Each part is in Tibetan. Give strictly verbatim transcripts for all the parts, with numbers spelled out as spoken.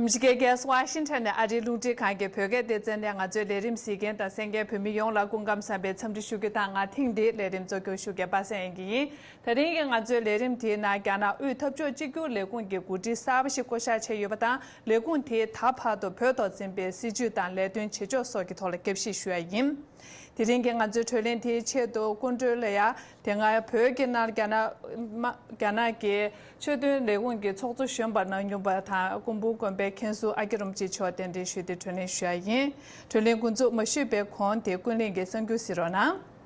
ཨ་མི་རི་ཀའི་རྒྱལ་ས་ཝ་ཤིང་ཊོན་ནས་ཨ་རིའི་རླུང་འཕྲིན་ཁང་གི་བོད་སྐད་སྡེ་ཚན་ནས་ང་ཚོའི་ལས་རིམ་གཟིགས་མཁན་དང་གསན་མཁན་བོད་མི་ཡོངས་ལ་སྐུ་ཁམས་བཟང་བའི་འཚམས་འདྲི་ཞུ་རྒྱུ་དང་། ང་ཐེངས་འདིའི་ལས་རིམ་གཙོ་སྐྱོང་ཞུ་མཁན་པ་སངས་དབྱངས་སྐྱིད་ཡིན། དེ་རིང་གི་ང་ཚོའི་ལས་རིམ་དེའི་ནང་རྒྱ་ནག་དབུས་འཐབ་ཕྱོགས་གཅིག་གྱུར་ལས་ཁུངས་ཀྱི་འགོ་ཁྲིད་གསར་པ་ཞིག་བསྐོ་བཞག་བྱས་ཡོད་པ་དང་། ལས་ཁུངས་དེས་ད་བར་དུ་བོད་ཐོག་འཛིན་པའི་སྲིད་བྱུས་དང་ལས་དོན་བྱེད་ཕྱོགས་སོགས་ཀྱི་ཐོག་ལ་བརྒྱབ་བཤད་ཞུ་ཡ་ཡིན། དེ་རིང་གི་ང་ཚོའི་བགྲོ་གླེང་དེའི་ཆེད་དུ་སྐུ་མགྲོན་ལ་ཡ། དེ་སྔ་བོད་ཀྱི་ནང་རྒྱ་ནག་མ་རྒྱ་ནག་གི་ཆོས་དོན་ལས་ཁུངས་ཀྱི་ཚོགས་གཙོ་གཞོན་པ་གནང་མྱོང་པ་དང་། སྐུ་འབུམ་དགོན་པའི་མཁན་ཟུར་ཨ་ཀྱེ་རིན་པོ་ཆེ་མཆོག་གདན་འདྲེན་ཞུས་ཏེ་བགྲོ་གླེང་ཞུ་ཡ་ཡིན། བགྲོ་གླེང་འགོ་འཛུགས་མ་ཞུས་པའི་གོང་དེ་ཀུན་གླེང་གི་གསར་འགྱུར་གཟིགས་རོགས་གནང་།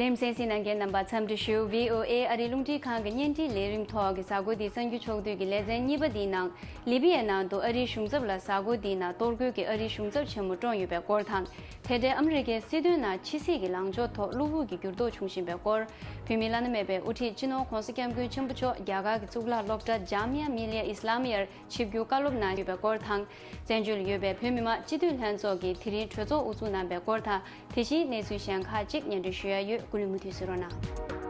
ལེམ་གསན་གཟིགས་གནང་མཁན་རྣམ་པ་འཚམས་འདྲི་ཞུ། བྷི་ཨོ་ཨེ་ཨ་རིའི་རླུང་འཕྲིན་ཁང་གི་བརྙན་འཕྲིན་ལས་རིམ་ཐོག་གི་གཟའ་འཁོར་འདིའི་གསར་འགྱུར་ཕྱོགས་བསྡུས་ཀྱི་ལེ་ཚན་གཉིས་པ་འདིའི་ནང་། ལི་བི་ཡའི་ནང་དུ་ཨ་རིའི་གཞུང་ཚབ་ལ་གཟའ་འཁོར་འདིའི་ནང་གཏོར་རྒོལ་གྱིས་ཨ་རིའི་གཞུང་ཚབ་ཆེན་མོ་བཀྲོངས་ཡོད་པའི་སྐོར་དང་། དེ་འབྲེལ་ཨ་མི་རི་ཀའི་སྲིད་དོན་ནང་ཕྱི་སྲིད་ཀྱི་ལངས་ཕྱོགས་ཐོག་གློ་བུར་གྱི་འགྱུར་ལྡོག་བྱུང་བཞིན་པའི་སྐོར། བོད་མིའི་བླ་ན་མེད་པའི་དབུ་ཁྲིད་སྤྱི་ནོར་༧གོང་ས་༧སྐྱབས་མགོན་ཆེན་པོ་མཆོག་རྒྱ་གར་གྱི་གཙུག་ལག་སློབ་གྲྭ་ཇཱ་མི་ཡ་མི་ལི་ཡ་ཨི་སི་ལ་མི་ཡར་ཆིབས་བསྒྱུར་བཀའ་སློབ་གནང་ཡོད་པའི་སྐོར་དང་། བཙན་བྱོལ་ཡོད་པའི་བོད་མི་མང་སྤྱི་འཐུས་ལྷན་ཚོགས་ཀྱིས་དེ་རིང་གྲོས་ཚོགས་དབུ་འཛུགས་གནང་པའི་སྐོར་དང་། དེ་བཞིན་གནས་ཚུལ་གཞན་ཁག་ཅིག་སྙན་སྒྲོན་ཞུ་ཡ་ཡོད། སྐུ་ལུས་མུ་མཐུད་གཟིགས་རོགས་གནང་།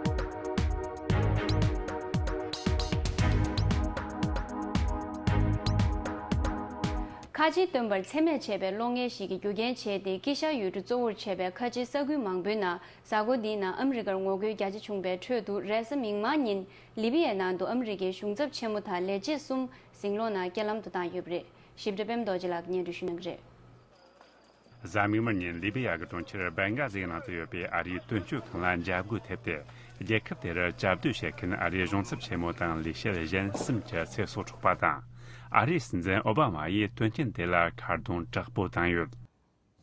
ཁ་ཆེའི་སྟོན་པར་མཚན་སྨད་བྱས་པའི་གློག་བརྙན་ཞིག་གི་རྒྱུ་རྐྱེན་བྱས་ཏེ། དཀྱིལ་ཤར་ཡུལ་གྲུ་གཙོ་བོར་བྱས་པའི་ཁ་ཆེའི་ས་ཁུལ་མང་པོའི་ནང་གཟའ་འཁོར་འདིའི་ནང་ཨ་མི་རི་ཀར་ངོ་རྒོལ་རྒྱ་ཆེ་བྱུང་པའི་ཁྲོད་དུ། རེས་གཟའ་མིག་དམར་ཉིན་ལི་བི་ཡའི་ནང་དུ་ཨ་མི་རི་ཀའི་གཞུང་ཚབ་ཆེན་མོ་དང་ལས་བྱེད་གསུམ་ཟིང་སློང་ནང་རྐྱེན་ལམ་དུ་བཏང་ཡོད་པ་རེད། ཞིབ་ཕྲ་པད་མ་རྡོ་རྗེ་ལགས་ཀྱིས་སྙན་སྒྲོན་ཞུ་གནང་གི་རེད། གཟའ་མིག་དམར་ཉིན་ལི་བི་ཡ་གི་གྲོང་ཁྱེར་བེང་གྷ་ཟིའི་ནང་དུ་ཡོད་པའི་ཨ་རིའི་དོན་གཅོད་ཁང་ལ་འཇབ་རྒོལ་ཐེབས་ཏེ། རྒྱལ་ཁབ་དེར་བཅའ་སྡོད་བྱེད་མཁན་ཨ་རིའི་གཞུང་ཚབ་ཆེན་མོ་དང་ལས་བྱེད་གཞན་གསུམ་གྱི་ཚེ་སྲོག་འཕྲོག་པ་དང་། ཨ་རིའི་སྲིད་འཛིན་ཨོ་བྷ་མ་ཡིས་དོན་རྐྱེན་དེ་ལ་ཁ་རྡུང་དྲག་པོ་བཏང་ཡོད།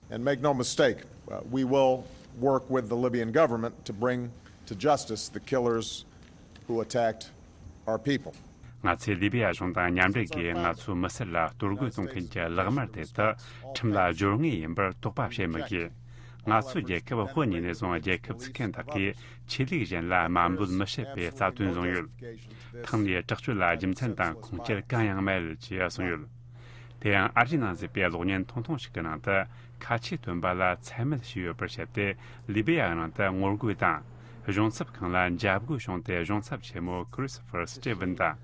And make no mistake, uh, we will work with the Libyan government to bring to justice the killers who attacked our people. ང་ཚོས་ལི་བི་ཡ་གཞུང་དང་མཉམ་འབྲེལ་གྱིས་ང་ཚོའི་མི་སེར་ལ་གཏོར་རྒོལ་གཏོང་མཁན་གྱི་ལག་དམར་དེ་དག་ཁྲིམས་ལ་སྦྱོར་ངེས་ཡིན་པར་དོགས་པ་བྱེད་མི་དགོས། ང་ཚོའི་རྒྱལ་ཁབ་དབུ་བརྙེས་ནས་བཟུང་རྒྱལ་ཁབ་ཚུགས་མཁན་དག་གིས་ཆོས་ལུགས་གཞན་ལ་དམའ་འབེབས་མི་བྱེད་པའི་རྩ་དོན་བཟུང་ཡོད། ཐེངས་འདིའི་དྲག་སྤྱོད་ལ་རྒྱུ་མཚན་དང་ཁུངས་སྐྱེལ་གང་ཡང་མེད་ཅེས་གསུངས་ཡོད། དེ་ཡང་ཨ་རིའི་ནང་གཟིགས་པའི་གློག་བརྙན་ཐུང་ཐུང་ཞིག་གི་ནང་དུ། ཁ་ཆེའི་སྟོན་པ་ལ་མཚན་སྨད་བྱས་ཡོད་པར་བཤད་དེ། ལི་བི་ཡའི་ནང་དུ་ངོ་རྒོལ་དང་། གཞུང་ཚབ་ཁང་ལ་འཇབ་རྒོལ་བྱུང་སྟེ། གཞུང་ཚབ་ཆེན་མོ་ཁི་རི་སི་ཕར་སི་ཊི་ཝན་དང་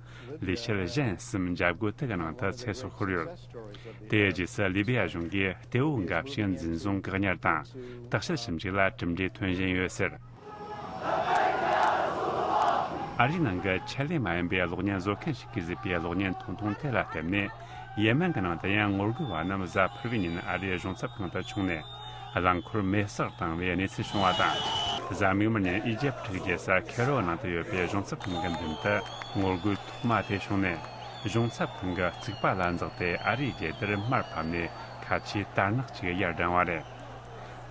ལས་བྱེད་གཞན་གསུམ་འཇབ་རྒོལ་དེ་གི་ནང་དུ་ཚེ་སྲོག་ཤོར་ཡོད། དེའི་རྗེས་སུ་ལི་བི་ཡ་གཞུང་གིས་གཏེ་བོ་འགའ་ཞིག་འཛིན་བཟུང་བཀག་ཉར་དང་། བརྟག་དཔྱད་ཞིབ་འཇུག་ལ་གྲུབ་འབྲས་ཐོན་བཞིན་ཡོད་ཟེར། ཨ་རིའི་ནང་གི་ཆེད་ལས་མ་ཡིན་པའི་གློག་བརྙན་བཟོ་མཁན་ཞིག་གིས་བཟོས་པའི་གློག་བརྙན་ཐུང་ཐུང་དེ་ལ་བརྟེན་ནས། ཡེ་མེན་གྱི་ནང་དུ་ཡང་ངོ་རྒོལ་བ་རྣམས་གཟའ་ཕུར་བུའི་ཉིན་ཨ་རིའི་གཞུང་ཚབ་ཁང་དུ་བྱུང་ནས། རླངས་འཁོར་མེ་སྲེག་བཏང་བའི་གནས་ཚུལ་བྱུང་བ་དང་། གཟའ་མིག་དམར་ཉིན་ཨི་ཇེབ་ཁྲིའི་རྒྱལ་ས་ཁེ་རོ་ནང་དུ་ཡོད་པའི་གཞུང་ཚབ་ཁང་གི་མདུན་དུ་ངོ་རྒོལ་ཐོག་མ་དེ་བྱུང་ནས། གཞུང་ཚབ་ཁང་གི་རྩིག་པ་ལ་འཛེགས་ཏེ། ཨ་རིའི་རྒྱལ་དར་མར་ཕབ་ནས། ཁ་ཆེའི་དར་ནག་ཅིག་ཡར་བསྒྲེངས་པ་རེད།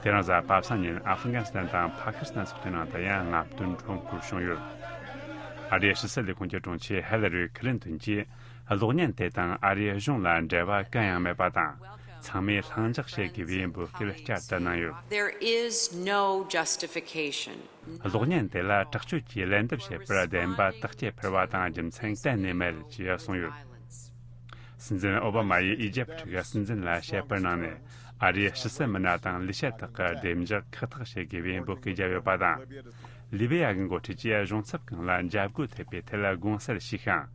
དེ་རིང་གཟའ་པ་སངས་ཉིན་ཨ་ཧྥི་གྷ་སི་ཐན་དང་ཕ་ཁི་སི་ཐན་སོགས་ཀྱི་ནང་དུ་ཡང་རྔམ་སྟོན་སྒྲོམ་སྐོར་བྱུང་ཡོད། ཨ་རིའི་ཕྱི་སྲིད་ལས་ཁུངས་ཀྱི་དྲུང་ཆེ་ཧེ་ལ་རི་ཁི་ལིན་ཏོན་གྱིས། གློག་བརྙན་དེ་དང་ཨ་རིའི་གཞུང་ལ་འབྲེལ་བ་གང་ཡང་མེད་པ་དང་། ཚང་མས་ལྷིང་འཇགས་བྱེད་དགོས་པའི་འབོད་སྐུལ་བསྐྱར་དུ་གནང་ཡོད། There is no justification. གློག་བརྙན་དེ་ལ་དྲག་སྤྱོད་ཀྱིས་ལན་འདེབས་བྱས་པར་བདེན་པ་དག་སྐྱེལ་ཕུལ་བ་དང་རྒྱུ་མཚན་གཏན་ནས་མེད་ཅེས་གསུངས་ཡོད། སྲིད་འཛིན་ཨོ་བྷ་མ་ཡིས་ཨི་ཇེབ་ཁྲི་གི་སྲིད་འཛིན་ལ་བཤད་པར་གནང་ནས། ཨ་རིའི་ཕྱི་སྲིད་མི་སྣ་དང་ལས་བྱེད་དག་གི་བདེ་འཇགས་ཁག་ཐེག་བྱེད་དགོས་པའི་འབོད་སྐུལ་བརྒྱབ་ཡོད་པ་དང་། ལི་བི་ཡ་གི་འགོ་ཁྲིད་ཀྱིས་གཞུང་ཚབ་ཁང་ལ་འཇབ་རྒོལ་ཐེབས་པའི་ཐད་ལ་དགོངས་སེལ་ཞུས་ཤིང་།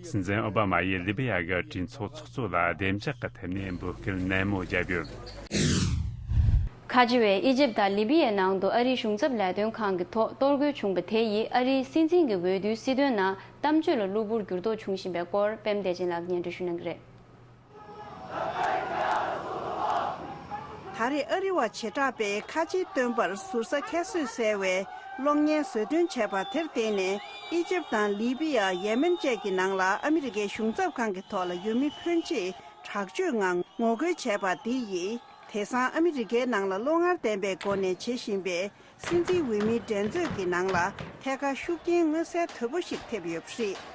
སྲིད་འཛིན་ཨོ་བྷ་མ་ཡིས་ལི་བི་ཡ་གི་གྲོས་ཚོགས་ཚོགས་གཙོ་ལ་བདེ་འཇགས་ཀྱི་ཐད་ནས་འབོད་སྐུལ་ནན་མོ་བརྒྱབ་ཡོད། ཁ་ཆེ་བས་ཨི་ཇེབ་དང་ལི་བི་ཡའི་ནང་དུ་ཨ་རིའི་གཞུང་ཚབ་ལས་དོན་ཁང་གི་ཐོག་གཏོར་རྒོལ་བྱུང་པ་དེ་ཡིས་ཨ་རིའི་སྲིད་འཛིན་གྱི་འོས་བསྡུའི་སྲིད་དོན་ནང་གཏམ་བརྗོད་ལ་གློ་བུར་འགྱུར་ལྡོག་བྱུང་བཞིན་པའི་སྐོར། པད་མ་བདེ་ཆེན་ལགས་སྙན་སྒྲོན་ཞུ་གནང་གི་རེད། ད་རེས་ཨ་རི་བ་བྱེ་བྲག་པས་ཁ་ཆེའི་སྟོན་པར་ཟུར་ཟ་ཁྱད་གསོད་བསལ་བའི་གློག་བརྙན་བཟོ་སྐྲུན་བྱས་པ་དེར་བརྟེན་ནས། ཨི་ཇེབ་དང་ལི་བི་ཡ། ཡེ་མེན་བཅས་ཀྱི་ནང་ལ་ཨ་མི་རི་ཀའི་གཞུང་ཚབ་ཁང་གི་ཐོག་ལ་ཡུལ་མི་ཕོན་ཆེས་དྲག་སྤྱོད་ངང་ངོ་རྒོལ་བྱས་པ་འདི་ཡིས། དེང་སང་ཨ་མི་རི་ཀའི་ནང་ལ་བློ་ངར་ལྡན་པའི་སྒོ་ནས་བྱེད་བཞིན་པའི་སྲིད་འཛིན་འོས་མིའི་འགྲན་རྩོད་ཀྱི་ནང་ལ་ཐད་ཀར་ཤུགས་རྐྱེན་མངོན་གསལ་དོད་པོ་ཞིག་ཐེབས་ཡོད་པ་རེད།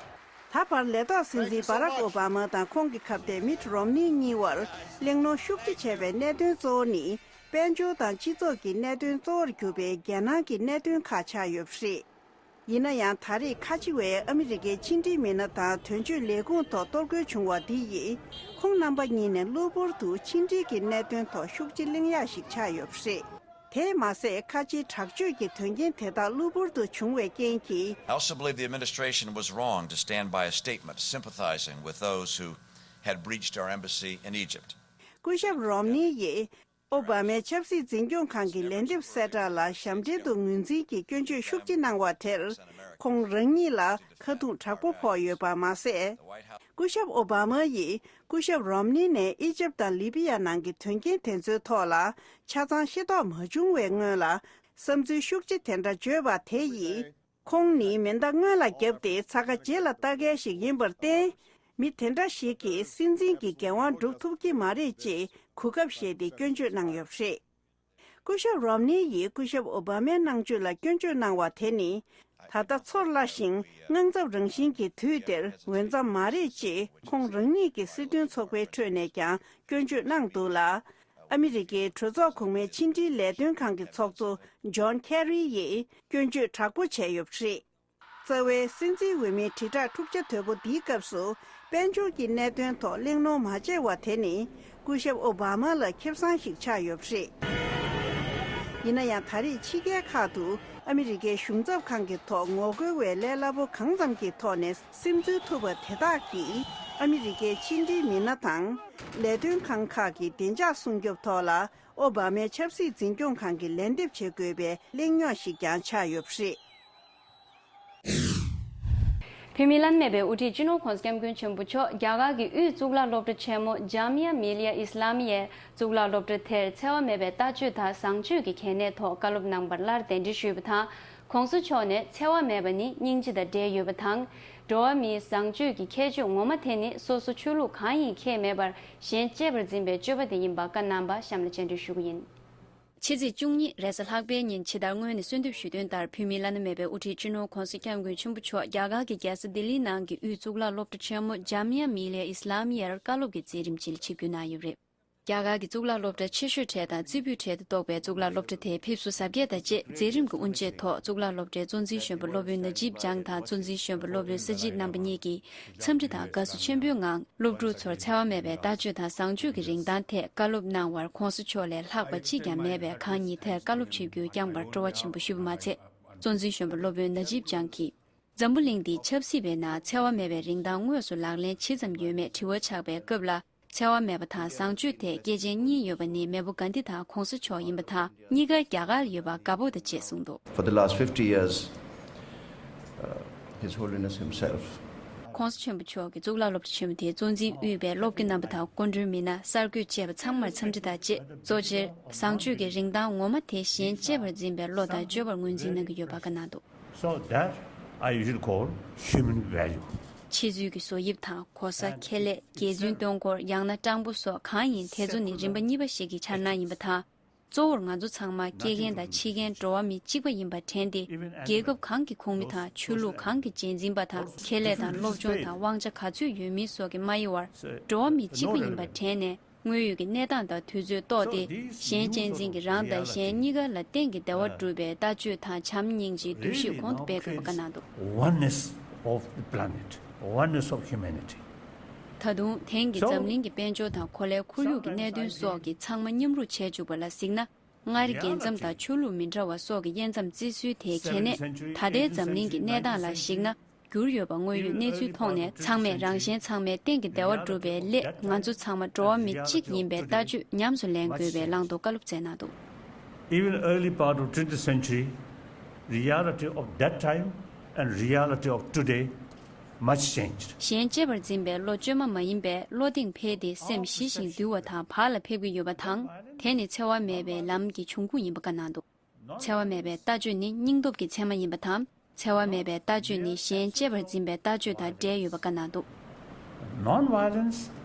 ད་བར་ལས་ཐོག་སྲིད་འཛིན་བྷ་རག་ཨོ་བྷ་མ་དང་ཁོང་གི་ཁ་གཏད་མིད་རོམ་ནི་གཉིས་བར་གླེང་སློང་ཤུགས་ཆེ་བྱས་པའི་གནད་དོན་གཙོ་བོ་ནི། དཔལ་འབྱོར་དང་སྤྱི་ཚོགས་ཀྱི་གནད་དོན་གཙོ་བོར་གྱུར་པའི་རྒྱལ་ནང་གི་གནད་དོན་ཁག་ཆགས་ཡོད་པ་རེད། ཡིན་ན་ཡང་། ད་རེས་ཁ་ཆེ་བས་ཨ་མི་རི་ཀའི་ཕྱི་འབྲེལ་མི་སྣ་དང་དོན་གཅོད་ལས་ཁུངས་ཐོག་གཏོར་རྒོལ་བྱུང་བ་འདི་ཡིས། ཁོང་རྣམ་པ་གཉིས་ནས་གློ་བུར་དུ་ཕྱི་འབྲེལ་གྱི་གནད་དོན་ཐོག་ཤུགས་ཆེ་གླེང་ཡག་ཞིག་ཆགས་ཡོད་པ་རེད། དེས་མ་ཟད། ཁ་ཆེའི་དྲག་སྤྱོད་ཀྱི་དོན་རྐྱེན་དེ་དག་གློ་བུར་དུ་བྱུང་བའི་རྐྱེན་གྱིས། I also believe the administration was wrong to stand by a statement sympathizing with those who had breached our embassy in Egypt. སྐུ་ཞབས་རོམ་ནི་ཡིས་ཨོ་བྷ་མའི་ཆབ་སྲིད་འཛིན་སྐྱོང་ཁང་གི་ལན་འདེབས་གསལ་བསྒྲགས་ལ་ཞབས་འདྲེན་དུ་ངོས་འཛིན་གྱིས་སྐྱོན་བརྗོད་ཤུགས་ཆེ་གནང་བ་དེར། ཁོང་རང་ཉིད་ལ་ཁ་རྡུང་དྲག་པོ་ཕོག་ཡོད་པ་མ་ཟད། སྐུ་ཞབས་ཨོ་བྷ་མ་ཡིས་སྐུ་ཞབས་རོམ་ནི་ནས་ཨི་ཇིབ་དང་ལི་བི་ཡ་ནང་གི་དོན་རྐྱེན་དེ་ཚོའི་ཐོག་ལ་ཆ་ཚང་ཤེས་རྟོགས་མ་བྱུང་བའི་སྔོན་ལ། བསམ་ཚུལ་ཤུགས་ཆེ་དེ་འདྲ་བརྗོད་པ་དེ་ཡིས། ཁོང་ནི་མེ་མདའ་སྔོན་ལ་བརྒྱབ་སྟེ་ཚ་ཁ་རྗེས་ལ་ལྟ་མཁན་ཞིག་ཡིན་པར་བརྟེན། མི་དེ་འདྲ་ཞིག་གིས་སྲིད་འཛིན་གྱི་འགན་དབང་སྒྲུབ་ཐུབ་ཀྱི་མ་རེད་ཅེས་གོ་སྐབས་བཞེས་ཏེ་སྐྱོན་བརྗོད་གནང་ཡོད་པ་རེད། སྐུ་ཞབས་རོམ་ནི་ཡིས་སྐུ་ཞབས་ཨོ་བྷ་མའི་གནང་སྤྱོད་ལ་སྐྱོན་བརྗོད་གནང་བ་དེ་ནི། ད་ལྟ་ཚོར་སླ་ཞིང་དངངས་འཚབ་རང་བཞིན་གྱི་དུས་འདིར་འོས་འཚམ་མ་རེད་ཅེས་ཁོང་རང་ཉིད་ཀྱི་སྲིད་དོན་ཚོགས་པའི་ཁྲོད་ནས་ཀྱང་སྐྱོན་བརྗོད་གནང་འདུག་ལ། ཨ་མི་རི་ཀའི་གྲོས་ཚོགས་གོང་མའི་ཕྱི་འབྲེལ་ལས་དོན་ཁང་གི་ཚོགས་གཙོ་ཇོན་ཁེ་རི་ཡིས་སྐྱོན་བརྗོད་དྲག་པོ་བྱས་ཡོད་པ་རེད། རྩ་བའི་སྲིད་འཛིན་འོས་མིའི་དྲིལ་བསྒྲགས་འཁྲུག་ཆ་དོད་པོ་འདིའི་སྐབས་སུ། དཔལ་འབྱོར་གྱི་གནད་དོན་ཐོག་གླེང་སློང་མ་བྱས་པ་དེ་ནི། སྐུ་ཞབས་ཨོ་བྷ་མ་ལ་ཁེ་བཟང་ཞིག་ཆགས་ཡོད་པ་རེད། ཡིན་ན་ཡང་། ད་རེས་ཕྱི་རྒྱལ་ཁག་ཏུ་ཨ་མི་རི་ཀའི་གཞུང་ཚབ་ཁང་གི་ཐོག་ངོ་རྒོལ་བའི་ལས་སླ་པོ་གང་ཙམ་གྱི་ཐོག་ནས་སིམ་འཛུལ་ཐུབ་པ་དེ་དག་གིས། ཨ་མི་རི་ཀའི་ཕྱི་འབྲེལ་མི་སྣ་དང་། ལས་དོན་ཁང་ཁག་གི་བདེ་འཇགས་སྲུང་སྐྱོབ་ཐོག་ལ། ཨོ་བྷ་མའི་ཆབ་སྲིད་འཛིན་སྐྱོང་ཁང་གི་ལན་འདེབས་བྱེད་དགོས་པའི་གླེང་རྙོག་ཞིག་ཀྱང་ཆགས་ཡོད་པ་རེད། བོད་མིའི་བླ་ན་མེད་པའི་དབུ་ཁྲིད་སྤྱི་ནོར་༸གོང་ས་༸སྐྱབས་མགོན་ཆེན་པོ་མཆོག་རྒྱ་གར་གྱི་དབུས་གཙུག་ལག་སློབ་གྲྭ་ཆེན་མོ་ཇཱ་མི་ཡ་མི་ལི་ཡ་ཨི་སི་ལ་མི་ཡའི་གཙུག་ལག་སློབ་གྲྭ་དེར་འཚེ་བ་མེད་པའི་ལྟ་སྤྱོད་དང་བཟང་སྤྱོད་ཀྱི་གལ་གནད་ཐོག་བཀའ་སློབ་གནང་བར་སླར་གདན་འདྲེན་ཞུས་པ་དང་། ༸གོང་ས་མཆོག་ནས་འཚེ་བ་མེད་པ་ནི་སྙིང་རྗེ་དང་འབྲེལ་ཡོད་པ་དང་། འགྲོ་བ་མིའི་བཟང་སྤྱོད་ཀྱི་ཁྱད་ཆོས་ངོ་མ་དེ་ནི་སོ་སོ་ཆོས་ལུགས་གང་ཡིན་ཁྱད་མེད་པར་གཞན་གཅེས་པར་འཛིན་པའི་སྤྱོད་པ་དེ་ཡིན་པ་བཀའ་གནང་བ་གཤམ་ལ་བཅར་འདྲི་ཞུ་གི་ཡིན། ཕྱི་ཚེས་བཅུ་གཉིས་རེས་གཟའ་ལྷག་པའི་ཉིན་ཕྱི་ཟླ་སྔོན་ནས་གསོལ་འདེབས་ཞུས་དོན་ལྟར། བོད་མིའི་བླ་ན་མེད་པའི་དབུ་ཁྲིད་སྤྱི་ནོར་༸གོང་ས་༸སྐྱབས་མགོན་ཆེན་པོ་མཆོག་རྒྱ་གར་གྱི་རྒྱལ་ས་ལྡི་ལིའི་ནང་གི་དབུས་གཙུག་ལག་སློབ་གྲྭ་ཆེན་མོ་ཇཱ་མི་ཡ་མི་ལི་ཡ་ཨི་སི་ལ་མི་ཡར་བཀའ་སློབ་ཀྱི་མཛད་རིམ་ཅིག་ལ་ཆིབས་བསྒྱུར་གནང་ཡོད་པ་རེད། རྒྱ་གར་གྱི་གཙུག་ལག་སློབ་གྲྭ་ཆེ་ཤོས་གྲས་དང་རྩེ་ཕུད་གྲས་དུ་གཏོགས་པའི་གཙུག་ལག་སློབ་གྲྭ་དེའི་ཕེབས་བསུ་གཟབ་རྒྱས་དང་བཅས་མཛད་རིམ་གྱི་དབུ་འབྱེད་ཐོག་གཙུག་ལག་སློབ་གྲྭའི་གཙོ་འཛིན་གཞོན་པ་སློབ་དཔོན་ན་ཇིབ་ཇང་དང་གཙོ་འཛིན་གཞོན་པ་སློབ་དཔོན་ས་ཇིད་རྣམ་པ་གཉིས་ཀྱིས་འཚམས་འདྲི་དང་དགའ་བསུ་ཆེན་པོའི་ངང་། སློབ་ཕྲུག་ཚོར་འཚེ་བ་མེད་པའི་ལྟ་སྤྱོད་དང་བཟང་སྤྱོད་ཀྱི་རིན་ཐང་ཐད་བཀའ་སློབ་གནང་བར། ༸གོང་ས་མཆོག་ལས་ལྷག་པ་གཅིག་ཀྱང་མེད་པས། གང་ཉིད་དེར་བཀའ་སློབ་ཆིབས་བསྒྱུར་བསྐྱངས་པར་སྤྲོ་བ་ཆེན་པོ་ཞུས་པ་མ་ཚད། གཙོ་འཛིན་གཞོན་པ་སློབ་དཔོན་ན་ཇིབ་ཇང་གིས། འཛམ་བུ་གླིང་འདིའི་ཆབ་སྲིད་པའི་ནང་འཚེ་བ་མེད་པའི་རིན་ཐང་དངོས་སུ་ལག་ལེན་ཇི་ཙམ་ཡོད་མེད་དྲི་བ་ཆགས་པའི་སྐབས་ལ། འཚེ་བ་མེད་པ་དང་བཟང་སྤྱོད་ཐད་སྐྱེས་ཆེན་གཉིས་ཡོད་པ་ནི་མེས་པོ་གྷན་དྷི་དང་༸གོང་ས་མཆོག་ཡིན་པ་དང་། གཉིས་ཀ་རྒྱ་གར་ལ་ཡོད་པ་དགའ་པོ་དང་བཅས་གསུངས་འདུག། For the last fifty years, uh, His Holiness himself. ༸གོང་ས་ཆེན་པོ་མཆོག་གིས་གཙུག་ལག་སློབ་གྲྭ་ཆེན་མོ་དེའི་གཙོ་འཛིན་དབུས་པའི་སློབ་དགེ་རྣམ་པ་དང་སྐུ་མགྲོན་མི་སྣ་གསར་འགོད་བཅས་པ་ཚང་མར་འཚམས་འདྲི་དང་བཅས། གཙོ་ཆེར་བཟང་སྤྱོད་ཀྱི་རིན་ཐང་ངོ་མ་དེ་གཞན་གཅེས་པར་འཛིན་པའི་བློ་དང་སྤྱོད་པར་ངོས་འཛིན་གནང་གི་ཡོད་པ་བཀའ་གནང་འདུག། So that I usually call human value. ཕྱི་ཚུལ་གྱི་བཟོ་དབྱིབས་དང་གོ་ས། ཁེ་ལས། རྒྱལ་བཙུན་སྟོན་འཁོར། ཡང་ན་སྤྲང་པོ་སོགས་གང་ཡིན་དེ་ཚོ་ནི་རིམ་པ་གཉིས་པ་ཞིག་གི་འཆར་སྣང་ཡིན་པ་དང་། གཙོ་བོར་ང་ཚོ་ཚང་མ་སྐྱེ་མཁན་དང་འཆི་མཁན་འགྲོ་བ་མི་གཅིག་པ་ཡིན་པར་དྲན་ཏེ། རྒྱལ་ཁབ་གང་གི་ཁོངས་མི་དང་ཆོས་ལུགས་གང་གི་རྗེས་འཛིན་པ་དང་། ཁེ་ལས་དང་སློབ་སྦྱོང་དང་དབང་ཆ་ག་ཚོད་ཡོད་མིན་སོགས་ཀྱིས་མ་དབྱེ་བར། འགྲོ་བ་མི་གཅིག་པ་ཡིན་པར་དྲན་ནས། དངོས་ཡོད་ཀྱི་གནས་སྟངས་དང་དུས་ཚོད་རྟོགས་ཏེ། གཞན་གཅེས་འཛིན་གྱིས་རང་དང་གཞན་གཉིས་ཀ་ལ་གཏན་གྱི་བདེ་བ་སྒྲུབ་པའི་ལྟ་སྤྱོད་དང་བྱམས་སྙིང་རྗེའི་འདུ་ཤེས་གོང་དུ་སྤེལ་དགོས་པ་བཀའ་གནང་འདུག། Oneness of the planet, oneness of humanity. ད་དུང་དེང་གི་འཛམ་གླིང་གི་དཔལ་འབྱོར་དང་གོ་ལའི་ཁོར་ཡུག་གི་གནད་དོན་སོགས་ཀྱིས་ཚང་མ་མཉམ་རུབ་བྱས་བཅུག་པ་ལ་གཟིགས་ན། མངའ་རིས་རྒྱལ་མཚམས་དང་ཆོས་ལུགས་མི་འདྲ་བ་སོགས་ཀྱི་དབྱེ་མཚམས་བརྩི་སྲོལ་དེའི་གལ་གནད། ད་ལྟའི་འཛམ་གླིང་གི་གནས་སྟངས་ལ་གཞིགས་ན། འགྱུར་ཡོད་པ་དངོས་ཡོད་གནས་ཚུལ་མཐོང་ནས། ཚང་མས་རང་གཞན་ཚང་མའི་སྟེང་གི་བདེ་བ་སྒྲུབ་པའི་སླད། ང་ཚོ་ཚང་མ་འགྲོ་བ་མི་གཅིག་ཡིན་པའི་ལྟ་སྤྱོད་ཉམས་སུ་ལེན་དགོས་པའི་ལམ་དུ་བཀའ་སློབ་སྩལ་གནང་འདུག། Even early part of twentieth century, reality of that time and reality of today much changed. གཞན་གཅེས་པར་འཛིན་པའི་བློ་བཅོས་མ་མ་ཡིན་པའི་བློ་གདེང་འཕེལ་ཏེ་སེམས་ཞི་ཞིང་དུལ་བ་དང་བག་ལ་ཕེབས་ཀྱི་ཡོད་པ་དང་། དེ་ནི་འཚེ་བ་མེད་པའི་ལམ་གྱི་འབྱུང་ཁུངས་ཡིན་པ་བཀའ་གནང་འདུག། འཚེ་བ་མེད་པའི་ལྟ་སྤྱོད་ནི་སྙིང་སྟོབས་ཀྱི་ཚད་མ་ཡིན་པ་དང་། འཚེ་བ་མེད་པའི་ལྟ་སྤྱོད་ནི་གཞན་གཅེས་པར་འཛིན་པའི་ལྟ་སྤྱོད་དང་འབྲེལ་ཡོད་པ་བཀའ་གནང་འདུག། Non-violence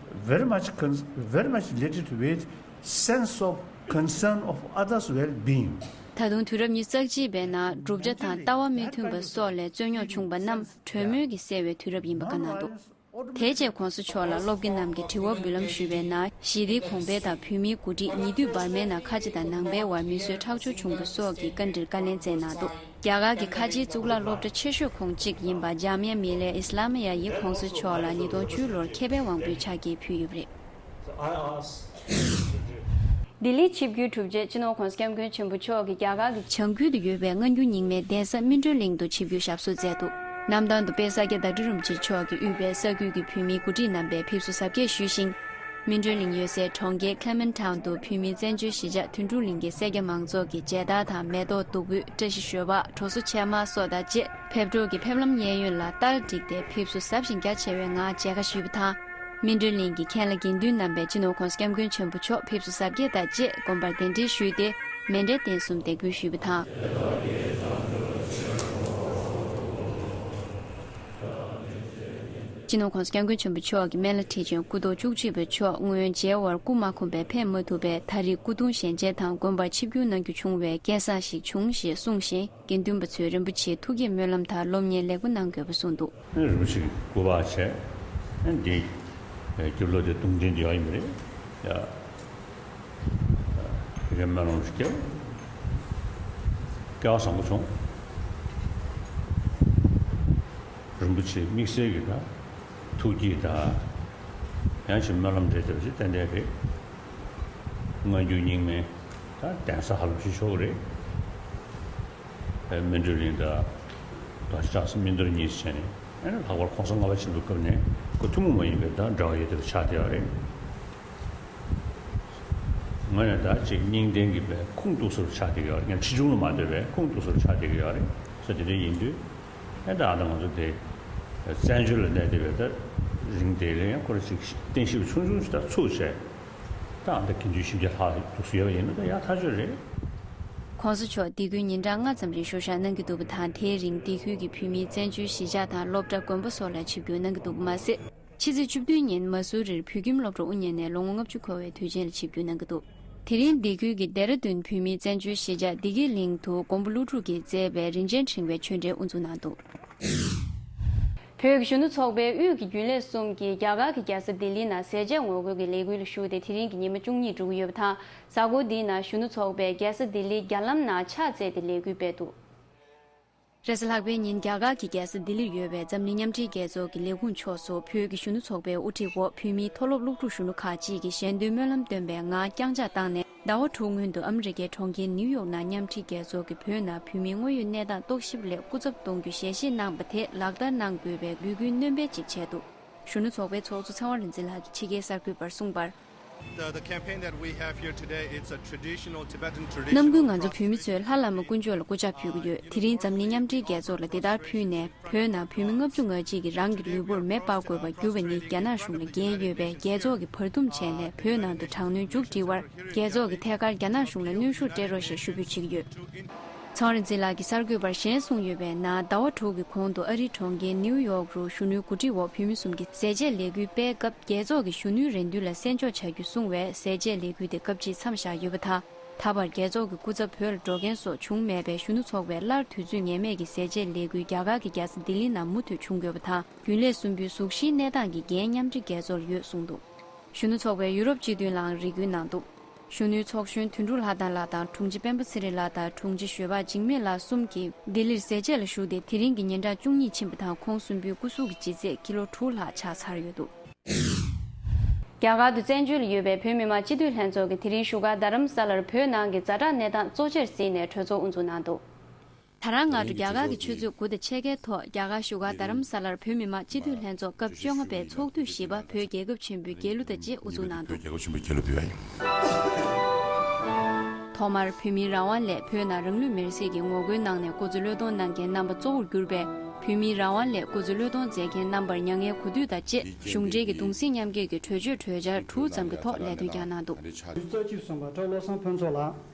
very much con- very much related with sense of concern of others' well-being. ད་དུང་དུས་རབས་ཉི་ཤུ་རྩ་གཅིག་པའི་ནང་བསྒྲུབ་བྱ་དང་ལྟ་བ་མི་མཐུན་པ་སོགས་ལས་རྩོད་རྙོག་བྱུང་པ་རྣམས་གྲོས་མོལ་གྱིས་སེལ་བའི་དུས་རབས་ཡིན་པ་བཀའ་གནང་འདུག། དེ་རྗེས་༸གོང་ས་མཆོག་ལ་སློབ་དགེ་རྣམས་ཀྱིས་དྲི་བ་འབུལ་ལམ་ཞུས་པའི་ནང་། ཞི་བདེའི་གོང་འཕེལ་དང་བོད་མིའི་འགོ་ཁྲིད་ཉེ་དུས་འབར་མའི་ནང་ཁ་ཆེ་དང་ནང་པའི་དབར་མི་གསོད་ཁྲག་སྦྱོར་བྱུང་བ་སོགས་ཀྱི་བཀའ་འདྲིར་བཀའ་ལན་སྩལ་གནང་འདུག། རྒྱ་གར་གྱི་ཁ་ཆེའི་གཙུག་ལག་སློབ་གྲྭ་ཆེ་ཤོས་ཁོངས་གཅིག་ཡིན་པ་ཇཱ་མི་ཡ་མི་ལི་ཡ་ཨི་སི་ལ་མི་ཡ་ཡིས་༸གོང་ས་མཆོག་ལ་ཉིས་སྟོང་བཅུ་ལོར་མཁས་པའི་དབང་པོའི་ཕྱག་འཁྱེར་ཕུལ་ཡོད་པ་རེད། ལྡི་ལིར་ཆིབས་བསྒྱུར་གྲུབ་རྗེས། སྤྱི་ནོར་༸གོང་ས་༸སྐྱབས་མགོན་ཆེན་པོ་མཆོག་གིས་རྒྱ་གར་གྱི་བྱང་ཁུལ་དུ་ཡོད་པའི་སྔ་འགྱུར་རྙིང་མའི་གདན་ས་སྨིན་གྲོལ་གླིང་དུ་ཆིབས་བསྒྱུར་ཞབས་སོར་མཛད་འདུག་གནམ་ཐང་དུ་དཔལ་ས་སྐྱ་བདག་ཁྲི་རིན་པོ་ཆེ་མཆོག་གིས་དབུས་པའི་ས་ཁུལ་གྱི་བོད་མིའི་འགོ་ཁྲིད་རྣམ་པས་ཕེབས་བསུ་གཟབ་རྒྱས་ཞུས་ཤིང་། སྨིན་གྲོལ་གླིང་ཡོད་སའི་གྲོང་ཁྱེར་Clement Town དུ་བོད་མིའི་བཙན་བྱོལ་གཞིས་ཆགས་དོན་གྲུབ་གླིང་གི་སེར་སྐྱ་མང་ཚོགས་ཀྱིས་མཇལ་དར་དང་མེ་ཏོག་བདུག་སྤོས། བཀྲ་ཤིས་ཞོལ་པ། གྲོ་སོ་ཕྱེ་མར་སོགས་དང་བཅས། ཕེབས་འབྲས་ཀྱི་ཕེབས་ལམ་གཡས་གཡོན་ལ་སྟར་བསྒྲིགས་ཏེ། ཕེབས་བསུ་ཟབ་ཞིང་རྒྱ་ཆེ་བའི་ངང་མཇལ་ཁ་ཞུས་པ་དང་། སྨིན་གྲོལ་གླིང་གི་མཁན་བླ་དགེ་འདུན་རྣམ་པས་སྤྱི་ནོར་༸གོང་ས་༸སྐྱབས་མགོན་ཆེན་པོ་མཆོག་ཕེབས་བསུ་གཟབ་རྒྱས་དང་བཅས་དགོན་པར་གདན་འདྲེན་ཞུས་ཏེ། མཎྜལ་རྟེན་གསུམ་འདེགས་འབུལ་ཞུས་པ་དང་། སྤྱི་ནོར་༸གོང་ས་༸སྐྱབས་མགོན་ཆེན་པོ་མཆོག་གི་སྨན་བླ་ཁྲི་ཆེན་སྐུ་ཐོག་བཅུ་གཅིག་པ་མཆོག་སྔོན་མཇལ་བར་སྐུ་མ་ཁོམ་པས་ཕེབས་མ་ཐུབ་པས། ད་རེས་སྐུ་གདུང་ཞལ་མཇལ་དང་དགོན་པར་ཆིབས་བསྒྱུར་གནང་རྒྱུ་བྱུང་བས་སྐལ་བཟང་ཞིག་བྱུང་ཞེས་གསུངས་ཤིང་། དགེ་འདུན་པ་ཚོས་རིན་པོ་ཆེའི་ཐུགས་བསྐྱེད་སྨོན་ལམ་དང་སློབ་གཉེར་ལེགས་པོ་གནང་དགོས་པ་གསུངས་འདུག་རིན་པོ་ཆེ་སྐུ་པར་བྱས། འདི་རྒྱབ་ལོགས་དེ་གདུང་རྟེན་དེ་ཡང་ཡིན་པ་རེད། ཡ། ཡ་གི་སྨོན་ལམ་ཞིག་བརྒྱབ། སྐལ་བ་བཟང་པོ་བྱུང་། རིན་པོ་ཆེའི་དམིགས་བསལ་གྱི་ད་ཐུགས་བསྐྱེད་དང་། ཡང་ཅིག་སྨོན་ལམ་འདྲེས་བསྡད་པ་ཞིག་ཏན་ཏན་རེད། སྔ་འགྱུར་རྙིང་མའི་ད་གདན་ས་ཧ་ལམ་ཞིག་ཆོག་གི་རེད། སྨིན་གྲོལ་གླིང་དང་རྡོ་རྗེ་བྲག་སྲིན་སྨིན་གཏོར་གཉིས་སུ་བྱས་ནས། ཨ་ནི་ལྷག་པར་༸གོང་ས་ལྔ་པ་ཆེན་པོའི་སྐབས་ནས་ཁོ་ཐུན་མོང་མ་ཡིན་པའི་ད་འབྲེལ་བ་ཡོད་བསྡད་པ་ཆགས་བསྡད་ཡོད་རེད། ང་ཡང་ད་ཅིག་རྙིང་བསྟེན་གྱི་པའི་ཁུངས་གཏུགས་ས་རུ་ཆགས་བསྡད་ཀྱི་ཡོད་རེད། ཡང་ཕྱི་ཆུང་ལ་མ་ལྟོས་པའི་ཁུངས་གཏུགས་ས་རུ་ཆགས་བསྡད་ཀྱི་ཡོད་རེད། ས་དེ་འདྲ་ཡིན་དུས། ཨ་ད་ཨ་ད་ང་ཚོ་དེ་བཙན་བྱོལ་ལ་གནས་བསྡད་པའི་ད་རིང་དེ་ལ་ཡང་ཁོ་ར་ཅིག་བསྟན་ཞིབ་ཆུང་ཆུང་ཞིག་ད་ཚུགས་བྱས། ད་ཨ་ད་དགེ་འདུན་བཞི་བརྒྱ་ལྷག་འདུག་སེ་ཡོད་པ་ཡིན་ན་ད་ཡག་ཐག་ཆོད་རེད། ༸གོང་ས་མཆོག་འདི་ལོའི་ཉིན་གྲངས་ལྔ་ཙམ་རིང་བཞུགས་ཞག་གནང་གི་འདུག་པ་དང་། དེའི་རིང་འདི་ཁུལ་གྱི་བོད་མིའི་བཙན་བྱོལ་གཞིས་ཆགས་དང་སློབ་གྲྭ་དགོན་པ་སོགས་ལ་ཆིབས་བསྒྱུར་གནང་གི་འདུག་པ་མ་ཟད། ཕྱི་ཚེས་བཅུ་བདུན་ཉིན་མ་སུ་རིར་བོད་ཁྱིམ་སློབ་གྲྭ་དབུ་བརྙེས་ནས་ལོ་ངོ་ལྔ་བཅུ་འཁོར་བའི་དུས་ཆེན་ལ་ཆིབས་བསྒྱུར་གནང་གི་འདུག་དེ་རིང་འདི་ཁུལ་གྱི་ལྡེ་ར་ལྡུན་བོད་མིའི་བཙན་བྱོལ་གཞིས་ཆགས་བདེ་སྐྱིད་གླིང་དུ་མགོན་པོ་ཀླུ་སྒྲུབ་ཀྱིས་མཛད་པའི་རིན་ཆེན་ཕྲེང་བའི་ཆོས་འབྲེལ་དབུ་འཛུགས་གནང་འདུག་བོད་ཀྱི་གཞོན་ནུ་ཚོགས་པའི་དབུས་ཀྱི་རྒྱུན་ལས་གསུམ་གྱིས་རྒྱ་གར་གྱི་རྒྱལ་ས་ལྡི་ལིའི་ནང་ཟས་བཅད་ངོ་རྒོལ་གྱི་ལས་འགུལ་ལ་ཞུགས་ཏེ། དེ་རིང་གི་ཉི་མ་བཅུ་གཉིས་འགྲོ་གི་ཡོད་པ་དང་། གཟའ་འཁོར་འདིའི་ནང་གཞོན་ནུ་ཚོགས་པས་རྒྱལ་ས་ལྡི་ལིའི་རྒྱ་ལམ་ནང་ཕྱག་བཙལ་ཏེ་ལས་འགུལ་སྤེལ་འདུག་རེས་གཟའ་ལྷག་པའི་ཉིན་རྒྱ་གར་གྱི་རྒྱལ་ས་ལྡི་ལིར་ཡོད་པའི་འཛམ་གླིང་མཉམ་འབྲེལ་རྒྱལ་ཚོགས་ཀྱི་ལས་ཁུངས་ཕྱོགས་སུ་བོད་ཀྱི་གཞོན་ནུ་ཚོགས་པའི་དབུ་ཁྲིད་འོག་བོད་མིའི་མཐོ་སློབ་སློབ་ཕྲུག་གཞོན་ནུ་ཁག་ཅིག་གིས་ཞལ་འདོན་སྨོན་ལམ་འདོན་པའི་ངང་བརྐྱངས་ཕྱག་བཏང་ནས། ཟླ་བ་དྲུག་སྔོན་དུ་ཨ་མི་རི་ཀའི་གྲོང་ཁྱེར་ནིའུ་ཡོག་ནང་མཉམ་འབྲེལ་རྒྱལ་ཚོགས་ཀྱིས་བོད་ནང་བོད་མིའི་དངོས་ཡོད་གནས་སྟངས་རྟོག་ཞིབ་སླད་སྐུ་ཚབ་གཏོང་རྒྱུ་ཞལ་བཞེས་གནང་བ་དེ་ལག་བསྟར་གནང་དགོས་པའི་འབོད་སྐུལ་སྣོན་སྤེལ་ཅིག་བྱས་འདུག་གཞོན་ནུ་ཚོགས་པའི་ཚོགས་གཙོ་ཚེ་དབང་རིག་འཛིན་ལགས་ཀྱིས་ཕྱི་རྒྱལ་གསར་འགོད་པར་གསུངས་པར། The, the campaign that we have here today, it's a traditional Tibetan tradition. ནམ་རྒྱུན་ང་ཚོ་བོད་མི་ཚོས་ལྷ་བླ་མ་དཀོན་མཆོག་ལ་སྐུ་ཕྱག་ཕུལ་གྱི་ཡོད། དེ་རིང་འཛམ་གླིང་མཉམ་འབྲེལ་རྒྱལ་ཚོགས་ལ་འདི་ལྟར་ཕུལ་ནས། བོད་ནང་བོད་མི་ལྔ་བཅུ་ང་གཅིག་གིས་རང་གི་ལུས་པོར་མེ་སྤར་དགོས་པར་གྱུར་པ་ནི་རྒྱ་ནག་གཞུང་ལ་འགན་ཡོད་པས། རྒྱལ་ཚོགས་ཀྱིས་བར་འདུམ་བྱས་ནས་བོད་ནང་དུ་དྲག་གནོན་མཇུག་སྒྲིལ་བར་རྒྱལ་ཚོགས་ཀྱིས་ཐད་ཀར་རྒྱ་ནག་གཞུང་ལ་གནོན་ཤུགས་སྤྲད་རོགས་ཞེས་ཞུ་འབོད་བྱེད་ཀྱི་ཡོད། ཚེ་དབང་རིག་འཛིན་ལགས་ཀྱིས་གསར་འགོད་པར་གཞན་གསུངས་ཡོད་པའི་ནང་། ཟླ་བ་དྲུག་གི་གོང་དུ་ཨ་རིའི་གྲོང་ཁྱེར་ནིའུ་ཡོག་རུ་གཞོན་ནུའི་འགོ་ཁྲིད་འོག་བོད་མི་གསུམ་གྱིས་ཟས་བཅད་ལས་འགུལ་སྤེལ་སྐབས། རྒྱལ་ཚོགས་ཀྱིས་གཞོན་ནུའི་རེ་འདུན་ལ་གསན་འཇོག་བྱ་རྒྱུ་གསུངས་བས། ཟས་བཅད་ལས་འགུལ་དེ་སྐབས་གཅིག་མཚམས་བཞག་ཡོད་པ་དང་། ད་བར་རྒྱལ་ཚོགས་ཀྱི་སྐུ་ཚབ་བོད་ལ་འགྲོ་མཁན་སོགས་བྱུང་མེད་པས། གཞོན་ནུ་ཚོགས་པས་སླར་དུས་ཚོད་ངེས་མེད་ཀྱི་ཟས་བཅད་ལས་འགུལ་རྒྱ་གར་གྱི་རྒྱལ་ས་ལྡི་ལི་ནང་མུ་མཐུད་བྱུང་དགོས་པ་དང་། རྒྱུན་ལས་གསུམ་པོའི་གཟུགས་གཞིའི་གནས་སྟངས་ཀྱི་འགན་མཉམ་འབྲེལ་རྒྱལ་ཚོགས་ལ་ཡོད་གསུངས་འདུག་གཞོན་ནུ་ཚོགས་པས་ཡུ་རོབ་སྤྱི་མཐུན་ལའང་རེ་སྐུལ་གནང་འདུག་གཞོན་ནུའི་ཚོགས་གཞོན་དོན་གྲུབ་ལྷ་དང་ལགས་དང་དྲུང་ཆེ་སྤེན་པ་ཚེ་རིང་ལགས་དང་དྲུང་ཆེ་ཞོལ་པ་འཇིགས་མེད་ལགས་གསུམ་གྱིས་ལྡི་ལིར་ཟས་བཅད་ལ་ཞུགས་ཏེ། དེ་རིང་གི་ཉིན་གྲངས་བཅུ་གཉིས་ཕྱིན་པ་དང་། ཁོང་གསུམ་པོའི་སྐུ་གཟུགས་ཀྱི་ལྗིད་ཚད་ཀི་ལོ་དྲུག་ལྷག་ཆགས་ཚར་ཡོད་འདུག་རྒྱ་གར་དུ་བཙན་བྱོལ་ཡོད་པའི་བོད་མི་མང་སྤྱི་འཐུས་ལྷན་ཚོགས་ཀྱིས་དེ་རིང་བཞུགས་སྒར་རྡ་རམ་ས་ལར་བོད་ནང་གི་ཛ་དྲག་གནས་སྟངས་གཙོ་ཆེར་བརྩིས་ནས་གྲོས་ཚོགས་དབུ་འཛུགས་གནང་འདུག་ད་རང་སྔ་དྲོ་རྒྱ་གར་གྱི་ཆུ་ཚོད་དགུ་དང་ཕྱེད་ཀའི་ཐོག་རྒྱ་གར་བཞུགས་སྒར་རྡ་རམ་ས་ལར་བོད་མི་མང་སྤྱི་འཐུས་ལྷན་ཚོགས་སྐབས་བཅོ་ལྔ་པའི་ཚོགས་དུས་བཞི་པ་བོད་རྒྱལ་ཁབ་ཆེན་པོའི་རྒྱལ་གླུ་དང་བཅས་དབུ་འཛུགས་གནང་འདུག་རྒྱལ་ཁབ་ཆེན་པོའི་རྒྱལ་གླུ་ཕུལ་བ་ཡིན། ཐོག་མར་བོད་མིའི་རང་དབང་སླད་བོད་ནང་རང་ལུས་མེར་སྲེག་གིས་ངོ་རྒོལ་གནང་ནས་སྐུ་ཚེ་བློས་གཏོང་གནང་མཁན་རྣམ་པ་གཙོ་བོར་གྱུར་པའི་བོད་མིའི་རང་དབང་སླད་སྐུ་ཚེ་བློས་གཏོང་མཛད་མཁན་རྣམ་པར་མྱ་ངན་གུས་འདུད་དང་བཅས། གཞུང་འབྲེལ་གྱི་གདུང་སེམས་མཉམ་སྐྱེད་ཀྱི་གྲོས་ཆོད་གྲོས་འཆར་དྲུག་ཙམ་གྱི་ཐོག་ལས་དོན་བསྐྱངས་གནང་འདུག་ཉི་ཤུ་རྩ་གཅིག་སོན་པ་བཀྲ་བློ་བཟང་ཕུན་ཚོགས་ལགས།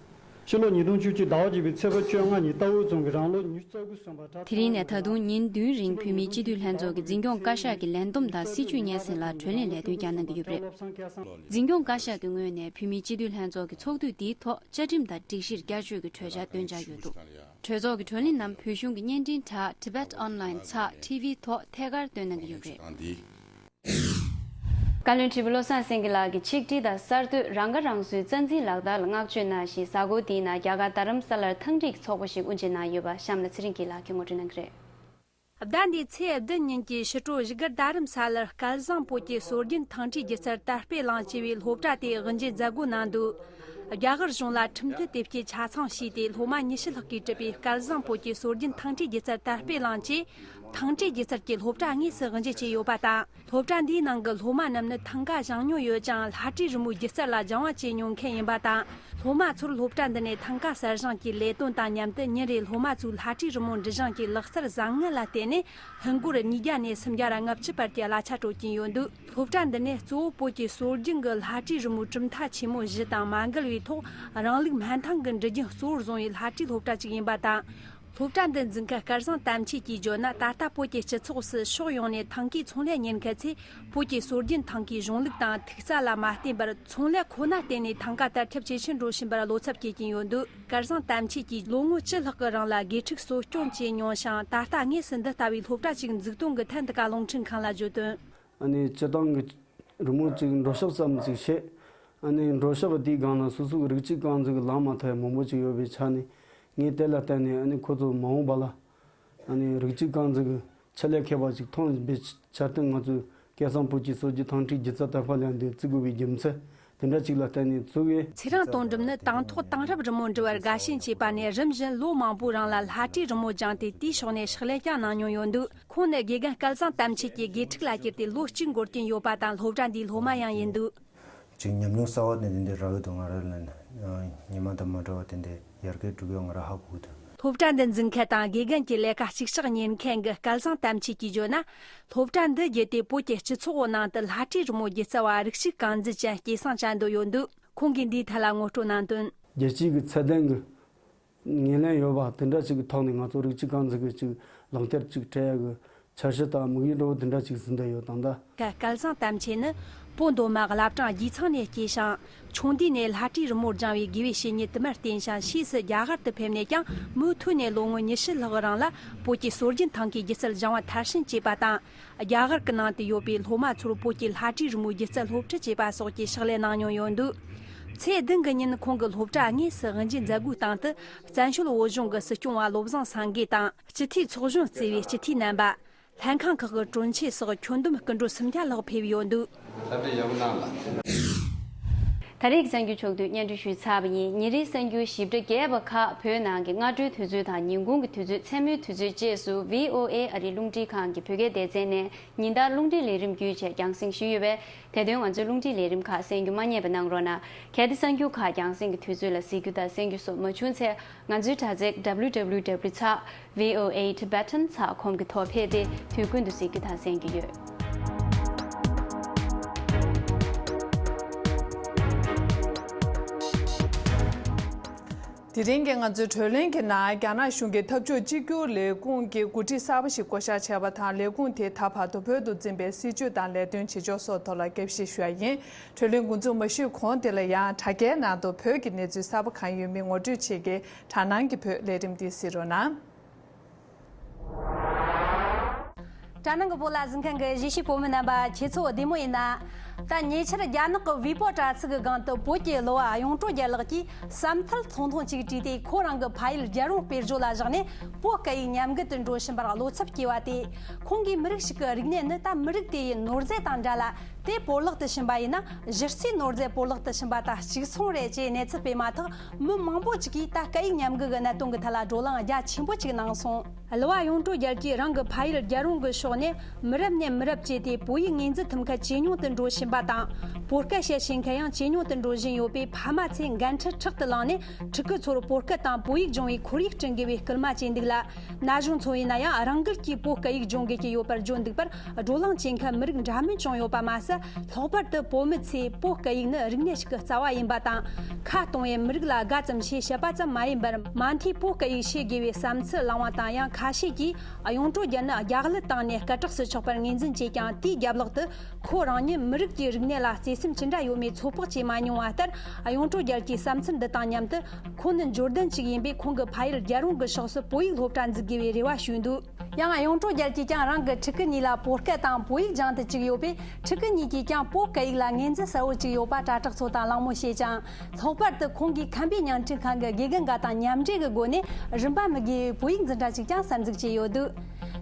ཕྱི་ལོ་ཉིས་སྟོང་བཅུ་གཅིག་ཟླ་བ་བརྒྱད་པའི་ཚེས་པ་བཅོ་ལྔ་ཉིན་རྟའུ་རྫོང་གི་རང་ལོ་ཉི་ཤུ་རྩ་དགུ་སོན་པ་གྲྭ་དེ་རིང་ནས་ད་དུང་ཉིན་བདུན་རིང་བོད་མིའི་སྤྱི་འཐུས་ལྷན་ཚོགས་ཀྱི་འཛིན་སྐྱོང་བཀའ་ཤག་གི་ལས་བསྡོམས་དང་སྲིད་བྱུས་སྙན་སེང་ལ་གྲོས་གླེང་ལས་དོན་བསྐྱངས་གནང་གི་ཡོད་པ་རེད། འཛིན་སྐྱོང་བཀའ་ཤག་གི་ངོས་ནས་བོད་མིའི་སྤྱི་འཐུས་ལྷན་ཚོགས་ཀྱི་ཚོགས་དུས་འདིའི་ཐོག་བཅའ་ཁྲིམས་དང་སྒྲིག་གཞིར་བསྐྱར་བཅོས་ཀྱི་གྲོས་འཆར་འདོན་འཆར་ཡོད་འདུག་གྲོས་ཚོགས་ཀྱི་གྲོས་གླེང་རྣམས་བོད་གཞུང་གི་བརྙན་འཕྲིན་དྲ་Tibet Online ཚགས་ཊི་ཝི་ཐོག་ཐད་ཀར་སྟོན་གནང་གི་ཡོད་པ་རེད། བཀའ་བློན་ཁྲི་པ་བློ་བཟང་སེང་གེ་ལགས་ཀྱིས་ཆིག་སྒྲིལ་དང་གསར་གཏོད་རང་ཁ་རང་གསོའི་རྩ་འཛིན་ལག་བསྟར་ལ་བསྔགས་བརྗོད་གནང་ཞིང་། གཟའ་འཁོར་འདིའི་ནང་རྒྱ་གར་རྡ་རམ་ས་ལར་ཐང་འགྲིག་གི་ཚོགས་པ་ཞིག་དབུ་འབྱེད་གནང་ཡོད་པ་གཤམ་ལ་ཚེ་རིང་སྐྱིད་ལགས་ཀྱིས་ངོ་སྤྲོད་གནང་གི་རེད། ཟླ་འདིའི་ཚེས་བདུན་ཉིན་གྱི་ཕྱི་དྲོ་བཞུགས་སྒར་རྡ་རམ་ས་ལར་སྐལ་བཟང་བོད་ཀྱི་སྲོལ་རྒྱུན་ཐང་ཁྲིད་སྒྱུ་རྩལ་དར་སྤེལ་གླིང་ཞེས་པའི་སློབ་གྲྭ་དེ་དབུ་འབྱེད་མཛད་སྒོ་གནང་འདུག་རྒྱ་གར་གཞུང་ལ་ཁྲིམས་མཐུན་དེབ་སྐྱེལ་ཆ་ཚང་བྱས་ཏེ། སློབ་མ་ཉི་ཤུ་ལྷག་གིས་གྲུབ་པའི་སྐལ་བཟང་བོད་ཀྱི་སྲོལ་རྒྱུན་ཐང་ཁྲིད་སྒྱུ་རྩལ་དར་སྤེལ་གླིང་བཅས་ཐང་ཁྲིད་སྒྱུ་རྩལ་གྱི་སློབ་གྲྭ་དངོས་སུ་དབུ་འབྱེད་བྱས་ཡོད་པ་དང་། སློབ་གྲྭ་འདིའི་ནང་གི་སློབ་མ་རྣམས་ནི་ཐང་ག་བཞེངས་མྱོང་ཡོད་ཅིང་། ལྷ་བྲིས་རི་མོའི་སྒྱུ་རྩལ་ལ་སྦྱང་བ་བྱེད་མྱོང་མཁན་ཡིན་པ་དང་། སློབ་མ་ཚོར་སློབ་གྲྭ་འདི་ནས་ཐང་ག་གསར་བཞེངས་ཀྱི་ལས་དོན་དང་མཉམ་དུ། ཉིན་རེའི་སློབ་མ་ཚོའི་ལྷ་བྲིས་རི་མོ་འབྲི་བཞེངས་ཀྱི་ལག་རྩལ་བཟང་ངན་ལ་བརྟེན་ནས། ཧིན་སྒོར་ཉིས་བརྒྱ་ནས་སུམ་བརྒྱ་ར་ལྔ་བཅུ་བར་གྱི་གླ་ཆ་སྤྲོད་ཀྱིན་ཡོད་འདུག་སློབ་གྲྭ་འདི་ནས་གཙོ་བོ་བོད་ཀྱི་སྲོལ་རྒྱུན་གྱི་ལྷ་བྲིས་རི་མོའི་གྲུབ་མཐའ་ཆེན་མོ་བཞི་དང་མ་འགལ་བའི་ཐོག། རང་ལུགས་སྨན་ཐང་གི་འབྲི་རྒྱུན་གཙོ་བོར་བཟུང་བའི་ལྷ་བྲིས་སློབ་གྲྭ་ཅིག་ཡིན་པ་དང་། སློབ་གྲྭ་འདི་འཛིན་མཁན་སྐལ་བཟང་དམ་ཆོས་ཀྱིས་བརྗོད་ན། ད་ལྟ་བོད་ཀྱི་སྤྱི་ཚོགས་སུ་ཕྱོགས་ཡོངས་ནས་ཐང་གའི་ཚོང་ལས་གཉེར་མཁན་ཚོས་བོད་ཀྱི་སྲོལ་རྒྱུན་ཐང་གའི་གཞུང་ལུགས་དང་ཐིག་རྩལ་ལ་མ་བརྟེན་པར། ཚོང་ལས་ཁོ་ན་བརྟེན་ནས་ཐང་ག་དར་ཁྱབ་ཇེ་ཆེར་འགྲོ་བཞིན་པར་བློ་འཚབ་སྐྱེ་གིན་ཡོད་འདུག་སྐལ་བཟང་དམ་ཆོས་ཀྱིས་ལོ་ངོ་བཅུ་ལྷག་གི་རིང་ལ་དགེ་ཕྲུག་གསོ་སྐྱོང་བྱས་མྱོང་ཞིང་། ད་ལྟ་དངོས་སུ་འདི་ལྟ་བུའི་སློབ་གྲྭ་ཞིག་འཛུགས་གཏོང་གི་ཐད། འདི་ག་རླུང་འཕྲིན་ཁང་ལ་བརྗོད་དོན། ཨ་ནི་སྤྱིར་བཏང་གི་རི་མོ་ཅིག་འགྲོ་ཕྱོགས་ཙམ་ཅིག་བཤད། ཨ་ནི་འགྲོ་ཕྱོགས་དེའི་སྒང་ལ་སོ་སོའི་རིགས་གཅིག་རྐང་འཛུགས་ལངས་མ་ཐུབ་མང་པོ་ཅིག་ཡོད་པའི་ཆ་ནས། ངས་དེ་ལ་བརྟེན་ནས་ཨ་ནི་ཁོ་ཚོ་མ་འོངས་པ་ལ་ཨ་ནི་རིགས་གཅིག་རྐང་འཛུགས་ཀྱི་ཆེད་ལས་མཁས་པ་ཅིག་ཐོན་པའི་ཆ་རྐྱེན། ང་ཚོས་སྐལ་བཟང་བོད་ཀྱི་སྲོལ་རྒྱུན་ཐང་ཁྲིད་སྒྱུ་རྩལ་དར་སྤེལ་གླིང་འདི་བཙུགས་དགོས་པའི་རྒྱུ་མཚན་དེ་འདྲ་ཅིག་ལ་བརྟེན་ནས་བཙུགས་པས། ཚེ་རིང་དོན་གྲུབ་ནི་དང་ཐོག་དེང་རབས་རི་མོ་འབྲི་བར་དགའ་ཞེན་བྱས་པ་ནས། རིམ་བཞིན་ལོ་མང་པོའི་རིང་ལ་ལྷ་བྲིས་རི་མོ་སྦྱངས་ཏེ། དེའི་ཕྱོགས་ནས་ཕྱག་ལས་ཀྱང་གནང་མྱོང་ཡོད་འདུག་ཁོང་ནི་དགེ་རྒན་སྐལ་བཟང་དམ་ཆོས་ཀྱི་དགེ་ཕྲུག་ལ་གྱུར་ཏེ་ལོ་གཅིག་འགོར་གྱིན་ཡོད་པ་དང་། སློབ་གྲྭ་འདིའི་སློབ་མ་ཡང་ཡིན་འདུག་ཅིག་ཉམས་མྱོང་གསར་བ་དེ་འདི་འདྲ་རག་གི་འདུག་ང་རང་ལ་ཉི་མ་དང་མ་འདྲ་བ་དེ་འདྲའི་ཡར་རྒྱས་འགྲོ་གི་ཡོད་ང་རང་ཧ་གོ་གི་འདུག་སློབ་གྲྭ་འདི་འཛིན་མཁན་དང་དགེ་རྒན་གྱི་ལས་ཀ་གཅིག་ཆགས་གཉེར་མཁན་གྱི་སྐལ་བཟང་དམ་ཆོས་ཀྱིས་བརྗོད་ན། སློབ་གྲྭ་འདི་བརྒྱུད་དེ་བོད་ཀྱི་སྤྱི་ཚོགས་ནང་དུ་ལྷ་བྲིས་རི་མོ་སྒྱུ་རྩལ་བ་རིགས་གཅིག་རྐང་འཛིན་ཅན་སྐྱེད་སྲིང་བྱ་འདོད་ཡོད་འདུག་ཁོང་གིས་འདིའི་ཐད་ལ་ངོ་སྤྲོད་གནང་དོན། རྒྱལ་སྤྱིའི་གི་ཚད་ལྡན་གྱི་ངོས་ལེན་ཡོད་པ་དེ་འདྲ་ཞིག་གི་ཐོག་ནས། ང་ཚོ་རིགས་གཅིག་རྐང་འཛིན་གྱི་ཅིག་ལག་འཁྱེར་ཅིག་སྤྲད་ཡ་གི་འཆར་གཞི་དང་དམིགས་ཡུལ་འདྲ་བོ་དེ་འདྲ་ཅིག་འཛིན་བསྡད་ཡོད། ད་ལྟ། སྐལ་བཟང་དམ་ཆོས་ནི་བོད་མདོ་སྨད་བླ་བྲང་རྒྱལ་ཚང་ནས་སྐྱེས་ཤིང་། ཆུང་དུས་ནས་ལྷ་བྲིས་རི་མོ་སྦྱང་བའི་དགེ་བའི་བཤེས་གཉེན་དུ་མར་བསྟེན་ཞིང་། ཕྱིས་སུ་རྒྱ་གར་དུ་ཕེབས་ནས་ཀྱང་། མུ་མཐུད་ནས་ལོ་ངོ་ཉི་ཤུ་ལྷག་རིང་ལ་བོད་ཀྱི་སྲོལ་རྒྱུན་ཐང་གའི་སྒྱུ་རྩལ་སྦྱང་བ་མཐར་ཕྱིན་བྱས་པ་དང་། རྒྱ་གར་གྱི་ནང་དུ་ཡོད་པའི་སློབ་མ་ཚོར་བོད་ཀྱི་ལྷ་བྲིས་རི་མོའི་སྒྱུ་རྩལ་སློབ་ཁྲིད་བྱས་པ་སོགས་ཀྱི་ཕྱག་ལས་གནང་མྱོང་ཡོད་འདུག་ཚེ་བདུན་གྱི་ཉིན་ཁོང་གི་སློབ་གྲྭ་དངོས་སུ་དབུ་འབྱེད་མཛད་སྒོའི་སྟེང་དུ། བཙན་བྱོལ་བོད་གཞུང་གི་སྲིད་སྐྱོང་བ་བློ་བཟང་སེང་གེ་དང་། སྤྱི་འཐུས་ཚོགས་གཞོན་གཙོས་པའི་སྤྱི་འཐུས་རྣམ་པ། ལྷན་ཁང་ཁག་གི་དྲུང་ཆེ་སོགས་ཁྱོན་བསྡོམས་སྐུ་མགྲོན་སུམ་བརྒྱ་ལྷག་ཕེབས་ཡོད་འདུག་ད་རེས་ཀྱི་གསར་འགྱུར་ཕྱོགས་བསྡུས་སྙན་སྒྲོན་ཞུས་ཚར་བ་ཡིན། ཉིན་རེའི་གསར་འགྱུར་ཞིབ་ཕྲ་རྒྱས་པ་ཁག་བོད་ནང་གི་སྔ་དྲོའི་དུས་ཚོད་དང་ཉིན་གུང་གི་དུས་ཚོད། མཚན་མོའི་དུས་ཚོད་བཅས་སུ་བྷི་ཨོ་ཨེ་ཨ་རིའི་རླུང་འཕྲིན་ཁང་གི་བོད་སྐད་སྡེ་ཚན་ནས་ཉིན་ལྟར་རླུང་འཕྲིན་ལས་རིམ་བརྒྱུད་བཅས་རྒྱང་སྲིང་ཞུས་ཡོད་པས། དེ་དོན་ང་ཚོའི་རླུང་འཕྲིན་ལས་རིམ་ཁག་གསན་རྒྱུ་མ་བསྙེལ་བ་གནང་རོགས་གནང་། གལ་ཏེ་གསར་འགྱུར་ཁག་རྒྱང་སྲིང་གི་དུས་ཚོད་ལ་གཟིགས་རྒྱུ་དང་གསན་རྒྱུ་སོགས་མ་བྱུང་ཚེ། ང་ཚོའི་དྲ་ཚིགས་W W W ཚེག་V O A Tibetan ཚེག་ཀོམ་གྱི་ཐོག་ཕེབས་ཏེ་དུས་ཀུན་ཏུ་གཟིགས་རྒྱུ་དང་གསན་རྒྱུ་ཡོད། དེ་རིང་གི་ང་ཚོའི་བགྲོ་གླེང་གི་ནང་། རྒྱ་ནག་གཞུང་གིས་འཐབ་ཕྱོགས་གཅིག་གྱུར་ལས་ཁུངས་ཀྱི་འགོ་ཁྲིད་གསར་པ་ཞིག་བསྐོ་གཞག་བྱས་པ་དང་། ལས་ཁུངས་དེས་ད་བར་དུ་བོད་དུ་འཛིན་པའི་སྲིད་བྱུས་དང་ལས་དོན་བྱེད་ཕྱོགས་སོགས་ཐོག་ལ་བརྒྱབ་བཤད་ཞུ་ཡ་ཡིན། བགྲོ་གླེང་འགོ་འཛུགས་མ་ཞུས་གོང་དེ་ལ་ཡང་དྲ་རྒྱའི་ནང་དུ་བོད་ཀྱི་གནས་ཚུལ་གསར་པ་གང་ཡོད་མེད་ངོ་སྤྲོད་བྱེད་ཀྱི་དྲ་སྣང་གི་བོད་ལས་རིམ་འདི་གཟིགས་རོགས་གནང་། དྲ་སྣང་གི་བོད་ལ་གཟིགས་མཁན་གྱི་གཞིས་བྱེས་བོད་མི་རྣམ་པ། ཁྱེད་ཚོ་བདེ་མོ་ཡིན་ན། ད་ཉེ་ཆར་རྒྱ་ནག་གི་ཝི་པོ་དྲ་ཚིགས་ཀྱི་སྒང་དུ་བོད་ཀྱི་གླུ་བ་གཡུང་དྲུང་རྒྱལ་ལགས་ཀྱིས་བསམ་ཚུལ་ཐུང་ཐུང་ཅིག་བྲིས་ཏེ། ཁོ་རང་གི་ཕ་ཡུལ་རྒྱལ་རོང་དཔེར་བརྗོད་ལ་བཞག་ནས། བོད་སྐད་ཡིག་ཉམས་རྒུད་དུ་འགྲོ་བཞིན་པར་བློ་འཚབ་སྐྱེ་བ་སྟེ། ཁོང་གིས་མི་རིགས་ཤིག་གི་རིག་གནས་ནི་ད་མི་རིགས་དེ་ཡི་ནོར་རྫས་དང་འདྲ་ལ། དེ་བོར་བརླག་ཏུ་ཕྱིན་པ་ཡིན་ན། གཞི་རྩའི་ནོར་རྫས་བོར་བརླག་ཏུ་ཕྱིན་པ་དང་གཅིག་མཚུངས་རེད་ཅེས་གནས་ཚུལ་སྤེལ་མ་ཐག། མི་མང་པོ་ཅིག་གིས་ད་སྐད་ཡིག་ཉམས་རྒུད་ཀྱི་གནད་དོན་གྱི་ཐད་ལ་བགྲོ་གླེང་རྒྱ་ཆེན་པོ་ཅིག་གནང་སོང་། གླུ་བ་གཡུང་དྲུང་རྒྱལ་གྱིས་རང་གི་ཕ་ཡུལ་རྒྱལ་རོང་གི་ཕྱོགས་ནས་མི་རབས་ནས་མི་རབས་བརྒྱུད་དེ་བོད་ཡིག་ངོས་འཛིན་ཐུབ་མཁན་ཇེ་ཉུང་དུ་འགྲོ་བཞིན་པ་དང་། བོད་སྐད་བཤད་ཤེས་མཁན་ཡང་ཇེ་ཉུང་དུ་འགྲོ་བཞིན་ཡོད་པས། ཕ་མ་ཚོས་འགན་འཁྲི་ཕྲག་ཏུ་བླངས་ནས། ཕྲུ་གུ་ཚོར་བོད་སྐད་དང་བོད་ཡིག་སྦྱོང་བའི་ཁོར་ཡུག་བསྐྲུན་དགོས་པའི་སྐུལ་མ་བྱས་འདུག་ལ། ན་གཞོན་ཚོ་ཡིན་ན་ཡང་རང་འགུལ་གྱིས་བོད་སྐད་ཡིག་སྦྱོང་དགོས་ཀྱི་ཡོད་པར་བརྗོད་འདུག་པར། བགྲོ་གླེང་བྱེད་མཁན་མི་རིགས་འདྲ་མིན་ཅུང་ཡོད་པ་མ་ཟད། ལྷག་པར་དུ་བོད་མི་ཚོས་བོད་སྐད་ཡིག་ནི་རིག་གནས་ཤིག་གི་རྩ་བ་ཡིན་པ་དང་། ཁ་གཏོང་བའི་མི་རིགས་ལ་དགའ་ཙམ་ཞེས་བཤད་པ་ཙམ་མ་ཡིན་པར། མ་མཐའི་བོད་སྐད་ཡིག་ཤེས་དགོས་པའི་བསམ་ཚུལ་བསླངས་པ་དང་། ཡང་ཁ་ཤས་ཀྱིས་གཡུང་དྲུང་རྒྱལ་ནི་རྒྱ་གླུ་བཏང་ནས་སྐད་གྲགས་སུ་ཆགས་པར་ངོས་འཛིན་བྱས་ཀྱང་། དེའི་རྒྱབ་ལོགས་དུ་ཁོ་རང་ཉིད་མི་རིགས་ཀྱི་རིག་གནས་ལ་བརྩེ་སེམས་ཅི་འདྲ་ཡོད་མེད་ཚོད་དཔག་བྱེད་མ་མྱོང་བ་ལྟར། གཡུང་དྲུང་རྒྱལ་གྱི་བསམ་ཚུལ་འདི་དང་མཉམ་དུ། ཁོང་ནི་འབྱོར་ལྡན་ཅིག་ཡིན་པས། ཁོང་གི་ཕ་ཡུལ་རྒྱལ་རོང་གི་ཕྱོགས་སུ་བོད་ཡིག་སློབ་གྲྭ་འཛུགས་དགོས་པའི་རེ་བ་ཞུས་འདུག་ཡང་གཡུང་དྲུང་རྒྱལ་གྱིས་ཀྱང་རང་གི་ཕྲུ་གུ་གཉིས་ལ་བོད་སྐད་དང་བོད་ཡིག་སྦྱང་དུ་བཅུག་ཡོད་པས། ཕྲུ་གུ་གཉིས་ཀྱིས་ཀྱང་བོད་སྐད་ཡིག་ལ་ངོས་འཛིན་གསལ་བོ་བཅུག་ཡོད་པ་དྲ་གྲགས་ཚོ་དང་གླེང་མོལ་བྱས་ཀྱང་། ལྷག་པར་དུ་ཁོང་གིས་ཁམས་པའི་བརྙན་འཕྲིན་ཁང་གི་དགེ་རྒན་འགའ་དང་མཉམ་འབྲེལ་གྱི་སྒོ་ནས། རིན་པ་མི་དགོས་པའི་བོད་ཡིག་འཛིན་གྲྭ་ཞིག་ཀྱང་གསར་འཛུགས་བྱས་ཡོད་འདུག་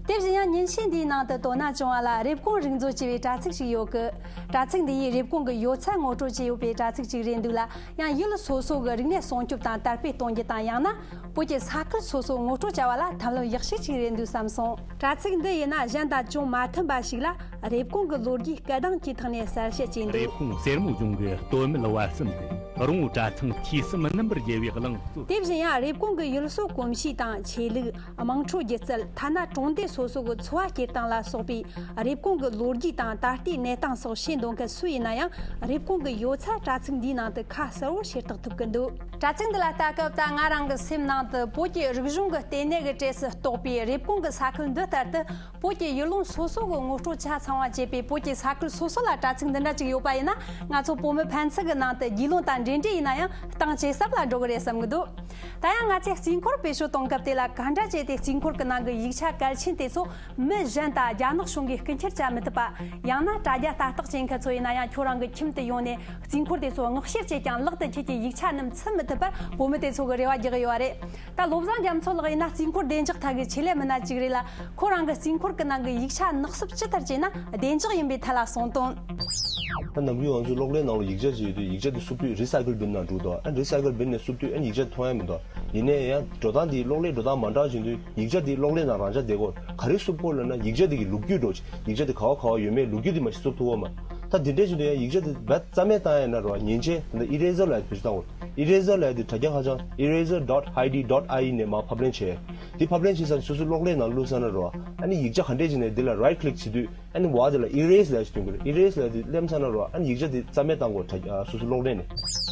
དེ་བཞིན་ཡང་ཉིན་ཤས་འདིའི་ནང་དུ་དོ་སྣང་བྱུང་བ་ལ་རེབ་གོང་རིག་མཛོད་ཅེས་པའི་དྲ་ཚིགས་ཤིག་ཡོད་གི། དྲ་ཚིགས་འདི་ཡིས་རེབ་གོང་གི་ཡོད་ཚད་ངོ་སྤྲོད་བྱས་ཡོད་པའི་དྲ་ཚིགས་ཅིག་རེད་འདུག་ལ། ཡང་ཡུལ་སོ་སོ་གི་རིག་གནས་སྲུང་སྐྱོབ་དང་དར་སྤེལ་གཏོང་རྒྱུ་དང་། ཡང་ན་བོད་ཀྱི་ས་ཁུལ་སོ་སོ་ངོ་སྤྲོད་བྱ་བ་ལ་ཐབས་ལམ་ཡག་ཤོས་ཅིག་རེད་འདུག་བསམ་སོང་། དྲ་ཚིགས་འདི་ཡིན་ན་གཞན་དང་ཅུང་མ་མཐུན་པ་ཞིག་ལ། རེབ་གོང་གི་ལོ་རྒྱུས་སྐད་གདངས་ཀྱི་ཐོག་ནས་གསལ་བཤད་བྱས་འདུག། རེབ་གོང་སེར་མོ་ལྗོངས་ཀྱི་སྟོད་སྨད་བར་གསུམ་དུ་རོང་བོ་གྲྭ་ཚང་ཐོས་བསམ་རྣམ་པར་རྒྱལ་བའི་གླིང་སོགས། དེ་བཞིན་ཡང་རེབ་གོང་གི་ཡུལ་སྲོལ་གོམས་གཤིས་དང་ཆོས་ལུགས། དམངས་ཁྲོད་སྒྱུ་རྩལ། ཐ་ན་གྲོང་སྡེ་སོ་སོ་གི་འཚོ་བ་སྐྱེལ་སྟངས་ལ་སོགས་པའི་རེབ་གོང་གི་ལོ་རྒྱུས་དང་ད་ལྟའི་གནས་སྟངས་སོགས་ཤེས་འདོད་མཁན་སུ་ཡིན་ན་ཡང་རེབ་གོང་གི་ཡོད་ཚད་དྲ་ཚིགས་འདིའི་ནང་དུ་ཁ་གསལ་བོར་ཤེས་རྟོགས་ཐུབ་ཀྱི་འདུག། དྲ་ཚིགས་འདི་ལ་ལྟ་སྐབས་ད་ང་རང་གི་སེམས་ནང་དུ་བོད་ཀྱི་རིག་གཞུང་གི་ལྟེ་གནས་ཀྱི་གྲས་སུ་གཏོགས་པའི་རེབ་གོང་གི་ས་ཁུལ་འདི་ལྟར་དུ། བོད་ཀྱི་ཡུལ་ལུང་སོ་སོ་གི་ངོ་སྤྲོད་ཆ་ཚང་བ་བྱེད་པའི་བོད་ཀྱི་ས་ཁུལ་སོ་སོ་ལ་དྲ་ཚིགས་འདི་འདྲ་ཅིག་ཡོད་པ་ཡིན་ན། ང་ཚོ་བོད་མི་ཕན་ཚུན་གྱི་ནང་དུ་རྒྱུས་ལོན་དང་འབྲེལ་འདྲིས་ཡིན་ན་ཡང་གཏིང་ཇེ་ཟབ་ལ་འགྲོ་གི་རེད་བསམ་གྱི་འདུག། ད་ཡང་ང་ཚོས་རྩིས་འཁོར་བེད་སྤྱོད་གཏོང་སྐབས་དེ་ལ་ག་འདྲ་བྱས་ཏེ་རྩིས་འཁོར་གྱི་ནང་གི་ཡིག་ཆ་གལ་ཆེན་དེ་ཚོ་མི་གཞན་དང་རྒྱ་ནག་གཞུང་གིས་རྐུ་འཁྱེར་བྱ་མི་ཐུབ་པ། ཡང་ན་དྲ་རྒྱ་ལྟ་རྟོག་བྱེད་མཁན་ཚོ་ཡིན་ན་ཡང་ཁྱོད་རང་གི་ཁྱིམ་དུ་ཡོང་ནས་རྩིས་འཁོར་དེ་ཚོ་མངགས་བཤེར་བྱས་ཀྱང་ལག་ཏུ་ཁྱེད་ཀྱི་ཡིག་ཆ་རྣམས་ཚུད་མི་ཐུབ་པར་བོད་མི་དེ་ཚོ་གི་རེ་བ་རྒྱག་གི་ཡོད་པ་རེད། ད་བློ་བཟང་རྒྱ་མཚོ་ལགས་ཡིན་ན་རྩིས་འཁོར་བདེ་འཇགས་ཐད་ཀྱི་ཆེད་ལས་མི་སྣ་གཅིག་རེད་ལ། ཁོ་རང་གི་རྩིས་འཁོར་གྱི་ནང་གི་ཡིག་ཆ་ནག་སུབ་ཅི་ལྟར་བྱས་ན་བདེ་འཇགས་ཡིན་པའི་ཐད་ལ་གསུངས་དོན། ད་ནམ་རྒྱུན་ང་ཚོས་གློག་ཀླད་ནང་ལ་ཡིག་ཆ་ཅིག་ཡོད་དུས་ཡིག་ཆ་དེ་སུབ་དུས་རི་སའི་ཀལ་བིན་ནང་འགྲོ་འདུག། ཨ་རི་སའི་ཀལ་བིན་ནས་སུབ་དུས་ཨ་ཡིག་ཆ་མཐོང་ཡ་མི་འདུག། ཡིན་ནའི་ཡང་འགྲོ་སྟངས་དེ་གློག་ཀླད་འགྲོ་སྟངས་མ་འདྲ་བཞིན་དུ་ཡིག་ཆ་དེ་གློག་ཀླད་ནང་རང་འཇགས་བསྡད་ཀྱི་ཡོད། ག་རེ་སུབ་དགོས་ལབ་ན་ཡིག་ཆ་དེ་གི་ལོ་རྒྱུས་འགྲོ་ཆེ། ཡིག་ཆ་དེ་ག་བ་ག་བ་ཡོད་མེད་ལོ་རྒྱུས་དེ་མ་གཞི་སུབ་ཐུབ་ཀྱི་ཡོད་མ་རེད། ད་དེ་འདྲ་བཞིན་དུ་ཡང་ཡིག་ཆ་དེ་རྦད་རྩ་མེད་བཏང་ཡ་ཡིན་ན་རོ། མཉེན་ཆས་དེ་འདྲ་ཨི་རེ་ཟར་ལབ་ཡ་དེ་བེད་སྤྱོད་བཏང་དགོས། ཨི་རེ་ཟར་ལབ་ཡ་དེ་དྲ་རྒྱ་ཁ་བྱང་eraser dot haidi dot ie ནས་མར་ཕབ་ལེན་བྱས། དེ་ཕབ་ལེན་བྱས་ཚར་ནས་སོ་སོའི་གློག་ཀླད་ནང་བླུགས་ཚར་ན་རོ། ཨ་ནི་ཡིག་ཆ་ག་འདྲས་ཅིག་ནས་དེ་ལ་right click བྱེད་དུས་ཨ་ནི་བ་དེ་ལ་erase ལབ་ཡ་ཞིག་ཐོན་གྱི་རེད། erase ལབ་ཡ་དེ་གླེམ་ཚར་ན་རོ། ཨ་ནི་ཡིག་ཆ་དེ་རྩ་མེད་བཏང་དགོས། དྲ་རྒྱ་སོ་སོའི་གློག་ཀླད་ནས།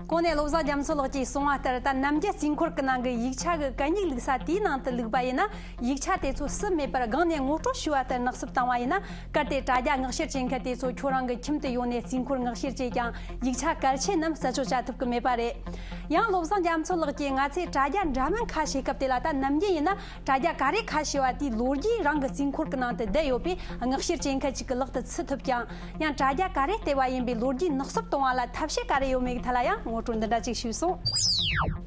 གོང་ནས་བློ་བཟང་རྒྱ་མཚོ་ལགས་ཀྱིས་གསུངས་པ་ལྟར་ད་ནམ་རྒྱུན་རྩིས་འཁོར་གྱི་ནང་གི་ཡིག་ཆ་གི་གད་སྙིགས་བླུགས་ས་དེའི་ནང་དུ་བླུགས་པ་ཡིན་ན། ཡིག་ཆ་དེ་ཚོ་སུབ་མེད་པར་སྒང་ནས་ངོ་སྤྲོད་ཞུས་པ་ལྟར་ནག་སུབ་བཏང་བ་ཡིན་ན། གལ་ཏེ་དྲ་རྒྱ་མངགས་བཤེར་བྱེད་མཁན་དེ་ཚོ་ཁྱོད་རང་གི་ཁྱིམ་དུ་ཡོང་ནས་རྩིས་འཁོར་མངགས་བཤེར་བྱས་ཀྱང་ཡིག་ཆ་གལ་ཆེ་རྣམས་རྩད་གཅོད་བྱ་ཐུབ་ཀྱི་མེད་པ་རེད། ཡང་བློ་བཟང་རྒྱ་མཚོ་ལགས་ཀྱིས་ང་ཚོས་དྲ་རྒྱ་འདྲ་མིན་ཁ་ཕྱེ་སྐབས་དེ་ལ་ད་ནམ་རྒྱུན་ཡིན་ན་དྲ་རྒྱ་ག་རེ་ཁ་ཕྱེ་བ་དེའི་ལོ་རྒྱུས་རང་གི་རྩིས་འཁོར་གྱི་ནང་དུ་བསྡད་ཡོད་པས་མངགས་བཤེར་བྱེད་མཁན་ཅིག་གི་ལག་ཏུ་ཚུད་ཐུབ་ཀྱང་། ཡང་དྲ་རྒྱ་ག་རེ་བལྟས་པ་ཡིན་པའི་ལོ་རྒྱུས་ནག་སུབ་གཏོང་བ་ལ་ཐབས་ཤེས་ག་རེ་ཡོད་མེད་ཀྱི་ཐད་ལ་ཡང་ངོ་སྤྲོད་འདི་འདྲ་ཅིག་ཞུས་སོང་།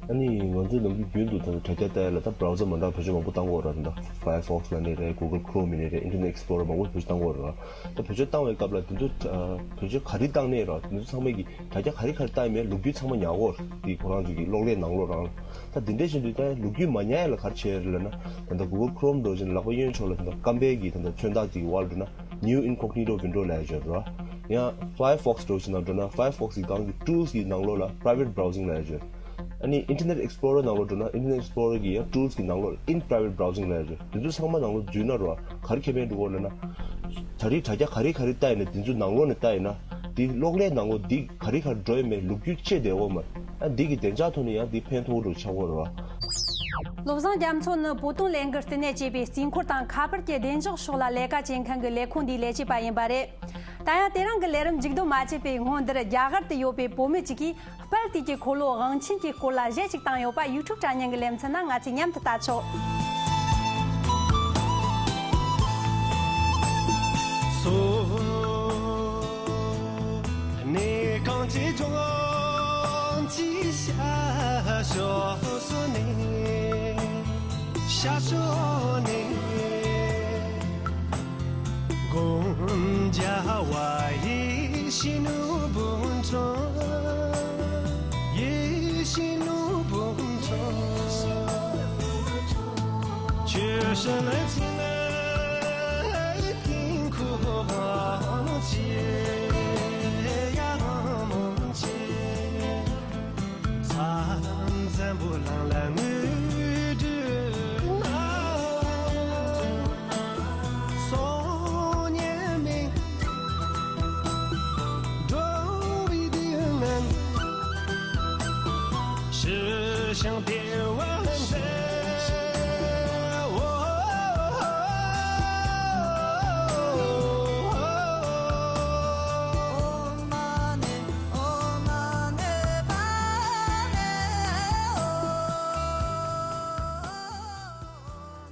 ཨ་ནི་ང་ཚོས་ནམ་རྒྱུན་རྒྱུན་དུ་ད་དྲ་རྒྱ་ལྟ་ཡ་ལ་ད་བྷ་རའོ་ཟར་མ་འདྲ་བེད་སྤྱོད་མང་པོ་བཏང་གི་ཡོད་རེད། ད་Firefox ལབ་ནའི་རེད། Google Chrome ཡིན་ནའི་རེད། Internet Explorer མང་པོ་བེད་སྤྱོད་བཏང་གི་ཡོད་རེད། ད་བེད་སྤྱོད་བཏང་བའི་སྐབས་ལ་དེ་ཚོ་བེད་སྤྱོད་ག་རེ་བཏང་ནའི་རེད། དེ་ཚོ་ཚང་མ་གི་དྲ་རྒྱ་ག་རེ་ག་རེ་བཏང་ཡིན་མིན་ལོ་རྒྱུས་ཚང་མ་ཉར་གི་ཡོད་རེད། དེ་ཁོ་རང་ཚོ་གི་གློག་ཀླད་ནང་ལོགས་རང་། ད་དེ་འདྲ་བཞིན་དུ་ད་ལོ་རྒྱུས་མ་ཉར་ཡ་ལ་ག་རེ་བྱས་ཡོད་རེད་ལབ་ན། ད་ལྟ་Google Chrome འདྲ་བཞིན་ལག་པ་གཡོན་ཕྱོགས་ལ་ད་ལྟ་སྐམ་པའི་གི་ད་ལྟ་མཚོན་རྟགས་ཅིག་གི་དབར་འགྲོ་ན། New Incognito Window ལབ་ཡ་ཅིག་ཡོད་རེད། ཡང་Firefox འདྲ་བོ་ཞིག་ནང་འགྲོ་ན་Firefox གི་སྒང་གི་Tools གི་ནང་ལོགས་ལ་Private Browsing ལབ་ཡ་ཅིག་ཡོད་རེད། ཨ་ནི་Internet Explorer ནང་ལོགས་འགྲོ་ན་Internet Explorer གི་ཡང་Tools གི་ནང་ལོགས་ལ་In Private Browsing ལབ་ཡ་ཅིག་ཡོད་རེད། དེ་ཚོ་ཚང་མ་ནང་ལོགས་འཛུལ་ན་རོ། ག་རེ་ཁེ་ཕན་འགྲོ་གོ་ལབ་ན། ད་རེས་དྲ་རྒྱ་ག་རེ་ག་རེ་ལྟ་ཡིན་ན་དེ་ཚོ་ནང་ལོགས་ནས་ལྟ་ཡིན་ན། དེ་གློག་ཀླད་ནང་ལོགས་འདི་ག་རེ་ག་རེ་འགྲོ་ཡོད་མེད་ལོ་རྒྱུས་ཅེས་བསྡད་ཡོད་མ་རེད། ཨ་འདི་གི་བདེ་འཇགས་ཐོག་ནས་ཡང་འདི་ཕན་ཐོགས་འགྲོ་ཆགས་གོ་རོ། བློ་བཟང་རྒྱ་མཚོ་ནི་བོད་དོན་ལས་འགུལ་བསྟི་གནས་ཅེས་པའི་རྩིས་འཁོར་དང་ཁ་པར་གྱི་བདེ་འཇགས་ཕྱོགས་ལ་ལས་ཀ་བྱེད་མཁན་གྱི་ལས་ཁུངས་འདིའི་ལས་བྱེད་པ་ཡིན་པ་རེད། ད་ཡང་དེ་རིང་གི་ལས་རིམ་མཇུག་བསྡོམས་མ་བྱས་པའི་སྔོན་འདིར་རྒྱ་གར་དུ་ཡོད་པའི་བོད་མི་གཅིག་གིས་དཔལ་དུས་ཀྱི་འཁོར་ལོ་དབང་ཆེན་གྱི་སྐོར་ལ་གཞས་ཅིག་བཏང་ཡོད་པ་YouTube དྲ་བརྙན་གྱི་ལེ་ཚན་ན་ང་ཚོས་མཉམ་དུ་ལྟ་ཆོག།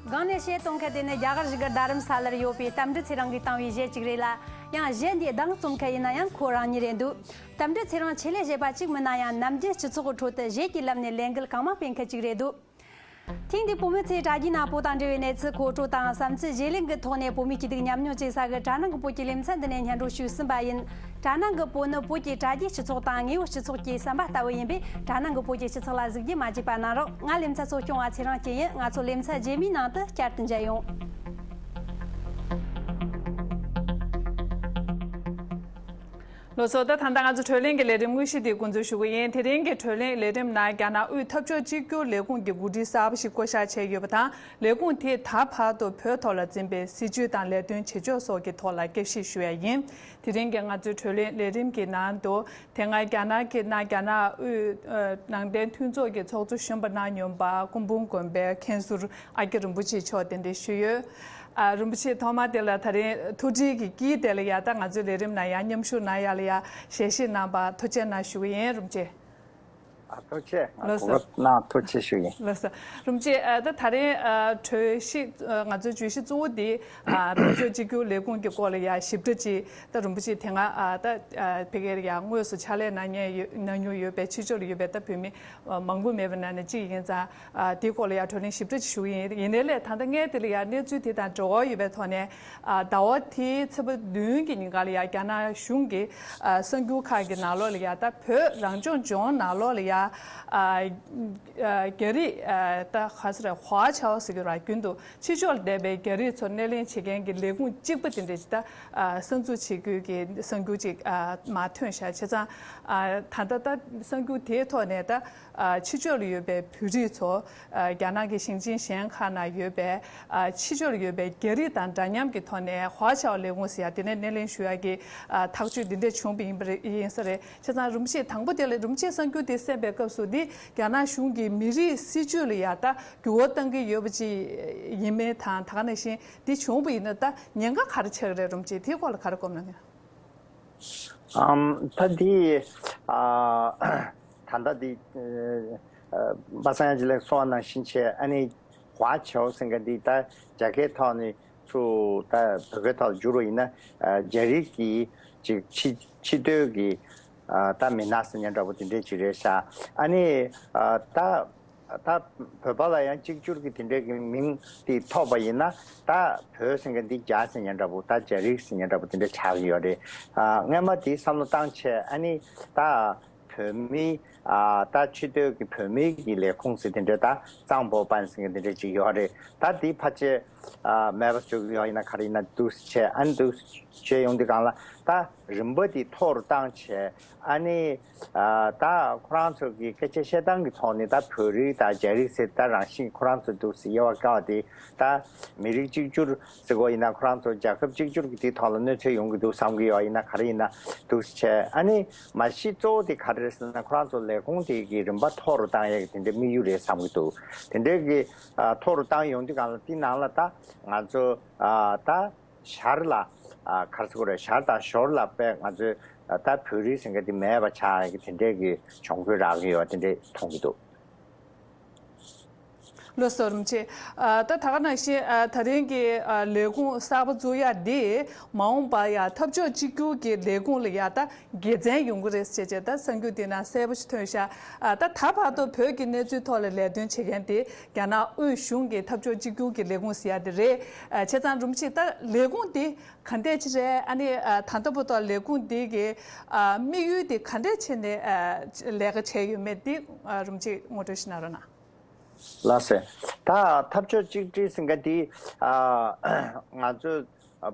སྒང་ནས་གཞས་གཏོང་མཁན་དེ་ནི་རྒྱ་གར་གཞིས་སྒར་རྡ་རམ་ས་ལར་ཡོད་པའི་རྟ་མགྲིན་ཚེ་རིང་གིས་བཏང་བའི་གཞས་གཅིག་རེད་ལ། ཡང་གཞས་འདིའི་གདངས་རྩོམ་མཁན་ཡིན་ན་ཡང་ཁོ་རང་ཉིད་རེད་འདུག། རྟ་མགྲིན་ཚེ་རིང་ཆེད་ལས་གཞས་པ་གཅིག་མིན་ན་ཡང་ནམ་རྒྱུན་སྤྱི་ཚོགས་ཀྱི་ཁྲོད་དུ་གཞས་ཀྱི་ལམ་ནས་ལས་འགུལ་གང་མང་སྤེལ་མཁན་གཅིག་རེད་འདུག། ཐེངས་འདིའི་བོད་མི་ཚོས་དྲ་རྒྱའི་ནང་བོད་དང་འབྲེལ་བའི་གནས་ཚུལ་མཁོ་སྤྲོད་དང་བསམ་ཚུལ་བརྗེ་ལེན་གྱི་ཐོག་ནས་བོད་མིའི་སྐྱིད་སྡུག་མཉམ་མྱོང་བྱེད་ས་གི་དྲ་ནང་གི་བོད་ཀྱི་ལེ་ཚན་འདི་ནས་སྙན་སྒྲོན་ཞུས་ཟིན་པ་ཡིན། དྲ་ནང་གི་བོད་ནི་བོད་ཀྱི་དྲ་རྒྱའི་སྤྱི་ཚོགས་དང་དངོས་པོའི་སྤྱི་ཚོགས་ཀྱི་ཟམ་པ་ལྟ་བུ་ཡིན་པས། དྲ་ནང་གི་བོད་ཀྱི་སྤྱི་ཚོགས་ལ་གཟིགས་རྒྱུ་མ་བརྗེད་པ་གནང་རོགས། ང་ལེ་ཚན་གཙོ་སྐྱོང་བ་ཚེ་རིང་སྐྱིད་ཡིན། ང་ཚོ་ལེ་ཚན་རྗེས་མའི་ནང་དུ་བསྐྱར་དུ་མཇལ་ཡོང་། ལགས་སོ། ད་ད་ལྟ་ང་ཚོ་གྲོས་གླེང་གི་ལས་རིམ་དངོས་གཞི་དེ་འགོ་འཛུགས་ཞུ་གི་ཡིན། དེ་རིང་གི་གྲོས་གླེང་ལས་རིམ་ནང་རྒྱ་ནག་དབུས་འཐབ་ཕྱོགས་གཅིག་གྱུར་ལས་ཁུངས་ཀྱི་འགོ་ཁྲིད་གསར་པ་ཞིག་བསྐོ་གཞག་བྱས་ཡོད་པ་དང་། ལས་ཁུངས་དེས་ད་བར་དུ་བོད་ཐོག་ལ་འཛིན་པའི་སྲིད་བྱུས་དང་ལས་དོན་བྱེད་ཕྱོགས་སོགས་ཀྱི་ཐོག་ལ་བསྐྱར་ཞིབ་ཞུ་ཡ་ཡིན། དེ་རིང་གི་ང་ཚོའི་གྲོས་གླེང་ལས་རིམ་གྱི་ནང་དུ། དེ་སྔ་རྒྱ་ནག་གི་ནང་རྒྱ་ནག་དབུས་ཨ་ནང་བསྟན་མཐུན་ཚོགས་ཀྱི་ཚོགས་གཙོ་གཞོན་པ་གནང་མྱོང་བ་སྐུ་འབུམ་དགོན་པའི་མཁན་ཟུར་ཨ་ཀྱ་རིན་པོ་ཆེ་མཆོག་གདན་འདྲེན་ཞུས་ཡོད། ཨ་རིན་པོ་ཆེ་ཐོག་མ་དེ་ལ་ད་རིང་ཐུགས་སྒྲིལ་གྱི་དཀྱིལ་དེ་ལ་ཡ་ད་ང་ཚོའི་ལས་རིམ་ནང་ཡང་མཉམ་ཞུགས་གནང་ཡ་ལ་ཡ་ཞལ་བཞེས་གནང་བ་ཐུགས་རྗེ་གནང་ཞུ་གི་ཡིན། རིན་པོ་ཆེ། ཨ་ཐུགས་རྗེ་ཆེ། ལགས་སོ། གོ་སྐབས་གནང་ཐུགས་རྗེ་ཆེ་ཞུ་ཡིན། ལགས་སོ། རིན་པོ་ཆེ། ཨ་ད་ད་རིང་ཨ་གྲོས་གཞི་ཨ་ང་ཚོའི་བརྗོད་གཞི་གཙོ་བོ་འདི་ཨ་འཐབ་ཕྱོགས་གཅིག་གྱུར་ལས་ཁུངས་ཀྱི་སྐོར་ལ་ཡ་ཞིབ་ཕྲ་ཅིག་ད་རིན་པོ་ཆེ་དེ་སྔ་ཨ་ད་ཨ་ཕ་གིར་ཡ་དངོས་སུ་ཕྱག་ལས་གནང་མཁན་ཡོད་གནང་མྱོང་ཡོད་པའི་ཕྱི་ཕྱོགས་ལ་ཡོད་པའི་ད་བོད་མི་ཨ་མང་པོ་མེད་པ་ནང་ནས་གཅིག་ཡིན་ཙང་། ཨ་དེའི་སྐོར་ལ་ཡང་བགྲོ་གླེང་ཞིབ་ཕྲ་ཞིག་ཞུ་གི་ཡིན། ཡིན་ནའི་ལས་ད་ལྟ་ངས་དེ་ལ་ཡང་གནས་ཚུལ་དེ་དང་འབྲེལ་བ་ཡོད་པའི་ཐོག་ནས། ཨ་ཟླ་བ་དེའི་ཚེས་པ་བདུན་གྱི་ཉིན་ཀ་ལ་ཡང་རྒྱ་ནག་གཞུང་གི་ཨ་གསར་འགྱུར་ཁག་གི་ནང་ལོགས་ལ་ཡང་ད་བོད་རང་སྐྱོང་ལྗོངས་ནང་ལོགས་ལ་ཡང་ཨ་ཨ་རྒྱ་རིགས་ཨ་ད་ག་ས་རེད། ཧྭ་ཆའོ་ཟེར་གྱི་ར་རྒྱུན་དུ་ཕྱི་ཕྱོགས་ལ་བསྡད་པའི་རྒྱ་རིགས་ཚོ་སྣེ་ལེན་བྱེད་མཁན་གྱི་ལས་ཁུངས་གཅིག་པ་དེ་འདྲ་ཅིག་ད་ཨ་གསར་འཛུགས་བྱེད་དགོས་ཀྱི་གསར་འགྱུར་ཅིག་ཨ་མར་ཐོན་ཤག་བྱས་ཙང་ཨ་ད་ལྟ་ད་གསར་འགྱུར་དེའི་ཐོག་ནས་ད། ཨ་ཕྱི་ཕྱོགས་ལ་ཡོད་པའི་བོད་རིགས་ཚོ་ཨ་རྒྱ་ནག་གི་ཞིང་ཆེན་གཞན་ཁག་ན་ཡོད་པའི་ཨ་ཕྱི་ཕྱོགས་ལ་ཡོད་པའི་རྒྱ་རིགས་དང་འདྲ་མཉམ་གྱི་ཐོག་ནས་ཧྭ་ཆའོ་ལས་ཁུངས་ཟེར་ཡ་དེ་ནས་སྣེ་ལེན་ཞུ་ཡ་གི་ཨ་ཐག་གཅོད་འདི་འདྲ་བྱུང་བ་ཡིན་པ་རེད། ཡིན་ས་རེད། བྱས་ཙང་རིན་པོ་ཆེ་དང་པོ་དེ་ལ་རིན་པོ་ཆེ་གསར་འགྱུར་དེ་གསན་པའི་སྐབས་སུ་འདི་རྒྱ་ནག་གཞུང་གི་མི་རིགས་སྲིད་བྱུས་ལ་ཡ་ད་འགྱུར་བ་གཏང་གི་ཡོད་པ་ཅིག་ཡིན་མིན་དང་། ད་ག་ནང་བཞིན་འདི་བྱུང་བ་ཡིན་ན་ད་ཉེན་ཁ་ག་རེ་ཆགས་ཀྱི་རེད། རིན་པོ་ཆེ་དེའི་སྐོར་ལ་ག་རེ་སྐོམ་ན་ངེས། ཨམ་ད་འདི་ཨ་ད་ལྟ་འདི་ཨ་པ་སངས་དབྱངས་ཅན་ལགས་གསུངས་པ་ནང་བཞིན་བྱས། ཨ་ནི་ཧྭ་ཆའོ་ཟེར་མཁན་འདི་ད་རྒྱ་སྐད་ཐོག་ནས་ཚུར་ད་བོད་སྐད་ཐོག་ལ་བསྒྱུར་བ་ཡིན་ན་ཨ་རྒྱ་རིགས་ཀྱི་ཅིག་ཕྱི་ཕྱི་སྡོད་ཀྱི་ཨ་ད་མི་སྣ་ཟེར་མཁན་འདྲ་པོ་དེ་འདྲས་ཅིག་རེད་ཤག་ཨ་ནི་ཨ་ད། ད་བོད་པ་ལ་ཡང་གཅིག་གྱུར་གྱི་དེ་འདྲའི་གི་མིང་དེ་ཐོགས་པ་ཡིན་ན། ད་བོད་ཟེར་མཁན་འདི་རྒྱ་ཟེར་མཁན་འདྲ་པོ། ད་རྒྱ་རིགས་ཟེར་མཁན་འདྲ་པོ་དེ་འདྲ་ཆགས་ཀྱི་ཡོད་རེད། ཨ་སྔན་མ་དེའི་བསམ་བློ་བཏང་བྱས། ཨ་ནི་ད་བོད་མི་ཨ་ད་ཕྱི་སྡོད་ཀྱི་བོད་མིའི་གི་ལས་ཁུངས་ཟེར་དེ་འདྲ། ད་གཙང་པོ་པན་ཟེར་མཁན་དེ་འདྲ་ཅིག་ཡོད་རེད། ད་དེ་ཕལ་ཆེར་ཨ་མེད་པ་བཟོ་གི་ཡོད་ཡིན་ན་ག་རེ་ཡིན་ན་འདུག་བྱས། ཨ་ནི་འདུག་བྱས་ཡོང་དུས་སྒང་ལ་ད། རིམ་པ་འདི་མཐོ་རུ་བཏང་བྱས། ཨ་ནི་ཨ་ད་ཁོ་རང་ཚོ་གི་སྐད་ཆ་བཤད་སྟངས་ཀྱི་ཐོག་ནས་ད་བོད་རིགས་དང་རྒྱ་རིགས་ཟེར་ད་རང་བཞིན་ཁོ་རང་ཚོ་འདུག་སེ་དབྱེ་བ་དཀའ་བ་དེ། ད་མི་རིགས་གཅིག་གྱུར་ཟེར་དགོས་ཡིན་ན་ཁོ་རང་ཚོ་རྒྱལ་ཁབ་གཅིག་གྱུར་གྱི་དེའི་ཐོག་ལ་གནོད་འཚེ་ཡོང་གི་འདུག་བསམ་གྱི་ཡོད་ཡིན་ན་ག་རེ་ཡིན་ན་འདུག་སེ་བྱས། ཨ་ནི་མ་གཞི་གཙོ་བོ་དེ་ག་རེ་རེད་ཟེར་ན། ཁོ་རང་ཚོ་ལས་ཁུངས་དེ་གི་རིམ་པ་མཐོ་རུ་བཏང་ཡས་ཀྱི་དེ་འདྲའི་དམིགས་ཡུལ་རེད་བསམ་གྱི་འདུག་དེ་འདྲའི་གི་ཨ་མཐོ་རུ་བཏང་ཡོང་དུས་སྒང་ལ་དེའི་ནང་ལ་ད་ང་ཚོ་ཨ་ད། ཞར་ལ་ཨ་ག་རེ་ཟེར་དགོས་རེད། ཞར་དང་ཞོར་ལ་དཔེ་ང་ཚོའི་ཨ་ད་བོད་རིགས་ཟེར་མཁན་དེ་མེད་པ་ཆགས་ཀྱི་དེ་འདྲས་ཀྱི་གྱོང་གུད་རག་གི་ཡོད་དེ་འདྲས་མཐོང་གི་འདུག་ལགས་སོ། རིན་པོ་ཆེ། ཨ་ད་ད་ག་ནང་བཞིན་ཨ་ད་རིང་གི་ཨ་ལས་ཁུངས་གསར་པ་བཙུགས་ཡ་འདི་མ་འོངས་པ་ཡ་འཐབ་ཕྱོགས་གཅིག་གྱུར་གྱི་ལས་ཁུངས་ལ་ཡ་ད་དགེ་མཚན་ཡོང་གི་རེད་ཟེར་བྱས་ད་གསར་འགྱུར་འདི་ན་གསལ་པོ་ཞིག་ཐོན་ཤག་ཨ་ད་ད་བར་དུ་བོད་ཀྱི་གནས་ཚུལ་ཐོག་ལ་ལས་དོན་བྱེད་མཁན་དེ་རྒྱ་ནག་དབུས་གཞུང་གི་འཐབ་ཕྱོགས་གཅིག་གྱུར་གྱི་ལས་ཁུངས་ཟེར་ཡ་དེ་རེད། ཨ་བྱས་ཙང་རིན་པོ་ཆེ་ད་ལས་ཁུངས་དེ་ག་འདྲས་ཅིག་རེད། ཨ་ནི་ཨ་ད་ལྟ་བར་དུ་ལས་ཁུངས་འདི་གི་ཨ་དམིགས་ཡུལ་དེ་ག་འདྲས་བྱས་ནས་ཨ་ལས་ཀ་བྱས་ཡོད་མེད་དེ་ཨ་རིན་པོ་ཆེ་ངོ་སྤྲོད་ཞིག་གནང་རོགས་གནང་། ལགས་སོ། ད་འཐབ་ཕྱོགས་གཅིག་སྒྲིལ་ཟེར་མཁན་དེ་ཨ་ང་ཚོ་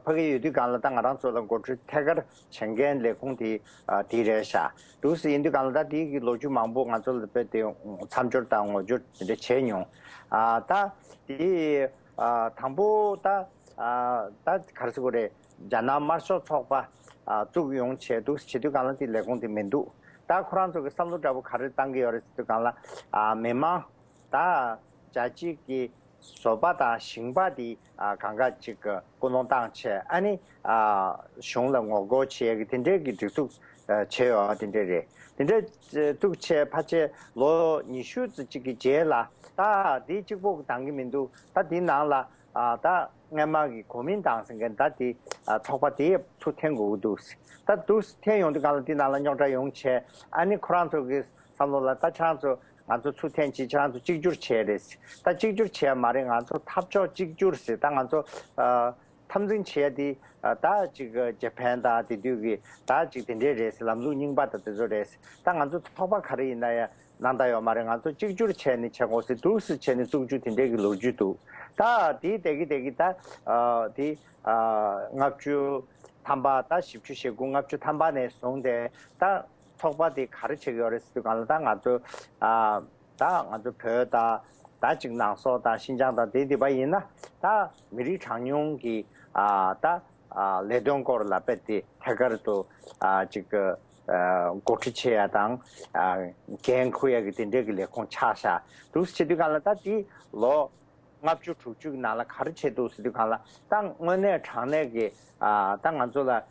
ཕ་གི་ཡོད་དུས་སྒང་ལ་ད་ང་རང་ཚོ་ལ་འགོ་ཁྲིད་ཐད་ཀར་བྱེད་མཁན་ལས་ཁུངས་དེ་ཨ་དེ་རེད་ཤག་འདུག་སེ་ཡིན་དུས་སྒང་ལ་ད་དེ་གི་ལོ་རྒྱུས་མང་པོ་ང་ཚོ་ལ་དཔེ་དེ་མཚམས་སྦྱོར་དང་ངོ་སྦྱོར་དེ་འདྲ་བྱས་མྱོང་། ཨ་ད་དེ་ཨ་དང་པོ་ད་ཨ་ད་ག་རེ་ཟེར་དགོས་རེད། རྒྱ་ནག་དམར་ཤོག་ཚོགས་པ་ཨ་བཙུགས་ཡོང་བྱས་འདུག་སེ་བྱེད་དུས་སྒང་ལ་དེ་ལས་ཁུངས་དེ་མི་འདུག་ད་ཁོ་རང་ཚོ་གི་བསམ་བློ་འདྲ་པོ་ག་རེ་བཏང་གི་ཡོད་རེད་ཟེར་དུས་སྒང་ལ། ཨ་མི་མང་ད་རྒྱ་ཆེ་གི་བཟོ་པ་དང་ཞིང་པ་དེ་ཨ་གང་ག་ཅིག་གི་སྐུལ་སློང་བཏང་བྱས། ཨ་ནི་ཨ་གཞུང་ལ་ངོ་རྒོལ་བྱེད་ཡ་གི་དེ་འདྲའི་གི་སྒྲིག་འཛུགས་ཨ་བྱས་ཡོད་དེ་འདྲ་རེད། དེ་འདྲ་བཙུགས་བྱས་ཕལ་ཆེར་ལོ་ཉི་ཤུ་ཙམ་ཅིག་གི་རྗེས་ལ་ད་དེ་གཅིག་པོ་གི་འདང་གི་མི་འདུག་ད་དེའི་ནང་ལ་ཨ་ད་སྔན་མ་གི་གོ་མིན་ཏང་ཟེར་མཁན་ད་དེ་ཨ་ཚོགས་པ་དེ་ཚུར་འཐེན་དགོས་ཀྱི་འདུག་ད་འདུག་འཐེན་ཡོང་དུས་སྒང་ལ་དེ་ནང་ལ་རྙོག་དྲ་ཡོང་བྱས། ཨ་ནི་ཁོ་རང་ཚོ་གི་བསམ་བློ་ལ་ད་ཁྱེད་རང་ཚོ་ ང་ཚོ་ཚུར་འཐེན་བྱས་ཁྱེད་རང་ཚོ་གཅིག་གྱུར་བྱས་རེད། ད་གཅིག་གྱུར་བྱས་མ་རེད། ང་ཚོ་འཐབ་ཕྱོགས་གཅིག་གྱུར་ཟེར། ད་ང་ཚོ་ཨ། འཐབ་འཛིང་བྱས་ཏེ་ཨ། ད་ཅིག་ཇེ་ཕན་དང་དེ་དུས་ཀྱི་ད་ཅིག་དེ་འདྲས་རེད་ཟེར། ལམ་ལུགས་རྙིང་པ་དང་དེ་ཚོ་རེད་ཟེར། ད་ང་ཚོ་ཚོགས་པ་ག་རེ་ཡིན་ན་ཡང་ནང་ད་ཡོད་མ་རེད། ང་ཚོ་གཅིག་གྱུར་བྱས་ནས་བྱེད་དགོས་ཟེར་འདུག་ཟེར་བྱས་ནས་བཙུགས་རྒྱུ་དེ་འདྲས་ཀྱི་ལོ་རྒྱུས་འདུག་ད་དེའི་དེ་གི་དེ་གི་ད་ཨ། དེ་ཨ། ལྔ་བཅུ་ཐམ་པ། ད་བཞི་བཅུ་ཞེ་དགུ། ལྔ་བཅུ་ཐམ་པ་ནས་བཟུང་སྟེ་ད་ཚོགས་པ་དེ་ག་རེ་བྱེད་ཀྱི་ཡོད་རེད་ཟེར་དུས་སྒང་ལ། ད་ང་ཚོ་ཨ། ད་ང་ཚོ་བོད་དང་ད་ཅིག་ནང་སོག་དང་ཤིན་ཅང་དང་དེ་དེ་པ་ཡིན་ན། ད་མི་རིགས་གྲངས་ཉུང་གི་ཨ། ད་ཨ། ལས་དོན་སྐོར་ལ་དཔེ་དེ་ཐད་ཀར་དུ་ཨ། ཅིག་ཨ། འགོ་ཁྲིད་བྱེད་ཡ་དང་ཨ། འགན་འཁུར་ཡ་གི་དེ་འདྲས་ཀྱི་ལས་ཁུངས་ཆགས་ཤག་འདུག་ཟེར་དུས་སྒང་ལ། ད་དེ་ལོ་ལྔ་བཅུ་དྲུག་ཅུ་གི་ནང་ལ་ག་རེ་བྱས་འདུག་ཟེར་དུས་སྒང་ལ། ད་དངོས་གནས་དྲང་གནས་ཀྱི་ཨ། ད་ང་ཚོ་ལ་ཨ།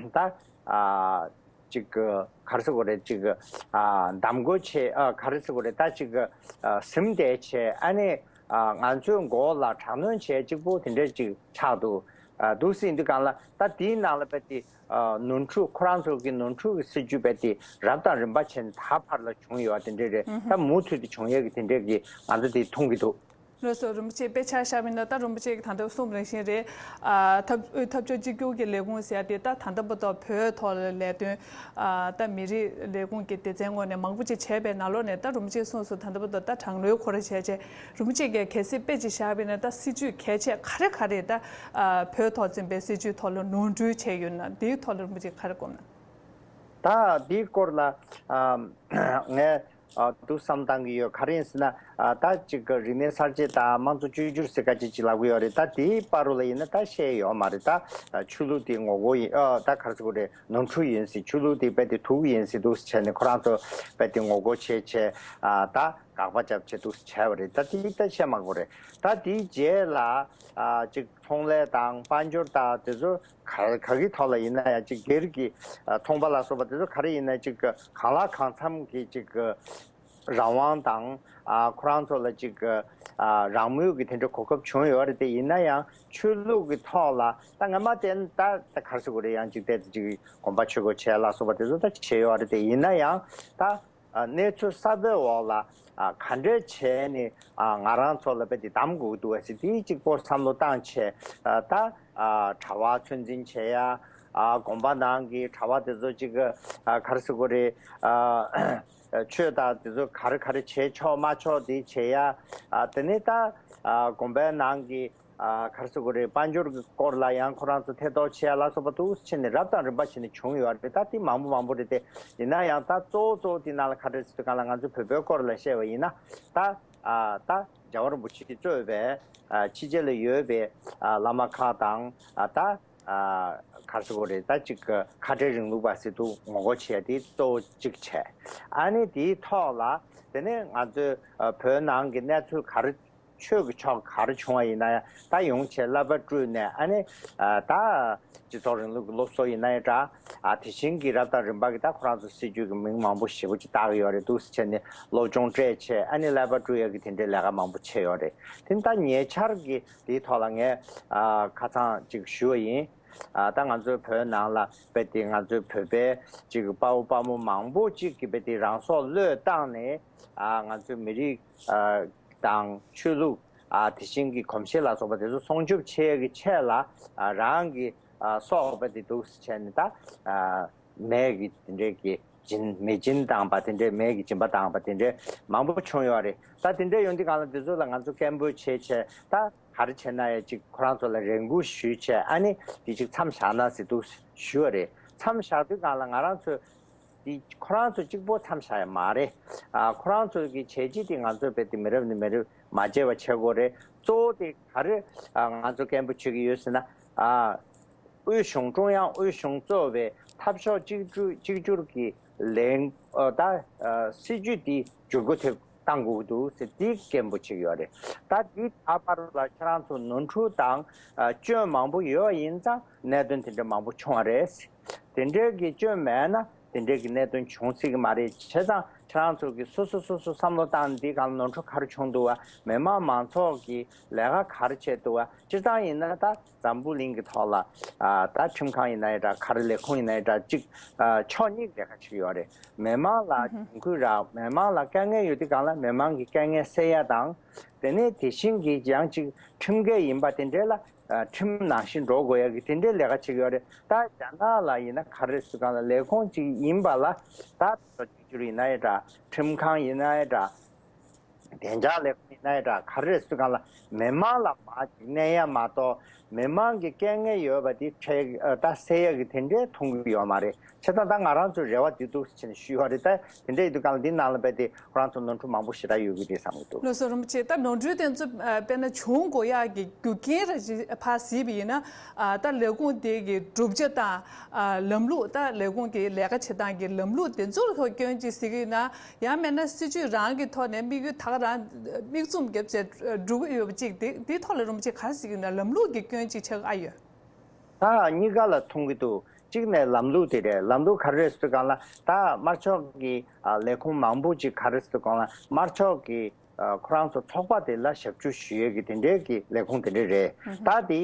ད་ཨ། ཅིག་ག་རེ་ཟེར་དགོས་རེད། ཅིག་ཨ། གདམ་བསྐོ་བྱས། ཨ། ག་རེ་ཟེར་དགོས་རེད། ད་ཅིག་ཨ། ཟིན་བྲིས་བྱས། ཨ་ནི་ཨ། ང་ཚོའི་མགོ་ལ་དྲག་གནོན་བྱས་གཅིག་པོ་དེ་འདྲས་ཅིག་ཆགས་འདུག་ཨ། འདུག་ཟེར་དུས་སྒང་ལ། ད་དེའི་ནང་ལ་དཔེ་དེ་ཨ། ནོར་འཁྲུལ། ཁོ་རང་ཚོ་གི་ནོར་འཁྲུལ་གྱི་སྲིད་ཇུས་དཔེ་དེ་རབ་དང་རིམ་པ་བྱས་ནས་ད་བར་ལ་བྱུང་ཡོད་པ་དེ་འདྲས་རེད། ད་མུ་མཐུད་དུ་བྱུང་ཡས་ཀྱི་དེ་འདྲས་ཀྱི་ང་ཚོ་དེ་མཐོང་གི་འདུག་ལགས་སོ། རིན་པོ་ཆེ་དཔེ་ཆ་བཞག་པ་ཡིན་ན། ད་རིན་པོ་ཆེ་གིས་ད་ལྟ་གསུངས་པ་ནང་བཞིན་རེད། ཨ། འཐབ་འཐབ་ཕྱོགས་གཅིག་གྱུར་གྱི་ལས་ཁུངས་ཟེར་ཡ་དེ་ད་ད་ལྟ་བར་དུ་བོད་ཐོག་ལ་ལས་དོན་ཨ། ད་མི་རིགས་ལས་ཁུངས་ཀྱི་སྡེ་ཚན་ངོས་ནས་མང་པོ་ཅིག་བྱས་པའི་ནང་ལོགས་ནས། ད་རིན་པོ་ཆེ་གསུངས་སོང་། ད་ལྟ་བར་དུ་ད་གྲངས་ལོའི་སྐོར་བྱས་བྱས། རིན་པོ་ཆེ་གིས་གལ་སྲིད་དཔེ་ཅིག་བཞག་པ་ཡིན་ན། ད་སྲིད་ཇུས་གལ་ཆེ་ག་རེ་ག་རེ་ད་ཨ། བོད་ཐོག་འཛིན་པའི་སྲིད་ཇུས་ཐོག་ལ་ནོར་འཁྲུལ་བྱས་ཡོད་ན། དེའི་ཐོག་ལ་རིན་པོ་ཆེ་ག་རེ་དགོངས་ན། ད་དེའི་སྐོར་ལ་ཨ། ངས་ཨ། ཐུགས་བསམ་བཏང་གི་ཡོད། ག་རེ་ཡིན་ཟེར་ན། ཨ། ད་ཅིག་རིག་གནས་གསར་བརྗེ་དང་དམངས་གཙོ་བཅོས་བསྒྱུར་ཟེར་སྐད་ཆ་ཅིག་ལབ་ཀྱི་ཡོད་རེད། ད་དེའི་བར་དུ་ལ་ཡིན་ན་ད་བཤད་ཡོད་མ་རེད། ད་ཆོས་ལུགས་དེ་ངོ་རྒོལ་ཡིན། ཨ། ད་ག་རེ་ཟེར་དགོས་རེད། ནོར་འཁྲུལ་ཡིན་ཟེར། ཆོས་ལུགས་དེ་དཔེ་དེ་དུག་ཡིན་ཟེར་འདུག་ཟེར་བྱས་ནས་ཁོ་རང་ཚོ་དཔེ་དེ་ངོ་རྒོལ་བྱས་བྱས། ཨ། ད་དགག་པ་བརྒྱབ་བྱས་འདུག་ཟེར་བྱས་པ་རེད། ད་དེ་ད་བཤད་མ་དགོས་རེད། ད་དེའི་རྗེས་ལ་ཨ། ཅིག་ཚོང་ལས་དང་དཔལ་འབྱོར་དང་དེ་ཚོ་ག་ག་གི་ཐོག་ལ་ཡིན་ན་ཡང་། ཅིག་སྒེར་གྱི་ཨ། ཚོང་པ་ལ་སོགས་པ་དེ་ཚོ་ག་རེ་ཡིན་ན། ཅིག་གང་ལ་གང་འཚམ་གྱི་ཅིག་རང་དབང་དང་ཨ། ཁོ་རང་ཚོ་ལ་ཅིག་ཨ། རང་མོས་ཀྱི་དེ་འདྲ་གོ་སྐབས་བྱུང་ཡོད་རེད་དེ། ཡིན་ན་ཡང་ཆོས་ལུགས་ཀྱི་ཐོག་ལ་ད་སྔ་མ་དེ་ད་ད་ག་རེ་ཟེར་དགོས་རེད། ཡང་ཅིག་དེ་ཅིག་དགོན་པ་ཆོས་སྒོ་བྱས་ལ་སོགས་པ་དེ་ཚོ་ད་བྱས་ཡོད་རེད་དེ། ཡིན་ན་ཡང་ད་ཨ། གནས་ཚུལ་གསར་པའི་འོག་ལ་ཨ། ག་འདྲས་བྱས་ནས་ཨ། ང་རང་ཚོ་ལ་དཔེ་དེ་གདམ་དགོས་ཀྱི་འདུག་བ་ཟེར། དེ་གཅིག་པོ་བསམ་བློ་བཏང་བྱས། ཨ། ད་ཨ། གྲྭ་པ་ཚོད་འཛིན་བྱེད་ཡ། ཨ། དགོན་པ་ནང་གི་གྲྭ་པ་དེ་ཚོ་ཅིག་ཨ། ག་རེ་ཟེར་དགོས་རེད། ཨ། ཆོས་དང་དེ་ཚོ་ག་རེ་ག་རེ་བྱེད་ཆོག་མ་ཆོག་དེ་བྱེད་ཡ། ཨ། དེ་ནས་ད་ཨ། དགོན་པའི་ནང་གི་ཨ། ག་རེ་ཟེར་དགོས་རེད། དཔལ་འབྱོར་གྱི་སྐོར་ལ་ཡང་ཁོ་རང་ཚོ་ཐེ་གཏོགས་བྱེད་ཡ་ལ་སོགས་པ་འདུག་བྱས་ནས་རབ་དང་རིམ་པ་བྱས་ནས་བྱུང་ཡོད་རེད། ད་དེ་མང་པོ་མང་པོ་རེད་དེ། ཡིན་ན་ཡང་ད་གཙོ་བོ་གཙོ་བོ་དེ་ནང་ལ་ག་རེ་ཟེར་དུས་སྒང་ལ། ང་ཚོ་བོད་པའི་སྐོར་ལ་བཤད་པ་ཡིན་ན། ད་ཨ། ད་རྒྱལ་བ་རིན་པོ་ཆེས་གཙོས་པའི་ཨ། ཕྱི་རྒྱལ་ལ་ཡོད་པའི་ཨ། བླ་མ་ཁག་དང་། ཨ། ད་ཨ། ག་རེ་ཟེར་དགོས་རེད། ད་ཅིག་ཁ་བྲལ་རིང་ལུགས་པ་ཟེར་དུས་ངོ་རྒོལ་བྱེད་ཡ་དེ་གཙོ་བོ་གཅིག་བྱས། ཨ་ནི་དེའི་ཐོག་ལ་དེ་ནས་ང་ཚོའི་ཨ། བོད་ནང་གི་གནས་ཚུལ་ག་རེ། ཆོས་ཀྱི་ཕྱོགས་ག་རེ་བྱུང་བ་ཡིན་ན་ཡང་། ད་ཡོང་བྱས་བསླབ་པ་བསྐྲུན་ནས། ཨ་ནི་ཨ། ད་སྤྱི་ཚོགས་རིང་ལུགས་ཀྱི་སློབ་གསོ་ཡིན་ན་ཡང་འདྲ། ཨ། དེ་བཞིན་གྱི་རབ་དང་རིམ་པ་གྱི་ད་ཁོ་རང་ཚོ་སྲིད་ཇུས་ཀྱི་མིང་མང་པོ་ཞེ་པོ་ཅིག་བཏགས་ཡོད་རེད་འདུག་ཟེར་བྱས་ནས་སློབ་སྦྱོང་སྤྲད་བྱས། ཨ་ནི་བསླབ་པ་བསྐྲུན་ཡག་གི་དེ་འདྲའི་ལས་ཀ་མང་པོ་བྱས་ཡོད་རེད། དེ་ད་ཉེ་ཆར་གྱི་དེའི་ཐོག་ལ་ངས་ཨ། ཁ་སང་ཅིག་ཞུས་པ་ཡིན། ཨ། ད་ང་ཚོའི་བོད་ནང་ལ་དཔེ་དེ་ང་ཚོའི་བོད་པའི་ཅིག་དཔའ་བོ་དཔའ་མོ་མང་པོ་ཅིག་གིས་དཔེ་དེ་རང་སྲོག་བློས་བཏང་ནས། ཨ། ང་ཚོའི་མི་རིགས་ཨ། དང་ཆོས་ལུགས། ཨ། དེ་བཞིན་གྱི་གོམས་གཤིས་ལ་སོགས་པ་དེ་ཚོ་སྲུང་སྐྱོབ་བྱེད་ཡག་གི་ཆེད་ལ། ཨ། རང་གི་ཨ། སྲོག་དཔེ་དེ་འདུག་སེ་བྱས་ནས། ད་ཨ། མེ་གི་དེ་འདྲའི་གི་སྦྱིན། མེ་སྦྱིན་བཏང་པ་དེ་འདྲའི། མེ་གི་སྦྱིན་པ་བཏང་པ་དེ་འདྲའི་མང་པོ་བྱུང་ཡོད་རེད། ད་དེ་འདྲའི་ཡོང་དུས་སྒང་ལ་དེ་ཚོ་ལ་ང་ཚོ་སྐད་འབོད་བྱས་བྱས། ད་ག་རེ་བྱས་ན་ཡང་ཅིག་ཁོ་རང་ཚོ་ལ་རེ་སྐུལ་ཞུས་བྱས། ཨ་ནི་དེ་ཅིག་མཚམས་བཞག་ན་ཟེར་འདུག་ཞུ་བ་རེད། མཚམས་བཞག་དུས་སྒང་ལ་ང་རང་ཚོས་དེ་ཁོ་རང་ཚོ་གཅིག་པོ་མཚམས་བཞག་ཡ་མ་རེད། ཨ། ཁོ་རང་ཚོ་གི་བྱས་རྗེས་དེ་ང་ཚོས་དཔེ་དེ་མི་རབས་ནས་མི་རབས་མ་བརྗེད་པ་བྱེད་དགོས་རེད། གཙོ་བོ་དེ་ག་རེ་ཨ། ང་ཚོ་སྐད་འབོད་བྱེད་ཀྱི་ཡོད་ཟེར་ན། ཨ། དབུས་གཞུང་། ཀྲུང་དབྱང་དབུས་གཞུང་གཙོས་པའི་འཐབ་ཕྱོགས་གཅིག་གྱུར། གཅིག་གྱུར་གྱི་ལས། ཨ། ད་ཨ། སྲིད་ཇུས་དེ་བསྒྱུར་བཀོད་དེ་གཏང་དགོས་ཀྱི་འདུག་ཟེར་དེ་སྐད་འབོད་བྱེད་ཀྱི་ཡོད་རེད། ད་དེ་ད་བར་ལ་ཁྱེད་རང་ཚོ་ནོར་འཁྲུལ་དང་ཨ། སྐྱོན་མང་པོ་ཡོད་པ་ཡིན་ཙང་གནད་དོན་དེ་འདྲ་མང་པོ་བྱུང་བ་རེད། དེ་འདྲའི་གི་སྐྱོན་མེད་ན་དེ་འདྲའི་གི་གནད་དོན་བྱུང་སྲིད་ཀྱི་མ་རེད། བྱས་ཙང་ ཁྱེད་རང་ཚོ་གི་སོ་སོ་སོ་སོ་བསམ་བློ་བཏང་ནས་འདི་སྒང་ལ་ནོར་འཁྲུལ་ག་རེ་བྱུང་འདུག་བ། མི་མང་མང་ཚོགས་ཀྱི་ལས་ཀ་ག་རེ་བྱས་འདུག་བ། སྤྱིར་བཏང་ཡིན་ན་ད་འཛམ་བུ་གླིང་གི་ཐོག་ལ་ཨ་ད་ཁྲིམས་ཁང་ཡིན་ན་ཡང་འདྲ། ག་རེ་ལས་ཁུངས་ཡིན་ན་ཡང་འདྲ། གཅིག་ཨ་ཕྱོགས་གཉིས་ལས་ཀ་བྱེད་ཀྱི་ཡོད་རེད། མི་མང་ལ་ཧུམ་ཧུམ་འགན་ཁུར་རག་མི་མང་ལ་དཀའ་ངལ་ཡོད་དུས་སྒང་ལ་མི་མང་གི་དཀའ་ངལ་སེལ་ཡ་དང་། དེ་ནས་དེ་བཞིན་གྱི་ཡང་ཅིག་ཁྲིམས་འགལ་ཡིན་པ་དེ་འདྲའི་ལ་ཨ་ཁྲིམས་ནང་བཞིན་འགྲོ་དགོས་ཡ་གི་དེ་འདྲའི་ལས་ཀ་བྱེད་ཀྱི་ཡོད་རེད། ད་རྒྱ་ནག་ལ་ཡིན་ན་ག་རེ་ཟེར་སྒང་ལ་ལས་ཁུངས་ཅིག་ཡིན་པ་ལ་ད་གཅིག་གྱུར་ཡིན་ན་ཡང་འདྲ། ཁྲིམས་ཁང་ཡིན་ན་ཡང་འདྲ། བདེ་འཇགས་ལས་ཁུངས་ཡིན་ན་ཡང་འདྲ། ག་རེ་ཟེར་སྒང་ལ་མི་མང་ལ་མར་ཅིག་གནོད་ཡ་མ་གཏོགས་མི་མང་གི་དཀའ་ངལ་ཡོད་པ་དེ་འཕྲལ་ད་སེལ་ཡ་གི་དེ་འདྲའི་མཐོང་གི་ཡོད་མ་རེད། བྱས་ཙང་ད་ང་རང་ཚོའི་རེ་བ་དེ་འདུག་ཟེར་ནས་ཞུས་པ་རེད། ད་དེ་འདྲ་ཡིན་དུས་སྒང་ལ་འདི་ནང་ལ་རྦད་དེ་ཁོ་རང་ཚོ་ནོར་འཁྲུལ་མང་པོ་ཞེ་དྲག་ཡོད་ཀྱི་རེད་བསམ་གྱི་འདུག་ལགས་སོ། རིན་པོ་ཆེ། ད་ནོར་འཁྲུལ་དེ་ཚོ་ཨ་དཔེར་ན་བྱུང་དགོས་ཡག་གི་རྒྱུ་རྐྱེན་ར་ཅིག་ཕར་གཟིགས་པ་ཡིན་ན། ཨ་ད་ལས་ཁུངས་དེ་གི་གྲུབ་ཆ་དང་ཨ་ལམ་ལུགས། ད་ལས་ཁུངས་ཀྱི་ལས་ཀ་བྱེད་སྟངས་ཀྱི་ལམ་ལུགས་དེ་ཚོར་ཐོག་སྐྱོན་ཅིག་གཟིགས་ཀྱི་ཡིན་ན། ཡང་མིན་ན་སྲིད་ཇུས་རང་གི་ཐོག་ནས་དམིགས་ཡུལ་ད་ག་རང་དམིགས་འཛུམ་བརྒྱབ་བྱས་འགྲོ་གི་ཡོད་པ་ཅིག་དེ་དེའི་ཐོག་ལ་རིན་པོ་ཆེ་ག་རེ་གཟིགས་ཀྱི་ཡིན་ན། ལམ་ལུགས་ཀྱི་སྐྱོན་ཅིག་ཆགས་ཀྱི་ཨ་ཡོད། ད་གཉིས་ཀ་ལ་མཐོང་གི་འདུག་གཅིག་ནས་ལམ་ལུགས་དེ་རེད། ལམ་ལུགས་ག་རེ་རེད་ཟེར་དུས་སྒང་ལ་ད་དམར་ཕྱོགས་ཀྱི་ཨ་ལས་ཁུངས་མང་པོ་ཅིག་ག་རེ་ཟེར་དུས་སྒང་ལ་དམར་ཕྱོགས་ཀྱི་ཨ་ཁོ་རང་ཚོ་ཚོགས་པ་དེ་ལ་ཞབས་ཞུ་ཞུ་ཡས་ཀྱི་དེ་འདྲའི་གི་ལས་ཁུངས་དེ་འདྲ་རེད། ད་དེ་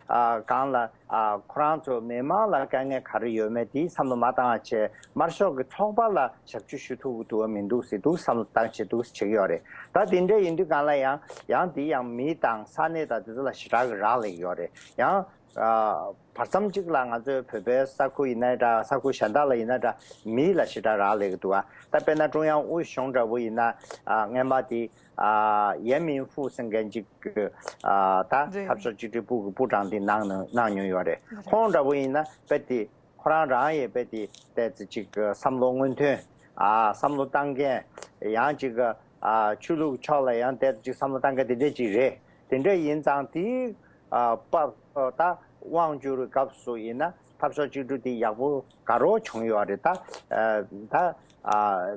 ཨ་སྒང་ལ་ཨ་ཁོ་རང་ཚོ་མི་མང་ལ་དཀའ་ངལ་ག་རེ་ཡོད་མེད་དེ་བསམ་བློ་མ་བཏང་བ་བྱས། དམར་ཤོག་གི་ཚོགས་པ་ལ་ཞབས་ཞུ་ཞུ་ཐུབ་ཀྱི་འདུག་བ་མི་འདུག་ཟེར་འདུག་བསམ་བློ་བཏང་བྱས་འདུག་བྱེད་ཀྱི་ཡོད་རེད། ད་དེ་འདྲ་ཡིན་དུས་སྒང་ལ་ཡང་ཡང་དེ་ཡང་མི་དང་ས་གནས་དང་དེ་ཚོ་ལ་ཞེ་དྲག་གི་རག་ལས་ཀྱི་ཡོད་རེད། ཡང་ཨ་བར་མཚམས་གཅིག་ལ་ང་ཚོའི་བོད་པའི་ས་ཁུལ་ཡིན་ན་འདྲ། ས་ཁུལ་གཞན་དག་ལ་ཡིན་ན་འདྲ། མི་ལ་ཞེ་དྲག་རག་ལས་ཀྱི་འདུག་ཨ། ད་དཔེར་ན་ཀྲུང་དབྱང་དབུས་གཞུང་འདྲ་པོ་ཡིན་ན་ཨ་སྔོན་མ་དེ་ཨ་ཡན་མིན་ཧྥུ་ཟེར་མཁན་ཅིག་ཨ་ད་རེད། འཐབ་ཕྱོགས་གཅིག་སྒྲིལ་པུའུ་གི་པུའུ་ཀྲང་དེ་གནང་གནང་མྱོང་ཡོད་རེད། རེད། ཁོང་འདྲ་པོ་ཡིན་ན་དཔེ་དེ་ཁོ་རང་རང་ཡང་དཔེ་དེ་ཏོག་ཙམ་ཅིག་བསམ་བློ་སྔོན་ཐོན། ཨ་བསམ་བློ་བཏང་མཁན། ཡང་ཅིག་ཨ་ཆོས་ལུགས་ཕྱོགས་ལ་ཡང་ཏོག་ཙམ་ཅིག་བསམ་བློ་བཏང་མཁན་དེ་འདྲ་ཅིག་རེད། དེ་འདྲ་ཡིན་ཙང་དེའི་ཨ་སྐབས་ད་དབང་བསྒྱུར་སྐབས་སུ་ཡིན་ན་འཐབ་ཕྱོགས་གཅིག་སྒྲིལ་དེ་ཡག་པོ་དགའ་རབ་བྱུང་ཡོད་རེད། ད་ཨ་ད་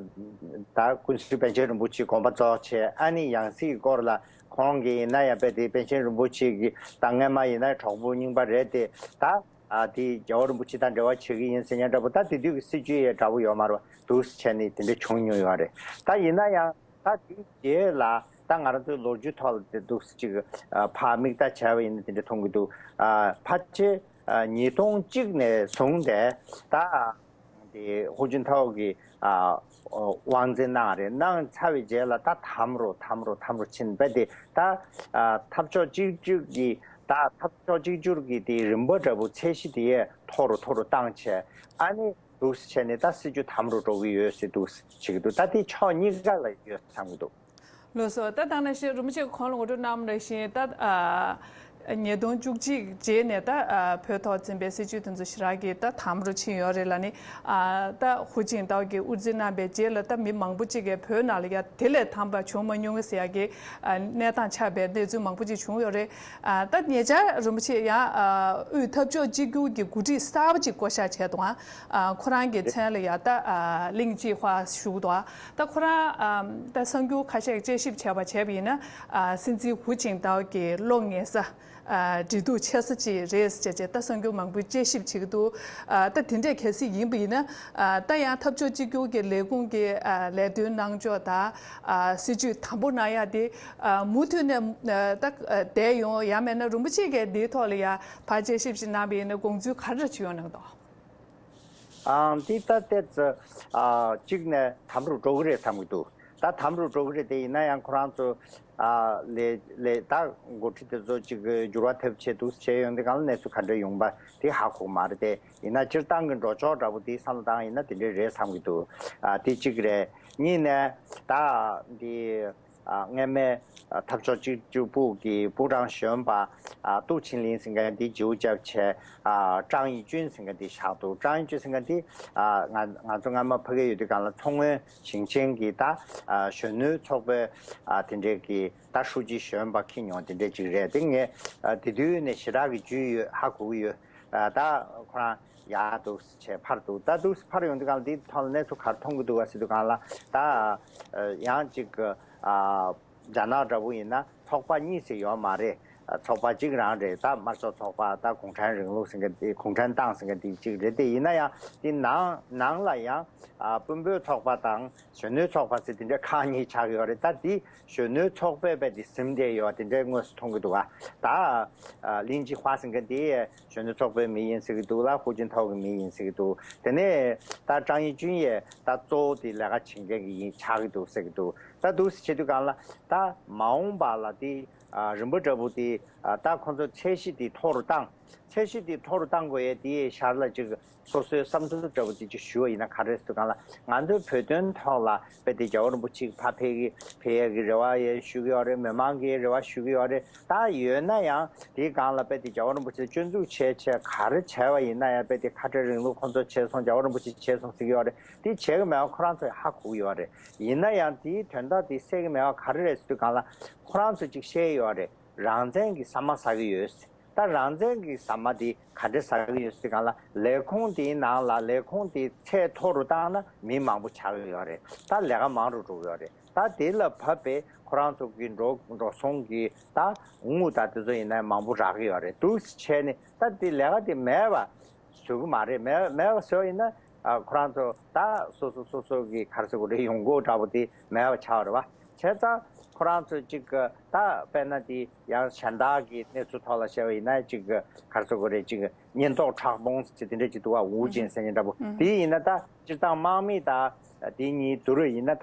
ཨ་ད་ཀུན་གཟིགས་པཎ་ཆེན་རིན་པོ་ཆེ་དགོངས་པ་རྫོགས་བྱས། ཨ་ནི་ཡང་སྲིད་ཀྱི་སྐོར་ལ་ཁོང་གིས་ཡིན་ན་ཡང་དཔེ་དེ་པཎ་ཆེན་རིན་པོ་ཆེ་གི་ད་སྔོན་མ་ཡིན་ན་གྲོགས་པོ་རྙིང་པ་རེད་དེ། ད་ཨ་དེ་རྒྱལ་བ་རིན་པོ་ཆེ་དང་འབྲེལ་བ་བྱེད་ཀྱི་ཡིན་ཟེར་མཁན་འདྲ་པོ། ད་དེ་དུས་ཀྱི་སྲིད་ཇུས་ཡང་འདྲ་པོ་ཡོད་མ་རེད་པ། འདུག་སེ་བྱས་ནས་དེ་འདྲ་བྱུང་མྱོང་ཡོད་རེད། ད་ཡིན་ན་ཡང་ད་དེའི་རྗེས་ལ་ད་ང་རང་ཚོའི་ལོ་རྒྱུས་ཐོག་ལ་དེ་འདུག་སེ་ཅིག་ཨ་ཕར་མིག་ལྟ་བྱས་པ་ཡིན་ན་དེ་འདྲ་མཐོང་གི་འདུག་ཨ་ཕལ་ཆེར་ཨ་ཉིས་སྟོང་གཅིག་ནས་བཟུང་སྟེ་ད། དེ་ཧུའུ་ཅིན་ཐའོ་གིས་ཨ་དབང་འཛིན་གནང་རེད། གནང་ཚར་བའི་རྗེས་ལ་ད་དམ་རུ་དམ་རུ་དམ་རུ་ཕྱིན་པ་དེ། ད་ཨ་འཐབ་ཕྱོགས་གཅིག་གྱུར་གྱི་ད་འཐབ་ཕྱོགས་གཅིག་གྱུར་གྱི་དེ་རིམ་པ་འདྲ་པོ་ཚད་གཞི་དེ་ཡས་མཐོ་རུ་མཐོ་རུ་བཏང་བྱས། ཨ་ནི་འདུག་སེ་བྱས་ནས་ད་སྲིད་ཇུས་དམ་རུ་འགྲོ་གི་ཡོད་ཟེར་འདུག་སེ་བྱེད་ཀྱི་འདུག་ད་དེ་ཕྱོགས་གཉིས་ཀ་ལ་ཡོད་བསམ་གྱི་འདུག་ལགས་སོ། ད་ད་ནང་བཞིན་རིན་པོ་ཆེས་གོང་ལ་ངོ་སྤྲོད་གནང་བ་ནང་བཞིན་ད་ཨ་ཉིས་སྟོང་བཅུ་གཅིག་རྗེས་ནས་ད་ཨ་བོད་ཐོག་འཛིན་པའི་སྲིད་ཇུས་དེ་ཚོ་ཞེ་དྲག་གི་ད་དམ་རུ་ཕྱིན་ཡོད་རེད་ལ་ནི། ཨ་ད་ཧུའུ་ཅིན་ཐའོ་གིས་དབུ་འཛིན་གནང་བའི་རྗེས་ལ་ད་མི་མང་པོ་ཅིག་གིས་བོད་ནང་ལ་ཡ་དེ་ལས་དམ་པ་བྱུང་མ་མྱོང་ངེས་ཟེར་ཡ་གི་ཨ་གནས་སྟངས་ཆགས་པའི་གནས་ཚུལ་མང་པོ་ཅིག་བྱུང་ཡོད་རེད། ཨ་ད་ཉེ་ཆར་རིན་པོ་ཆེ་ཡང་ཨ་དབུས་འཐབ་ཕྱོགས་གཅིག་གྱུར་གྱི་འགོ་ཁྲིད་གསར་པ་ཅིག་བསྐོ་བཞག་བྱས་འདུག་ཨ་ཁོ་རང་གི་མཚན་ལ་ཡ་ད་ཨ་གླིང་སྤྱི་ཧྭ་ཞུ་གི་འདུག་ད་ཁོ་རང་ཨམ་ད་གསར་འགྱུར་ཁ་ཤས་དཔྱད་ཞིབ་བྱས་པ་བྱས་པ་ཡིན་ན། ཨ་སྲིད་འཛིན་ཧུའུ་ཅིན་ཐའོ་གི་བློ་ངེས་ས་ཨ་འབྲེལ་གཏུག་ཆེ་ས་ཅིག་རེད་ཟེར་བྱས་ད་གསར་འགྱུར་མང་པོས་དཔྱད་ཞིབ་བྱེད་ཀྱི་འདུག་ཨ་ད་དེ་འདྲས་གལ་སྲིད་ཡིན་པ་ཡིན་ན། ཨ་ད་ཡང་འཐབ་ཕྱོགས་གཅིག་གྱུར་གྱི་ལས་ཁུངས་ཀྱི་ཨ་ལས་དོན་གནང་ཕྱོགས་དང་། ཨ་སྲིད་ཇུས་དམ་པོ་གནང་ཡ་དེ་ཨ་མུ་མཐུད་ནས་ཨ་ད་བསྡད་ཡོང་། ཡང་མིན་ན་རིན་པོ་ཆེ་གིས་འདིའི་ཐོག་ལ་ཡ་ཕར་དཔྱད་ཞིབ་ཅིག་གནང་བ་ཡིན་ན་དགོངས་ཚུལ་ག་རེ་ཅིག་ཡོད་གནང་འདུག་ཨང་། འདི་ལྟ་སྟེ་ཙི། ཨ་གཅིག་ནས་དམ་རུ་འགྲོ་གི་རེད་བསམ་གྱི་འདུག་ད་དམ་རུ་འགྲོ་གི་རེད་དེ། ཡིན་ན་ཡང་ཁོ་རང་ཚོ་ཨ་ལས་ལས་ད་འགོ་ཁྲིད་དེ་ཚོ་གཅིག་འགྱུར་བ་ཐེབས་ཆེད་དུ་བྱས་ཡོང་དུས་སྒང་ལ་གནས་ཚུལ་ག་འདྲ་ཡོང་པ་དེ་ཧ་གོ་མ་རེད་དེ། ཡིན་ན་སྤྱིར་བཏང་གི་འགྲོ་ཕྱོགས་འདྲ་པོ་དེ་བསམ་བློ་བཏང་ཡིན་ན་དེ་འདྲ་རེད་བསམ་གྱི་འདུག་ཨ་དེ་གཅིག་རེད། གཉིས་ནས་ད་འདི། ཨ་སྔོན་མའི་ཨ་འཐབ་ཕྱོགས་གཅིག་གྱུར་པུའུ་གི་པུའུ་ཀྲང་གཞོན་པ་ཨ་ཏུའུ་ཆིང་ལིན་ཟེར་མཁན་འདི་བརྗེ་པོ་བརྒྱབ་བྱས། ཨ་ཀྲང་ཡི་ཅུན་ཟེར་མཁན་འདི་བཞག་འདུག་ཀྲང་ཡི་ཅུན་ཟེར་མཁན་འདི་ཨ་ང་ང་ཚོ་སྔ་མ་ཕ་གིར་ཡོད་དུས་སྒང་ལ་མཚོ་སྔོན་ཞིང་ཆེན་གྱི་ད་ཨ་གཞོན་ནུའི་ཚོགས་པའི་ཨ་དེ་འདྲའི་གི་ད་ཧྲུའུ་ཅི་གཞོན་པ་འཁྱེར་མྱོང་དེ་འདྲའི་ཅིག་རེད། དེ་ངས་ཨ་དེ་དུས་ནས་ཞེ་དྲག་གི་རྒྱུས་ཡོད། ཧ་གོ་གི་ཡོད། ཨ་ད་ཁོ་རང་ཡག་འདུག་ཟེར་བྱས་ཕར་འདུག་ད་འདུག་སེ་ཕར་ཡོང་དུས་སྒང་ལ་འདི་ཐོག་ལ་གནས་ཚུལ་ག་རེ་མཐོང་གི་འདུག་ག་ཟེར་དུས་སྒང་ལ། ད་ཨ་ཡང་ཅིག་ཨ་རྒྱ་ནག་འདྲ་པོ་ཡིན་ན་ཚོགས་པ་གཉིས་ཟེར་ཡོད་མ་རེད། ཚོགས་པ་གཅིག་རང་རེད། ད་དམར་ཤོག་ཚོགས་པ། ད་གུང་ཁྲན་རིང་ལུགས་ཟེར་མཁན་དེ། གུང་ཁྲན་ཏང་ཟེར་མཁན་དེ་གཅིག་རེད། དེ་ཡིན་ན་ཡང་དེ་ནང་ནང་ལ་ཡང་ཨ་དཔོན་པོའི་ཚོགས་པ་དང་གཞོན་ནུའི་ཚོགས་པ་ཟེར་དེ་འདྲའི་ཁག་གཉིས་ཆགས་ཀྱི་ཡོད་རེད། ད་དེ་གཞོན་ནུའི་ཚོགས་པས་རྦད་དེ་ཟིན་བསྡད་ཡོད་དེ་འདྲའི་དངོས་སུ་མཐོང་གི་འདུག་ག་ད་ཨ་ལིན་ཅི་ཧྭ་ཟེར་མཁན་དེ་གཞོན་ནུ་ཚོགས་པའི་མི་ཡིན་ཟེར་གྱི་འདུག་ལ། ཧུའུ་ཅིན་ཐའོ་གི་མི་ཡིན་ཟེར་གྱི་འདུག་དེ་ནས་ད་ཀྲང་ཡི་ཅུན་ཡས་ད་གཙོ་བོ་དེ་ལས་ཀ་བྱེད་མཁན་གྱི་ཡིན་ཆགས་ཀྱི་འདུག་ཟེར་གྱི་འདུག་ད་འདུག་སེ་བྱེད་དུས་སྒང་ལ་ད་མ་འོངས་པ་ལ་དེ་ཨ་རིམ་པ་འདྲ་པོ་དེ་ཨ་ད་ཁོང་ཚོ་ཚད་གཞི་དེ་མཐོ་རུ་བཏང་། ཚད་གཞི་དེ་མཐོ་རུ་བཏང་དགོས་ཡས་དེའི་ཞར་ལ་ཅིག་སོ་སོའི་བསམ་ཚུལ་འདྲ་པོ་དེ་ཅིག་ཞུ་བ་ཡིན་ན་ག་རེ་ཟེར་དུས་སྒང་ལ། ང་ཚོའི་བོད་དོན་ཐོག་ལ་རྦད་དེ་རྒྱལ་བ་རིན་པོ་ཆེ་ཕར་ཕེབས་ཀྱི་ཕེབས་ཡས་ཀྱི་རེ་བ་ཡང་ཞུ་གི་ཡོད་རེད། མི་མང་གིས་རེ་བ་ཞུ་གི་ཡོད་རེད། ད་ཡོད་ན་ཡང་དེའི་སྒང་ལ་རྦད་དེ་རྒྱལ་བ་རིན་པོ་ཆེ་སྐྱོན་འཛུགས་བྱས་བྱས་ག་རེ་བྱས་པ་ཡིན་ན་ཡང་རྦད་དེ་ཁ་བྲལ་རིང་ལུགས་ཁོང་ཚོ་བྱས་སོང་། རྒྱལ་བ་རིན་པོ་ཆེ་བྱས་སོང་ཟེར་གྱི་ཡོད་རེད། དེ་བྱེད་ཀྱི་མེད་པ་ཁོ་རང་ཚོས་ཧ་གོ་གི་ཡོད་རེད། ཡིན་ན་ཡང་དེའི་དོན་དག་དེ་སེལ་གྱི་མེད་པ་ག་རེ་རེད་ཟེར་དུས་སྒང་ལ། ཁོ་རང་ཚོས་ཅིག་བཤད་ཡོད་རེད། རང་བཙན་གྱི་ཟ་མ་ཟ་གི་ཡོད། ད་རང་བཙན་གྱི་ཟ་མ་དེ་ག་འདྲ་ཟ་གི་ཡོད་ཟེར་སྒང་ལ། ལས་ཁུངས་དེའི་ནང་ལ་ལས་ཁུངས་དེ་ཚད་མཐོ་རུ་བཏང་ན་མི་མང་པོ་ཆགས་ཀྱི་ཡོད་རེད། ད་ལས་ཀ་མང་རུ་འགྲོ་གི་ཡོད་རེད། ད་དེ་ལ་བབ་པའི་ཁོ་རང་ཚོ་གི་འགྲོ་འགྲོ་སོང་གི་ད་དངུལ་ད་དེ་ཚོ་ཡིན་ན་མང་པོ་རག་གི་ཡོད་རེད། འདུག་སེ་བྱས་ནས་ད་དེ་ལས་ཀ་དེ་མེད་པ་བཟོ་གི་མ་རེད། མེད་མེད་པ་བཟོ་ཡིན་ན་ཨ་ཁོ་རང་ཚོ་ད་སོ་སོ་སོ་སོ་གི་ག་རེ་ཟེར་དགོས་རེད། ཡོང་སྒོ་འདྲ་པོ་དེ་མེད་པ་ཆགས་རེད་བ། བྱས་ཙང་ཁོ་རང་ཚོ་གཅིག་ད་དཔེར་ན་དེ་ཡང་གཞན་དག་གི་གནས་ཚུལ་ཐོག་ལ་བཤད་པ་ཡིན་ན་གཅིག་ག་རེ་ཟེར་དགོས་རེད། གཅིག་གཉེན་ཐོག་ཁྲག་འབོང་ཟེར་དེ་འདྲ་གཅིག་འདུག་བ། ཝུའུ་ཅིན་ཟེར་མཁན་འདྲ་པོ་དེ་ཡིན་ན། ད་སྤྱིར་བཏང་དམག་མི་དང་དེ་གཉིས་བསྡུར་བ་ཡིན་ན་ད་ད་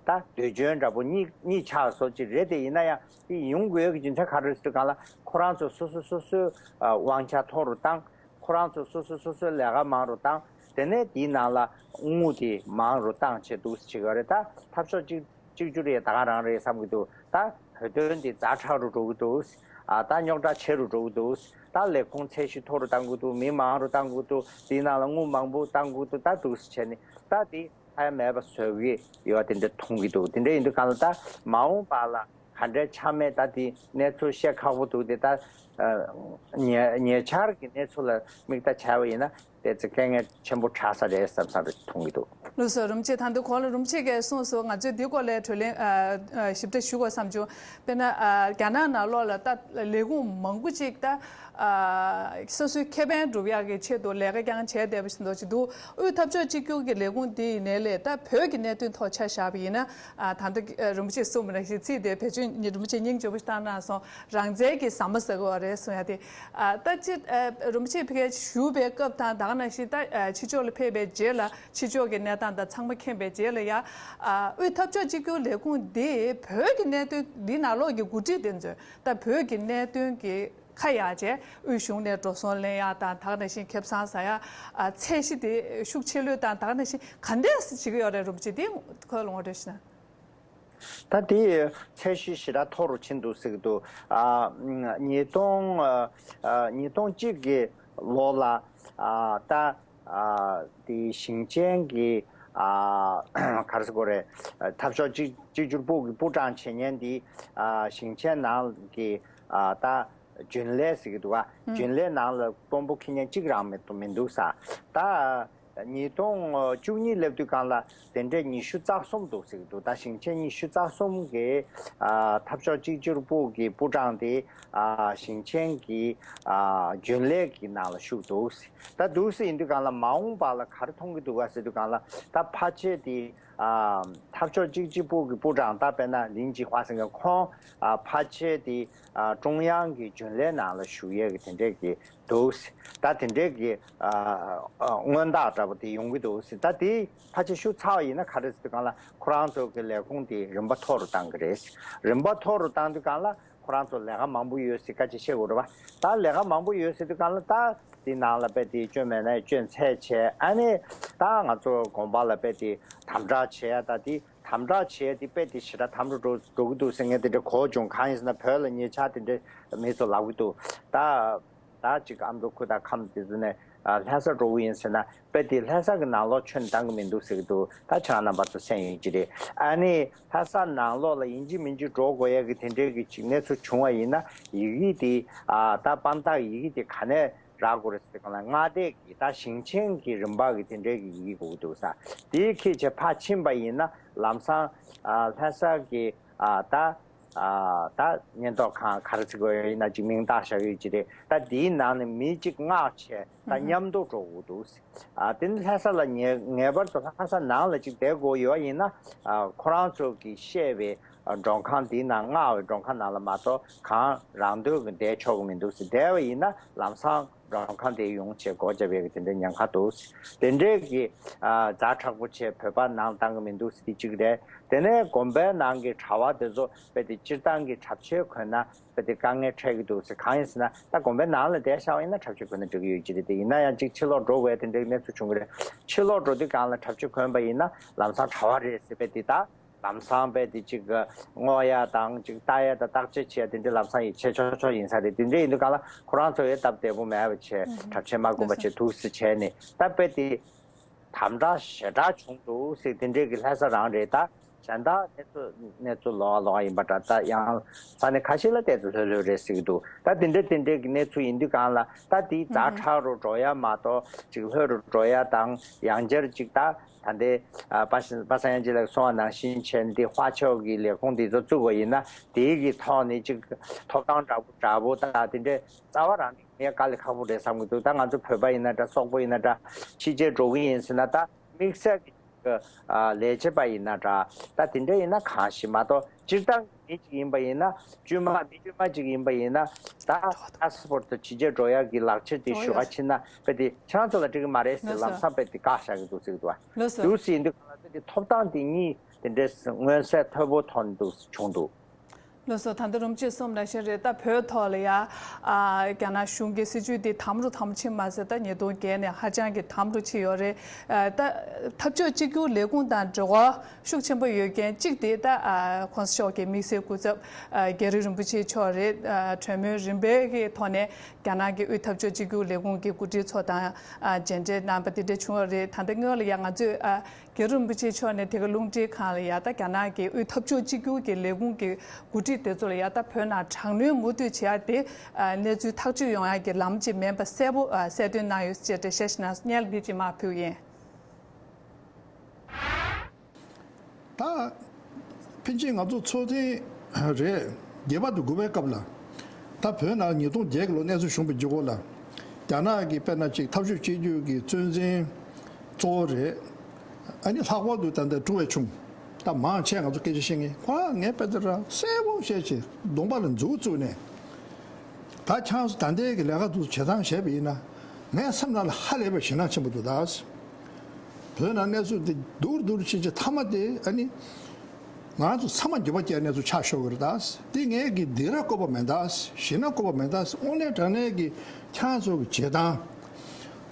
དུས་རྒྱུན་འདྲ་པོ་གཉིས་གཉིས་ཆགས་སོ་གཅིག་རེད། དེ་ཡིན་ན་ཡང་དེ་ཡོང་དགོས་ཀྱི་རྒྱུ་མཚན་ག་རེ་ཟེར་དུས་སྒང་ལ། ཁོ་རང་ཚོ་སོ་སོ་སོ་སོའི་དབང་ཆ་མཐོ་རུ་བཏང་། ཁོ་རང་ཚོ་སོ་སོ་སོ་སོའི་ལས་ཀ་མང་རུ་བཏང་། དེ་ནས་དེའི་ནང་ལ་དངུལ་དེ་མང་རུ་བཏང་བྱས་འདུག་སེ་བྱེད་ཀྱི་ཡོད་རེད། ད་འཐབ་ཕྱོགས་གཅིག་གཅིག་གྱུར་ཡས་ད་ག་རང་རེད་བསམ་གྱི་འདུག་ད་བོད་དོན་དེ་ཛ་དྲག་རུ་འགྲོ་གི་འདུག་ཨ་ད་རྙོག་དྲ་ཆེ་རུ་འགྲོ་གི་འདུག་ད་ལས་ཁུངས་ཚད་གཞི་མཐོ་རུ་བཏང་གི་འདུག་མི་མང་རུ་བཏང་གི་འདུག་དེའི་ནང་ལ་དངུལ་མང་པོ་བཏང་གི་འདུག་ད་འདུག་སེ་བྱས་ནས་ད་དེ་ཧ་ཡང་མེད་པ་བཟོ་གི་ཡོད་པ་དེ་འདྲ་མཐོང་གི་འདུག་དེ་འདྲ་ཡིན་དུས་སྒང་ལ་ད་མ་འོངས་པ་ལ་ག་འདྲའི་ཆགས་མེད་ད་དེ་གནས་ཚུལ་བཤད་ཁག་པོ་འདུག་དེ་ད་ཨ་ཉེ་ཉེ་ཆར་གྱི་གནས་ཚུལ་ལ་དམིགས་བལྟ་བྱས་པ་ཡིན་ན་དེ་ཚོ་དཀའ་ངལ་ཆེན་པོ་དྲག་ས་རེད་བསམ་བསམ་རེ་མཐོང་གི་འདུག་ལགས་སོ། རིན་པོ་ཆེ་ད་དུང་གོང་ལ་རིན་པོ་ཆེ་གིས་གསུངས་སོང་། ང་ཚོས་འདིའི་སྐོར་ལ་གྲོས་གླེང་ཨ་ཨ་ཞིབ་ཕྲ་ཞུ་དགོས་བསམ་བྱུང་། དཔེར་ན་ཨ་རྒྱ་ནག་ནང་ལོགས་ལ་ད་ལས་ཁུངས་མང་པོ་ཅིག་ད་ཨ་སོ་སོའི་ཁེ་ཕན་སྒྲུབ་ཡག་གི་ཆེད་དུ་ལས་ཀ་རྐྱང་བྱས་བསྡད་པ་ཞིག་འདུག་ཅིག་འདུག་དབུས་འཐབ་ཕྱོགས་གཅིག་གྱུར་གྱི་ལས་ཁུངས་འདི་ཡི་ནང་ལས་ད་བོད་ཀྱི་གནད་དོན་ཐོག་ཆ་བཞག་པ་ཡིན་ན། ཨ་ད་ལྟ་ཨ་རིན་པོ་ཆེས་གསུངས་པ་ནང་བཞིན་ཚིག་དེ་བེད་སྤྱོད་རིན་པོ་ཆེས་སྙིང་རྗེ་པོ་ཞིག་བཏང་གནང་སོང་། རང་བཙན་གྱི་ཟ་མ་ཟ་གི་ཡོད་རེད་གསུངས་ཡ་དེ། ཨ་ད་ཅི་ཨ་རིན་པོ་ཆེས་ཕ་གིར་བཞུགས་པའི་སྐབས་དང་ད་ག་ནང་བཞིན་ད་ཨ་ཕྱི་ཕྱོགས་ལ་ཕེབས་པའི་རྗེས་ལ་ཕྱི་ཕྱོགས་ཀྱི་གནས་སྟངས་དང་ཚང་མ་མཁྱེན་པའི་རྗེས་ལ་ཡ། ཨ་དབུས་འཐབ་ཕྱོགས་གཅིག་གྱུར་ལས་ཁུངས་འདི་བོད་ཀྱི་གནད་དོན་འདི་ནང་ལོགས་ཀྱི་འགོ་ཁྲིད་དེ་ཚོས་ད་བོད་ཀྱི་གནད་དོན་གྱི་ཁ་ཡ་བྱས་དབུས་གཞུང་ནས་འགྲོ་སོང་ལེན་ཡག་དང་ད་ག་ནང་བཞིན་ཁེ་བཟང་ཟ་ཡག་ཨ་ཚད་གཞི་དེ་ཤུགས་ཆེ་ལོས་དང་ད་ག་ནང་བཞིན་ག་འདྲས་བྱེད་ཀྱི་ཡོད་རེད། རིན་པོ་ཆེ་འདི་ཁོའི་ལུང་བ་འགྲོ་ཤི་ན། ད་དེ་ཚད་གཞི་ཞེ་དྲག་མཐོ་རུ་ཕྱིན་འདུག་ཟེར་གྱི་འདུག་ཨ་ཉིས་སྟོང་ཨ་ཉིས་སྟོང་གཅིག་གི་ལོ་ལ་ཨ་ད་ཨ་དེ་ཞིང་ཆེན་གྱི་ཨ་ག་རེ་ཟེར་དགོས་རེད། འཐབ་ཕྱོགས་གཅིག་གཅིག་གྱུར་པུའུ་གི་པུའུ་ཀྲང་བྱེད་མཁན་དེ་ཨ་ཞིང་ཆེན་ནང་གི་ཨ་ད་རྒྱུན་ལས་ཟེར་གྱི་འདུག་ག་ཨུ། རྒྱུན་ལས་ནང་ལ་དཔོན་པོ་འཁྱེར་མཁན་གཅིག་རང་མི་འདུག་མི་འདུག་ས། ད་ཉིས་སྟོང་བཅུ་གཉིས་སླེབས་དུས་སྒང་ལ་དེ་འདྲའི་ཉི་ཤུ་རྩ་གསུམ་འདུག་ཟེར་གྱི་འདུག་ད་ཞིང་ཆེན་ཉི་ཤུ་རྩ་གསུམ་གི་ཨ་འཐབ་ཕྱོགས་གཅིག་གྱུར་པུའུ་གི་པུའུ་ཀྲང་དེ་ཨ་ཞིང་ཆེན་གྱི་ཨ་རྒྱུན་ལས་ཀྱི་ནང་ལ་ཞུགས་འདུག་ད་འདུག་སེ་ཡིན་དུས་སྒང་ལ་མ་འོངས་པ་ལ་ག་རེ་མཐོང་གི་འདུག་ག་ཟེར་དུས་སྒང་ལ། ད་ཕལ་ཆེར་དེ་ཨ་འཐབ་ཕྱོགས་གཅིག་གྱུར་པུའུ་གི་པུའུ་ཀྲང་ད་དཔེར་ན་ལིན་ཅི་ཧྭ་ཟེར་མཁན་ཁོང་ཨ་ཕལ་ཆེར་དེ་ཨ་ཀྲུང་དབྱང་གི་རྒྱུན་ལས་ནང་ལ་ཞུགས་ཡས་ཀྱི་དེ་འདྲས་ཀྱི་འདུག་ད་དེ་འདྲས་ཀྱི་ཨ་ཨ་མངོན་རྟགས་འདྲ་པོ་དེ་ཡོང་གི་འདུག་ད་དེ་ཕལ་ཆེར་ཞུ་ཚར་བ་ཡིན་ན་ག་རེ་ཟེར་དུས་སྒང་ལ་ཁོ་རང་ཚོ་གི་ལས་ཁུངས་དེ་རིམ་པ་མཐོ་རུ་བཏང་གི་རེད། རིམ་པ་མཐོ་རུ་བཏང་དུས་སྒང་ལ་ཁོ་རང་ཚོ་ལས་ཀ་མང་པོ་ཡོད་ཟེར་སྐད་ཆ་བཤད་དགོས་རེད་བ། ད་ལས་ཀ་མང་པོ་ཡོད་ཟེར་དུས་སྒང་ལ་ད་དེ་ནང་ལ་དཔེ་དེ་སྐྱོན་མེད་ན་སྐྱོན་ཚད་བྱས། ཨ་ནི་ད་ང་ཚོ་དགོན་པ་ལ་དཔེ་དེ་དམ་དྲག་བྱས། ད་དེ་དམ་དྲག་བྱས་དེ་དཔེ་དེ་ཞེ་དྲག་དམ་དུ་འགྲོ་འགྲོ་གི་འདུག་ཟེར་མཁན་དེ་འདྲ་གོ་བྱུང་། གང་ཡིན་ཟེར་ན་བོད་ལ་ཉེ་ཆར་དེ་འདྲ་མི་ཚོ་ལབ་གི་འདུག་ད་ད་ཅིག་ཨ་མདོ་ཁུལ་དང་ཁམས་དེ་ཚོ་ནས་ཨ་ལྷ་ས་འགྲོ་གི་ཡིན་ཟེར་ན་དཔེ་དེ་ལྷ་ས་གི་ནང་ལོགས་ཁྱོན་བཏང་གི་མི་འདུག་ཟེར་གི་འདུག་ད་ཁྱེད་རང་རྣམ་པ་ཚོ་གསན་ཡོད་ཀྱི་རེད། ཨ་ནི་ལྷ་ས་ནང་ལོགས་ལ་ཡིན་གཅིག་མིན་གཅིག་འགྲོ་དགོས་ཡ་གི་དེ་འདྲའི་གི་ཅིག་གནས་ཚུལ་བྱུང་བ་ཡིན་ན་ཡི་གེ་དེ་ཨ་ད་དཔང་རྟགས་ཡི་གེ་དེ་ག་ནས་རག་དགོས་རེད་ཟེར་གང་ལ། མངའ་སྡེ་གི་ད་ཞིང་ཆེན་གྱི་རིམ་པ་གི་དེ་འདྲའི་གི་ཡི་གེ་དགོས་ཀྱི་འདུག་ས། དེའི་ཁྱེད་ཆེ་ཕར་ཕྱིན་པ་ཡིན་ན་ལམ་སང་ཨ་ལྷ་ས་གི་ཨ་ད་ ཨ་ད་ཉེན་རྟོག་ཁང་ག་རེ་ཟེར་དགོས་ཡིན་ན་ཅིག་མིང་བཏགས་བཞག་ཡོད་ཀྱི་རེད། ད་དེའི་ནང་ནས་མི་གཅིག་མངགས་བྱས་ད་མཉམ་དུ་འགྲོ་དགོས་འདུག་ཨ་དེ་ནི་ལྷ་ས་ལ་ངེས་ངེས་པར་དུ་ལྷ་ས་ནང་ལ་ཅིག་བསྡད་དགོས་ཡོད་ཡིན་ན། ཨ་ཁོ་རང་ཚོ་གིས་བཤད་པའི་ཨ་མགྲོན་ཁང་དེའི་ནང་མངགས་པའི་མགྲོན་ཁང་ནང་ལ་མ་གཏོགས་གང་རང་འདོད་ཀྱིས་བསྡད་ཆོག་གི་མི་འདུག་ཟེར། བསྡད་པ་ཡིན་ན་ལམ་སང་མགྲོན་ཁང་དེ་ཡོང་བྱས་སྒོ་བརྒྱབ་ཡས་ཀྱི་དེ་འདྲའི་ཉེན་ཁ་འདུག་དེ་འདྲའི་གི་ཨ་ཛ་དྲག་པོ་བྱས་བོད་པ་ནང་བཏང་གི་མི་འདུག་ཟེར་དེ་གཅིག་རེད། དེ་ནས་དགོན་པའི་ནང་གི་གྲྭ་བ་དེ་ཚོ་དཔེ་དེ་སྤྱིར་བཏང་གི་གྲྭ་ཆས་གོན་ན་དཔེ་དེ་དཀའ་ངལ་འཕྲད་ཀྱི་འདུག་ཟེར། གང་ཡིན་ཟེར་ན་ད་དགོན་པའི་ནང་ལ་བསྡད་བཞག་པ་ཡིན་ན་གྲྭ་ཆས་གོན་ན་འགྲིག་གི་ཡོད་ཀྱི་རེད། དེ་ཡིན་ན་ཡང་ཅིག་ཕྱི་ལོགས་འགྲོ་དགོས་དེ་འདྲའི་གནས་ཚུལ་བྱུང་གི་རེད། ཕྱི་ལོགས་འགྲོ་དུས་སྒང་ལ་གྲྭ་ཆས་གོན་པ་ཡིན་ན་ལམ་སང་གྲྭ་བ་རེད་ཟེར་དཔེ་དེ་ད། ལམ་སང་དཔེ་དེ་གཅིག་བསྔོག་ཡ་དང་གཅིག་ལྟ་ཡ་དང་བརྟག་དཔྱད་བྱེད་ཡ་དེ་འདྲའི་ལམ་སང་ཡིད་ཆེས་ཆོག་ཆོག་ཡིན་ས་རེད། དེ་འདྲ་ཡིན་དུས་སྒང་ལ་ཁོ་རང་ཚོ་ཡི་སྟབས་བདེ་པོ་མེད་པ་བྱས་གྲྭ་ཆས་མ་གོན་པ་བྱས་འདུག་སེ་བྱས་ནས་ད་དཔེ་དེ་དམ་དྲག་ཞེ་དྲག་བྱུང་འདུག་སེ་དེ་འདྲའི་གི་ལྷ་ས་རང་རེད། ད་གཞན་དག་གནས་ཚུལ་གནས་ཚུལ་ལོགས་ཀ་ལོགས་ཀ་ཡིན་པ་འདྲ། ད་ཡང་ས་གནས་ཁ་ཤས་ལ་ཏོག་ཙམ་ལྷོད་ལྷོད་རེད་ཟེར་གི་འདུག་ད་དེ་འདྲ་དེ་འདྲའི་གི་གནས་ཚུལ་ཡིན་དུས་སྒང་ལ་ད་དེའི་ཛ་དྲག་རུ་འགྲོ་ཡ་མ་གཏོགས་གཅིག་ལྷོད་རུ་འགྲོ་ཡ་དང་ཡང་བསྐྱར་གཅིག་ད། ད་ལྟའི་ཨ་པ་པ་སངས་དབྱངས་སྐྱིད་ལགས་གསུངས་པ་ནང་བཞིན་བྱས་ནས་འདི་དཔའ་ཕྱོགས་ཀྱི་ལས་ཁུངས་འདི་ཚོ་བཙུགས་པ་ཡིན་ན་དེའི་གི་ཐོག་ནས་ཅིག་ཐོབ་ཐང་འདྲ་པོ་འདྲ་པོ་དང་དེ་འདྲའི་རྩ་བ་རང་ནས་ངས་དཀའ་ལས་ཁག་པོ་རེད་བསམ་གྱི་འདུག་ད་ང་ཚོ་བོད་པ་ཡིན་ན་འདྲ་སོག་པོ་ཡིན་ན་འདྲ་ཕྱི་རྒྱལ་འགྲོ་གི་ཡིན་ཟེར་ན་ད་དམིགས་བསལ་གྱི་ཨ་ལས་བྱེད་པ་ཡིན་ན་འདྲ་ད་དེ་འདྲ་ཡིན་ན་གང་ཞིག་མ་གཏོགས་སྤྱིར་བཏང་མི་གཅིག་ཡིན་པ་ཡིན་ན་དཀྱུས་མ་མི་དཀྱུས་མ་གཅིག་ཡིན་པ་ཡིན་ན་ད་པ་སི་པོར་ཊི་ཕྱི་རྒྱལ་འགྲོ་ཡག་གི་ལག་ཁྱེར་དེ་ཞུ་ག་ཕྱིན་ན་དཔེ་དེ་ཁྱེད་རང་ཚོ་ལ་འགྲིག་གི་མ་རེད་ཟེར་ལམ་སང་དཔེ་དེ་བཀག་བཞག་གི་འདུག་ཟེར་གི་འདུག་བ། ལགས་སོ། འདུག་སེ་ཡིན་དུས་གང་ལ་དེ་ཐོབ་ཐང་དེ་གཉིས་དེ་འདྲའི་མངོན་གསལ་དོད་པོ་ཐོན་འདུག་བྱུང་འདུག་ལགས་སོ། ད་ལྟ་རིན་པོ་ཆེས་གསུངས་ནང་བཞིན་རེད། ད་བོད་ཐོག་ལ་ཡ་ཨ་རྒྱ་ནག་གཞུང་གི་སྲིད་བྱུས་དེ་དམ་རུ་དམ་ཕྱིན་མ་ཟད་ད་ཉིས་སྟོང་བརྒྱད་ནས་ཧ་ཅང་གི་དམ་རུ་ཕྱིན་ཡོད་རེད། ཨ་ད་འཐབ་ཕྱོགས་གཅིག་གྱུར་ལས་ཁུངས་དང་འབྲེལ་བ་ཤུགས་ཆེན་པོ་ཡོད་མཁན་གཅིག་དེ་ད་ཨ་༸གོང་ས་མཆོག་གི་དམིགས་བསལ་སྐུ་ཚབ་ཨ་རྒྱ་རི་རིན་པོ་ཆེ་མཆོག་རེད། ཨ་གྲོས་མོལ་རིམ་པའི་གི་ཐོག་ནས་རྒྱ་ནག་གི་དབུས་འཐབ་ཕྱོགས་གཅིག་གྱུར་ལས་ཁུངས་ཀྱི་འགོ་ཁྲིད་ཚོ་དང་ཨ་མཇལ་འཕྲད་གནང་པ་དེ་འདྲ་བྱུང་བ་རེད། ད་ལྟ་སྔོན་ལ་ཡ་ང་ཚོས་ཨ་རྒྱ་རི་རིན་པོ་ཆེ་མཆོག་ནས་དེ་ག་རླུང་འཕྲིན་ཁང་ལ་ཡ་ད་རྒྱ་ནག་གི་དབུས་འཐབ་ཕྱོགས་གཅིག་གྱུར་གྱི་ལས་ཁུངས་ཀྱི་འགོ་ཁྲིད་དེ་ཚོ་ལ་ཡ་ད་བོད་ནང་དྲག་གནོན་མུ་མཐུད་བྱེད་ཡ་དེ་ཨ་གནས་ཚུལ་ཐག་གཅོད་ཡོང་ཡ་གི་ལམ་ཅིག་མིན་པ་གསལ་པོ་ཨ་གསལ་སྟོན་གནང་ཡོད་ཅེས་འགྲེལ་བཤད་ཞིག་གནང་སོང་། སྔོན་ལ་འདི་ཅིག་མར་ཕུལ་ཡིན། ད་ཕལ་ཆེར་ང་ཚོ་ཚོགས་ཐེངས་རེ་བརྒྱད་པ་དང་དགུ་པའི་སྐབས་ལ་ད་བོད་ནང་ཉིས་སྟོང་བརྒྱད་ཀྱི་ལོ་གནས་ཚུལ་བྱུང་བའི་རྗེས་འགོ་ལ་རྒྱ་ནག་གི་དཔེར་ན་ཅིག་འཐབ་ཕྱོགས་གཅིག་གྱུར་གྱི་གཙོ་འཛིན་གཙོ་བོ་རེད། ཨ་ནི་ལྷག་པར་དུ་ད་ལྟ་ཀྲུའུ་ཝེ་ཆུང་ད་མང་ཆེ་ང་ཚོ་སྐད་ཆ་བཤད་མཁན་ཁོ་ངས་དཔེ་དེ་ར་གསལ་པོ་བཤད་ཅིག་གདོང་པ་ལ་མཛུབ་བཙུགས་ནས་ད་ཆང་སོ་ད་ལྟའི་གི་ལས་ཀ་དུ་བྱེད་སྟངས་བྱས་པ་ཡིན་ན་ངའི་སེམས་ནང་ལ་ཧ་ལས་པའི་ཞེད་སྣང་ཆེན་པོ་འདུག་ད། བོད་ནང་གནས་ཚུལ་འདི་སྡུག་རུ་སྡུག་རུ་ཕྱིན་ཆད་མཐའ་མ་དེ་ཨ་ནི་ང་ཚོ་ཚང་མ་འགྱོད་པ་སྐྱེ་གནས་ཚུལ་ཆགས་ཤོར་གི་རེད་ད། འདི་ངས་གི་སྡིགས་ར་བསྐུལ་བ་མེད་ད། ཞེད་སྣང་བསྐུལ་བ་མེད་ད། དངོས་གནས་དྲང་གནས་ཀྱི་ཁྱེད་ཚོ་གི་བྱེད་སྟངས་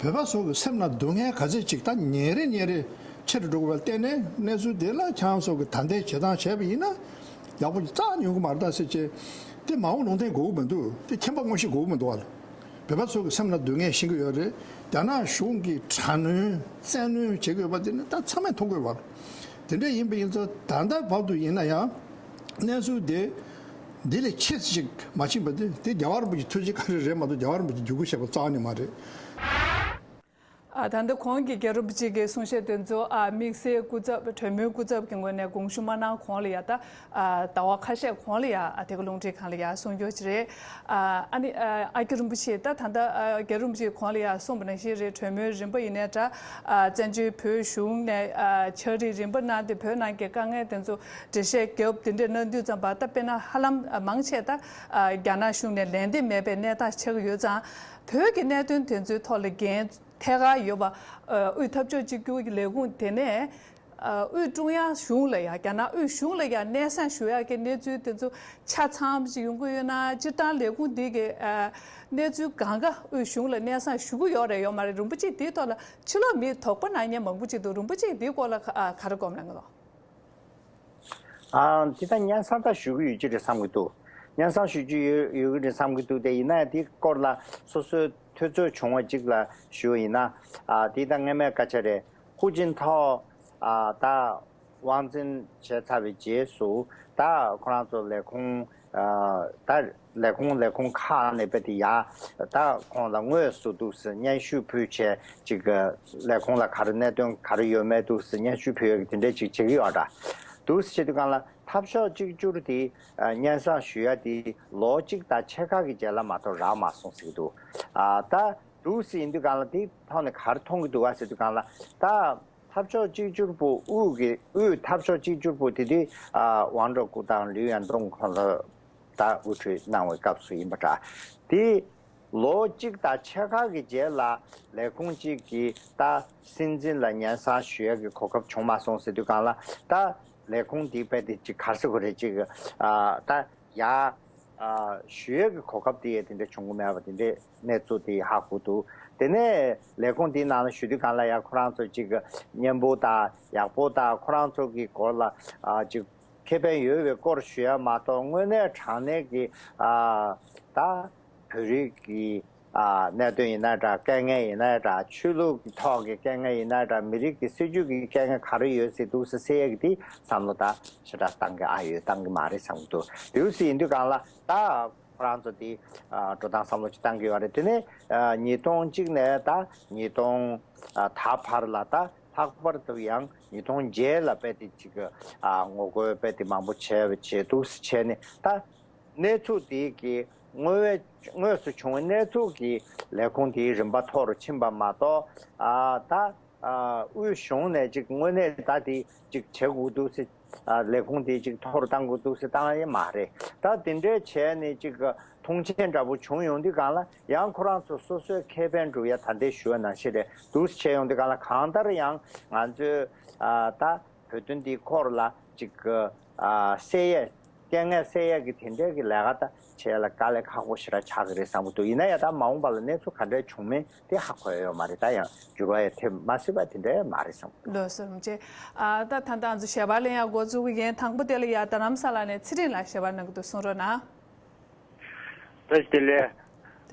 བོད་པ་ཚོ་གི་སེམས་ནང་སྡུག་བསྔལ་ག་ཚད་ཅིག་ད་ཉིན་རེ་ཉིན་རེ་ཆེ་རུ་འགྲོ་གི་བར་བརྟེན་ནས་གནས་ཚུལ་འདི་ལ་ཁྱེད་ཚོ་གི་ད་ལྟའི་བྱེད་སྟངས་བྱས་པ་ཡིན་ན་ཡག་པོ་ཅིག་རྩ་ནས་ཡོང་གི་མ་རེད་ད་ཟེར་བྱས་དེ་མ་འོངས་ལུང་བསྟན་དགོས་ཀྱི་མི་འདུག་དེ་མཁྱེན་པ་དངོས་གཞི་དགོས་ཀྱི་མི་འདུག་བ་ལ། བོད་པ་ཚོ་གི་སེམས་ནང་སྡུག་བསྔལ་ཤེས་ཀྱི་ཡོད་རེད། རྒྱ་ནག་གཞུང་གིས་དྲག་གནོན་བཙན་གནོན་བྱེད་ཀྱི་ཡོད་པ་དེ་ནི་ད་ཚང་མས་མཐོང་གི་ཡོད་པ། དེ་འདྲ་ཡིན་པ་ཡིན་ཙང་ད་ལྟ་བར་དུ་ཡིན་ན་ཡང་གནས་ཚུལ་དེ་འདི་ལས་ཆེ་ཙམ་ཞིག་མ་ཕྱིན་པ་དེ་དེ་རྒྱལ་བ་རིན་པོ་ཆེ་ཐུགས་རྗེ་ག་རེ་རེད་མ་གཏོགས་རྒྱལ་བ་རིན་པོ་ཆེ་འགྱུར་ཁུག་བྱས་པ་རྩ་བ་ནས་མ་རེད། ཨ་ད་ལྟ་གོང་གི་རྒྱལ་བ་རིན་པོ་ཆེ་གི་གསུང་བཤད་དེ་ཚོ་ཨ་དམིགས་བསལ་སྐུ་ཚབ་གྲོས་མོལ་སྐུ་ཚབ་ཀྱི་ངོས་ནས་དགོངས་ཞུ་མ་གནང་གོང་ལ་ཡ་ད། ཨ་ཟླ་བ་ཁ་ཤས་གོང་ལ་ཡ་ཨ་དེ་ག་རླུང་འཕྲིན་ཁང་ལ་ཡ་གསུང་རྒྱུ་ཅིག་རེད། ཨ་ཨ་ནི་ཨ་ཨ་རྒྱ་རིན་པོ་ཆེ་ད་ད་ལྟ་ཨ་རྒྱ་རིན་པོ་ཆེ་གོང་ལ་ཡ་གསུངས་པ་ནང་བཞིན་རེད། གྲོས་མོལ་རིམ་པ་ཡིན་ནའི་འདྲ། ཨ་བཙན་བྱོལ་བོད་གཞུང་ནས་ཨ་ཕྱག་བྲིས་རིམ་པ་གནང་སྟེ་བོད་ནང་གི་དཀའ་ངལ་དེ་ཚོ་འགྲེལ་བཤད་བརྒྱབ་དེ་འདྲ་གནང་དུས་ཙམ་པ་ད་དཔེར་ན་ཧ་ལམ་ཨ་མང་ཆེ་ད་ཨ་རྒྱ་ནག་གཞུང་ནས་ལན་འདེབས་མེད་པའི་གནས་སྟངས་ཆགས་ཀྱི་ཡོད་ཙང་བོད་ཀྱི་གནད་དོན་དེ་ཚོའི་ཐོག་ལ་འགན་ཐད་ཀར་ཡོད་པ། ཨ་དབུས་འཐབ་ཕྱོགས་གཅིག་གྱུར་གྱི་ལས་ཁུངས་དེ་ནས་ཨ་དབུས་ཀྲུང་དབྱང་གཞུང་ལ་ཡང་རྒྱ་ནག་དབུས་གཞུང་ལ་ཡང་སྙན་སེང་ཞུ་ཡག་གི་གནས་ཚུལ་དེ་ཚོ་ཆ་ཚང་ཞིག་ཡོང་གི་ཡོད་ན། སྤྱིར་བཏང་ལས་ཁུངས་འདི་གི་ཨ་གནས་ཚུལ་གང་ག་དབུས་གཞུང་ལ་སྙན་སེང་ཞུ་གི་ཡོད་རེད་ཡོད་མ་རེད། རིན་པོ་ཆེ་འདིའི་ཐོག་ལ་ཕྱི་ལོགས་མི་དོགས་པ་གནང་མཁན་མང་པོ་ཅིག་འདུག་རིན་པོ་ཆེ་འདིའི་སྐོར་ལ་ག་ཨ་ག་རེ་དགོངས་གནང་གི་འདུག་ཨ་འདི་ད་སྙན་སེང་ད་ཞུ་གི་ཡོད་ཀྱི་རེད་བསམ་གྱི་འདུག་སྙན་སེང་ཞུ་རྒྱུ་ཡོད་ཡོད་ཀྱི་རེད་བསམ་གྱི་འདུག་དེ་ཡིན་ན་ཡང་དེའི་སྐོར་ལ་སོ་སོའི་ཐུབ་ཚོད་བྱུང་བ་ཅིག་ལ་ཞུ་བ་ཡིན་ན། ཨ་དེ་ད་སྔ་མའི་སྐད་ཆ་རེད། ཧུའུ་ཅིན་ཐའོ་ཨ་ད་དབང་འཛིན་བྱས་ཚར་བའི་རྗེས་སུ་ད་ཁོ་རང་ཚོ་ལས་ཁུངས་ཨ་ད་ལས་ཁུངས་ལས་ཁུངས་ཁག་ནས་དཔེ་དེ་ཡ་ད་ཁོང་ལ་དངོས་སུ་འདུག་སེ་སྙན་ཞུ་ཕུལ་བྱས་ཅིག་ལས་ཁུངས་ལ་ག་རེ་གནད་དོན་ག་རེ་ཡོད་མེད་འདུག་སེ་སྙན་ཞུ་ཕུལ་ཡག་གི་དེ་འདྲས་ཅིག་བྱེད་ཀྱི་ཡོད་འདྲ། འདུག་སེ་བྱེད་དུས་སྒང་ལ་འཐབ་ཕྱོགས་གཅིག་གྱུར་དེ་ཨ་སྙན་སེང་ཞུ་ཡ་དེ་ལོ་གཅིག་དང་ཕྱེད་ཀ་གི་རྗེས་ལ་མ་གཏོགས་རག་མ་སོང་ཟེར་གྱི་འདུག་ཨ་ད་འདུག་སེ་ཡིན་དུས་སྒང་ལ་དེའི་ཐོག་ནས་ག་རེ་མཐོང་གི་འདུག་ག་ཟེར་དུས་སྒང་ལ། ད་འཐབ་ཕྱོགས་གཅིག་གྱུར་པུའུ་དབུས་ཀྱི་དབུས་འཐབ་ཕྱོགས་གཅིག་གྱུར་པུའུ་དེ་དུས་ཨ་ཝང་ཀྲོའུ་ཀུའུ་དང་ལིའུ་ཡན་ཏུང་ཁོང་ཚོ་ད་དབུ་ཁྲིད་གནང་བའི་སྐབས་སུ་ཡིན་པ་འདྲ། དེ་ལོ་གཅིག་དང་ཕྱེད་ཀ་གི་རྗེས་ལ་ལས་ཁུངས་གཅིག་གིས་ད་སྲིད་འཛིན་ལ་སྙན་སེང་ཞུ་ཡ་གི་གོ་སྐབས་བྱུང་མ་སོང་ཟེར་དུས་སྒང་ལ། ད་ལས་ཁུངས་འདིའི་དཔེ་དེ་ཅིག་ག་རེ་ཟེར་དགོས་རེད། ཅིག་ཨ་ད་ཡ་ཨ་ཞུ་ཡ་གི་གོ་སྐབས་དེ་ཡ་དེ་འདྲ་བྱུང་གི་མེད་པ་དེ་འདྲའི་གནས་ཚུལ་དེ་ཧ་གོ་འདུག་དེ་ནས་ལས་ཁུངས་དེའི་ནང་ལ་ཞུ་དུས་སྒང་ལ་ཡ་ཁོ་རང་ཚོ་ཅིག་སྙན་པོ་དང་ཡག་པོ་དང་ཁོ་རང་ཚོ་གི་སྐོར་ལ་ཨ་ཅིག་ཁེ་ཕན་ཡོད་པའི་སྐོར་ཞུ་ཡ་མ་གཏོགས། དངོས་གནས་དྲང་གནས་ཀྱི་ཨ་ད་བོད་རིགས་ཀྱི་ཨ་གནད་དོན་ཡིན་ན་འདྲ། དཀའ་ངལ་ཡིན་ན་འདྲ། ཆོས་ལུགས་ཀྱི་ཐོག་གི་དཀའ་ངལ་ཡིན་ན་འདྲ། མི་རིགས་ཀྱི་སྲིད་ཇུས་ཀྱི་དཀའ་ངལ་ག་རེ་ཡོད་ཟེར་འདུག་སེ་སེལ་ཡ་གི་དེ་བསམ་བློ་ད་ཞེ་དྲག་བཏང་གི་ཨ་ཡོད་བཏང་གི་མ་རེད་བསམ་གྱི་འདུག་དེ་འདུག་སེ་ཡིན་དུས་སྒང་ལ་ད་ཁོ་རང་ཚོ་དེ་ཨ་འགྲོ་སྟངས་བསམ་བློ་ཅིག་བཏང་གི་ཡོད་རེད། དེ་ནས་ཨ་ཉིས་སྟོང་གཅིག་ནས་ད་ཉིས་སྟོང་ཨ་ད་བར་ལ་ད་ལྷག་པར་དུ་ཡང་ཉིས་སྟོང་བརྒྱད་ལ་དཔེ་དེ་ཅིག་ཨ་ངོ་རྒོལ་དཔེ་དེ་མང་པོ་བྱས་བྱས་འདུག་སེ་བྱས་ནས། ད་གནས་ཚུལ་དེ་གི་དངོས་བས་དངོས་སུ་བྱུང་བའི་གནས་ཚུལ་གྱི་ལས་ཁུངས་དེའི་རིམ་པ་མཐོ་རུ་ཕྱིན་པ་མ་གཏོགས། ཨ་ད་ཨ་དབུས་གཞུང་ནས་ཅིག་དངོས་གནས་ད་དེ་ཅིག་བྱེད་དགོས་འདུག་སེ། ཨ་ལས་ཁུངས་དེ་ཅིག་མཐོ་རུ་གཏང་དགོས་འདུག་སེ་བཏང་ཡ་མ་རེད། ད་དེ་འདྲའི་བྱས་ནས་ཅིག་མཐོང་མཆན་འདྲ་པོ་བྱུང་ཡོང་དུས་སྒང་ལ་ཡང་ཁོ་རང་ཚོ་སོ་སོའི་ཁེ་ཕན་སྒྲུབ་ཡ་ད་ལྟའི་ཞུ་བ་ནང་བཞིན་རེད། འདུག་སེ་བྱས་ཡོང་དུས་སྒང་ལ་གང་ལྟར་ཡང་ང་ཚོའི་ཨ་ད་བོད་དོན་འདིའི་སྐོར་ལ་ཅིག་ཨ་སེལ་ཡས་དཀའ་ངལ་སེལ་ཡས་ཀྱི་དེ་འདྲའི་གི་ལས་ཀ་ད་བྱེད་ཡ་ལ་དཀའ་ལས་ཁག་པོ་ཞེ་དྲག་ཆགས་ཀྱི་རེད་བསམ་གྱི་འདུག་ཡིན་ན་ཡང་ད་མ་འོངས་པ་ལ་གནས་ཚུལ་ག་འདྲ་བྱུང་མིན་དེ་ཧ་གོ་ཡ་ཡོད་མ་རེད། ད་ཡང་འགྱུར་བ་ཡང་ཐེབས་མ་སྲིད་པ་དེ་འདྲ་ཡང་མ་རེད་བསམ་གྱི་འདུག་ལགས་སོ། རིན་པོ་ཆེ། ཨ་ད་ད་ལྟ་ང་ཚོ་ཞལ་པར་ལེན་ཡ་འགོ་འཛུགས་ཀྱི་ཡིན། དང་པོ་དེ་ལ་ཡ་རྡ་རམ་ས་ལ་ནས་ཚེ་རིང་ལགས་ཞལ་པར་གནང་གི་འདུག་གསུང་རོགས་གནང་། བཀྲ་ཤིས་བདེ་ལེགས།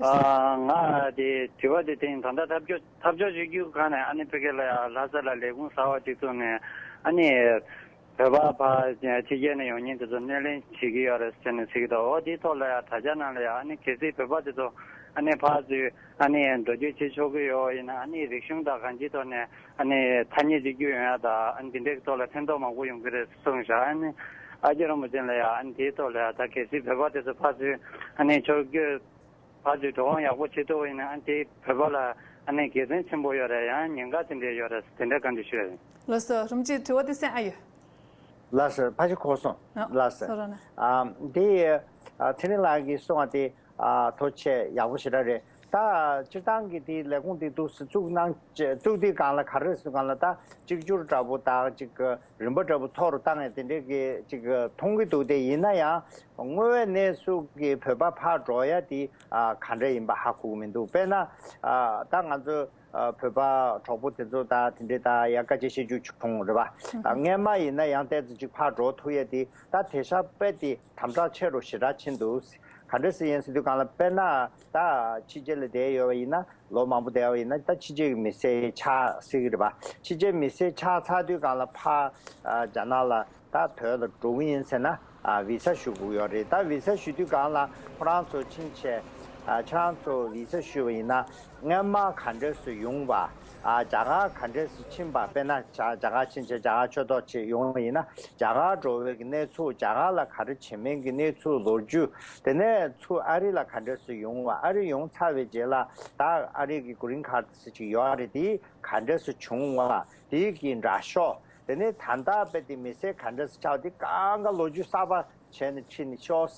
ཨ་ང་དེ་དྲི་བ་དེ་དེ་ད་ལྟ་འཐབ་ཕྱོགས་འཐབ་ཕྱོགས་གཅིག་གྱུར་སྒང་ནས་ཨ་ནི་ཕ་གི་ལ་ཡ་ལྷ་ས་ལ་ལས་ཁུངས་གསར་པ་གཅིག་བཙུགས་ནས་ཨ་ནི་བོད་པ་ཕར་ཕྱི་རྒྱལ་ནས་ཡོང་མཁན་དེ་ཚོ་སྣེ་ལེན་བྱེད་ཀྱི་ཡོད་རེད་ཟེར་ནས་ཟེར་གྱི་འདུག་འོ་དེའི་ཐོག་ལ་ཡ་དྲ་རྒྱ་ནང་ལ་ཡ་ཨ་ནི་གལ་སྲིད་བོད་པ་དེ་ཚོ་ཨ་ནི་ཕར་ཚུར་ཨ་ནི་འགྲོ་སྐྱོད་བྱེད་ཆོག་གི་ཡོད་ཡིན་ན་ཨ་ནི་རིག་གཞུང་དང་གང་ཅིའི་ཐོག་ནས་ཨ་ནི་ཐ་སྙད་གཅིག་གྱུར་ཡོང་ཡ་དང་ཨ་ནི་དེ་འདྲའི་ཐོག་ལ་ཕན་ཐོགས་མང་པོ་ཡོང་གི་རེད་གསུངས་བཞག་ཨ་ནི་ཨ་ཅེ་རིན་པོ་ཆེ་ལ་ཡ་ཨ་ནི་དེའི་ཐོག་ལ་ཡ་ད་གལ་སྲིད་བོད་པ་དེ་ཚོ་ཕར་ཚུར་ཨ་ནི་ཕྱོགས་བསྐྱོད་ཕར་ཚུར་འགྲོ་འོང་ཡག་པོ་བྱེད་ཐུབ་པ་ཡིན་ན་ཨ་ནི་དེ་བོད་པ་ལ་ཨ་ནི་དགེ་མཚན་ཆེན་པོ་ཡོད་རེད། ཡང་ཉེན་ཁ་དེ་འདྲ་ཡོད་རེད། དེ་འདྲ་བཀའ་འདྲི་ཞུ་ཡ་ཡིན། ལགས་སོ། རིན་པོ་ཆེ་དྲི་བ་དེ་གསན་ཨ་ཡོད། ལགས་སོ། ཕལ་ཆེར་གོ་སོང་། ཨ་ལགས་སོ། སོ་ར་ན། ཨ་འདི་ཨ་ཚེ་རིང་ལགས་ཀྱིས་གསུངས་པ་དེ་ཨ་ཐུགས་རྗེ་ཆེ། ཡག་པོ་ཞེ་དྲག་རེད། ད་སྤྱིར་བཏང་གི་དེ་ལས་ཁུངས་དེ་འདུག་སེ་བཙུགས་གནང་བཙུགས་དུས་སྒང་ལ་ག་རེ་ཟེར་སྒང་ལ་ད་གཅིག་གྱུར་འདྲ་པོ་དང་ཅིག་རིམ་པ་འདྲ་པོ་མཐོ་རུ་བཏང་ཡ་དེ་འདྲའི་གི་ཅིག་མཐོང་གི་འདུག་དེ་ཡིན་ན་ཡང་དངོས་གནས་སུ་གི་བོད་པ་ཕར་འགྲོ་ཡ་དེ་ཨ་ག་འདྲ་ཡིན་པ་ཧ་གོ་གི་མི་འདུག་དཔེར་ན་ཨ་ད་ང་ཚོ་ཨ་བོད་པ་གྲོགས་པོ་དེ་ཚོ་ད་དེ་འདྲའི་ད་ཡ་སྐད་ཆ་བཤད་རྒྱུ་བྱུང་རེད་པ། ཨ་སྔན་མ་ཡིན་ན་ཡང་ཏོག་ཙམ་ཅིག་ཕར་འགྲོ་ཐུབ་ཡ་དེ་ད་དེང་སང་དཔེ་དེ་དམ་དྲག་ཆེ་རུ་ཞེ་དྲག་ཕྱིན་འདུག་ག་འདྲ་སེ་ཡིན་ཟེར་དུས་སྒང་ལ་དཔེར་ན་ད་ཕྱི་རྒྱལ་ལ་བསྡད་ཡོད་པ་ཡིན་ན། ལོ་མང་པོ་བསྡད་པ་ཡིན་ན་ད་ཕྱི་རྒྱལ་གྱི་མི་སེར་ཆགས་སྲིད་ཀྱི་རེད་པ། ཕྱི་རྒྱལ་མི་སེར་ཆགས་ཚར་དུས་སྒང་ལ་ཕར་ཨ་རྒྱ་ནག་ལ་ད་བོད་ལ་འགྲོ་གི་ཡིན་ཟེར་ན་ཨ་བི་ས་ཞུ་དགོས་ཡོད་རེད། ད་བི་ས་ཞུ་དུས་སྒང་ལ་ཁོ་རང་ཚོ་ཕྱིན་ཆད་ཨ་ཁྱེད་རང་ཚོ་བི་ས་ཞུས་པ་ཡིན་ན་སྔན་མ་ག་འདྲས་སེ་ཡོང་བ། ཨ་རྒྱ་གར་ག་འདྲས་སེ་ཕྱིན་པ། དཔེར་ན་རྒྱ་རྒྱ་གར་ཕྱིན་ཆད་རྒྱ་གར་ཆོས་ཐོག་ཆེད་ཡོང་བ་ཡིན་ན་རྒྱ་གར་འགྲོ་བའི་གི་གནས་ཚུལ། རྒྱ་གར་ལ་ག་རེ་བྱེད་མིན་གྱི་གནས་ཚུལ་ལོ་རྒྱུས། དེ་ནས་ཚུར་ཨ་རི་ལ་ག་འདྲས་སེ་ཡོང་བ། ཨ་རི་ཡོང་ཚར་བའི་རྗེས་ལ་ད་ཨ་རི་གི་གྷི་རིན་ཁཱར་ཌི་ཟེར་ཅིག་ཡོད་རེད། དེ་ག་འདྲས་སེ་བྱུང་བ། དེ་གི་འདྲ་ཤོག་དེ་ནས་ད་ལྟ་དཔེ་དེ་མི་སེར་ག་འདྲས་སེ་ཆགས་དེ་གང་ག་ལོ་རྒྱུས་གསར་པ་བྱས་ནས་ཕྱིན་ནས་ཤོག་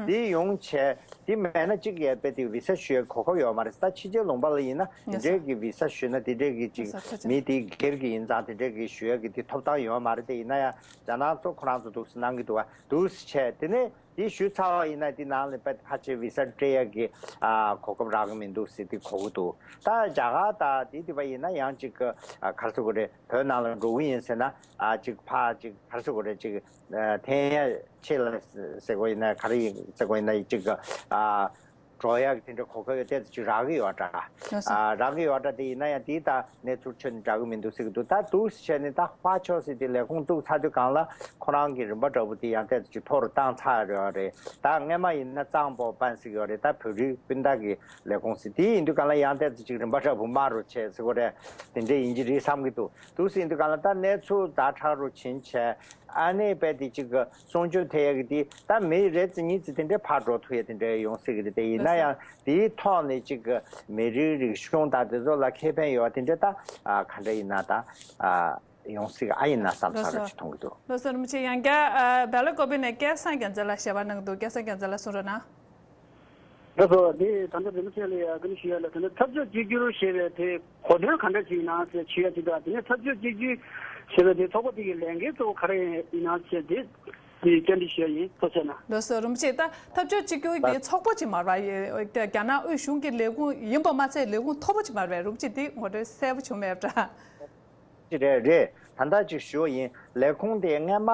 དེ་ཡོང་བྱས་དེ་མེད་ན་གཅིག་ཡས་དཔེ་དེ་བི་ས་ཞུ་ཡའི་གོ་སྐབས་ཡོད་མ་རེད། ད་ཕྱི་རྒྱལ་ལུང་པ་ལ་ཡིན་ན་དེ་འདྲས་ཀྱི་བི་ས་ཞུས་ན་དེ་འདྲས་ཀྱི་ཅིག་མི་དེ་སྒེར་གྱི་ཡིན་ཙང་དེ་འདྲས་ཀྱི་ཞུ་ཡ་གི་དེ་ཐོབ་ཐང་ཡོད་མ་རེད། དེ་ཡིན་ན་ཡང་རྒྱ་ནག་ཚོ་ཁོ་རང་ཚོ་འདུག་སེ་གནང་གི་འདུག་བ། འདུག་སེ་བྱས་དེ་ནས་དེ་ཞུས་ཚར་བ་ཡིན་ན་དེ་ནང་ལ་དཔེ་ཕལ་ཆེར་བི་ས་སྤྲད་ཡ་གི་ཨ་གོ་སྐབས་རག་གི་མི་འདུག་ཟེར་དེ་གོ་གི་འདུག་ད་རྒྱ་གར་དང་དེ་དེ་བ་ཡིན་ན་ཡང་ཅིག་ཨ་ག་རེ་ཟེར་དགོས་རེད། བོད་ནང་ལ་འགྲོ་གི་ཡིན་ཟེར་ན་ཨ་ཅིག་ཕར་ཅིག་ག་རེ་ཟེར་དགོས་རེད། ཅིག་ཨ་འཐེན་ཡ་ཆེ་ལ་ཟེར་དགོས་ཡིན་ན་ག་རེ་ཡིན་ཟེར་དགོས་ཡིན་ན་ཅིག་ཨ་འགྲོ་ཡག་གི་དེ་འདྲ་གོ་སྐབས་ཡོད་དེ་ཅིག་རག་གི་ཡོད་འདྲ། ལགས་སོ། ཨ་རག་གི་ཡོད་འདྲ། དེ་ཡིན་ན་ཡང་དེ་ད་གནས་ཚུལ་ཁྱོན་ནས་འདྲ་གི་མི་འདུག་ཟེར་གི་འདུག་ད་འདུག་སེ་བྱས་ནས་ད་ཧྭ་ཆོས་ཟེར་དེ་ལས་ཁུངས་བཙུགས་ཚར་དུས་སྒང་ལ་ཁོ་རང་གི་རིམ་པ་འདྲ་པོ་དེ་ཡང་དེ་ཅིག་མཐོ་རུ་བཏང་ཚར་ཡོད་རེད། ད་སྔན་མ་ཡིན་ན་གཙང་པོ་པན་ཟེར་གི་ཡོད་རེད། ད་བོད་རིགས་སྤུན་ཟླ་གི་ལས་ཁུངས་ཟེར་དེ་ཡིན་དུས་སྒང་ལ་ཡང་དེ་ཅིག་རིམ་པ་འདྲ་པོ་དམའ་རུ་བྱས་ཟེར་གི་རེད། དེ་འདྲ་ཡིན་གྱི་རེད་བསམ་གི་འདུག་འདུག་སེ་ཡིན་དུས་སྒང་ལ་ད་གནས་ཚུལ་ཛ་དྲག་རུ་ཕྱིན་བྱས། ཨ་ནེ་པས་དེ་གཅིག་གི་སྲུང་སྐྱོབ་ཐེབས་ཡག་གི་དེ་ད་མི་རེ་ཙམ་གཉིས་ཙམ་དེ་འདྲའི་ཕར་འགྲོ་ཐུབ་ཡག་དེ་འདྲའི་ཡོང་སྲིད་གི་རེད། དེ་ཡིན་ན་ཡང་དེའི་ཐོག་ནས་གཅིག་གི་མི་རིགས་རིག་གཞུང་དང་དེ་ཚོ་ལ་ཁེ་ཕན་ཡོད་པ་དེ་འདྲ་ད་ག་འདྲ་ཡིན་ན་ད་ཡོང་སྲིད་གི་ཨ་ཡིན་ན་བསམ་ལགས་ཚར་བ་སོ། ཅིག་མཐོང་གི་འདུག་ལགས་སོ། རིན་པོ་ཆེ། ཡང་བསྐྱར་ཨ་སྦེལ་ཀོབ་ནས་སྐལ་བཟང་རྒྱལ་མཚན་ལགས་ཞལ་པར་གནང་གི་འདུག་སྐལ་བཟང་རྒྱལ་མཚན་ལགས་གསུང་རོགས་གནང་། ལགས་སོ། དེ་ད་ལྟ་རིན་པོ་ཆེ་ལ་ཡ་བཀའ་འདྲི་ཞུ་ཡ་ལ། ད་ལྟ་འཐབ་ཕྱོགས་གཅིག་གྱུར་ཞེས་པའི་དེ་གོ་དོན་ག་འདྲ་ཞིག་ཡིན་ན་ཞེས་ཞུ་ཡ་ཅིག་དང་། དེ་ནས་འཐབ་ཕྱོགས་གཅིག་གྱུར་ཞེས་པའི་དེ་ཚོགས་པ་དེ་གི་ལས་འགན་གཙོ་བོ་ག་རེ་ཡིན་ན་ཞེས་དེ་དེ་བཅར་འདྲི་ཞུ་ཡ་ཡིན། ཐུགས་རྗེ་གནང་། ལགས་སོ། རིན་པོ་ཆེ། ད་འཐབ་ཕྱོགས་གཅིག་གྱུར་དེ་ཚོགས་པ་ཅིག་མ་རེད་པ། རྒྱ་ནག་དབུས་གཞུང་གི་ལས་ཁུངས་ཡིན་པ་མ་ཚད་ལས་ཁུངས་མཐོ་པོ་ཅིག་མ་རེད་པས། རིན་པོ་ཆེ་དེ་ངོ་སྤྲོད་གསལ་པོ་བྱུང་མེད་པ་འདྲ། ཅི་རེད། རེད། ད་ལྟ་ཅིག་ཞུ་བ་ཡིན། ལས་ཁུངས་དེ་སྔས་མ་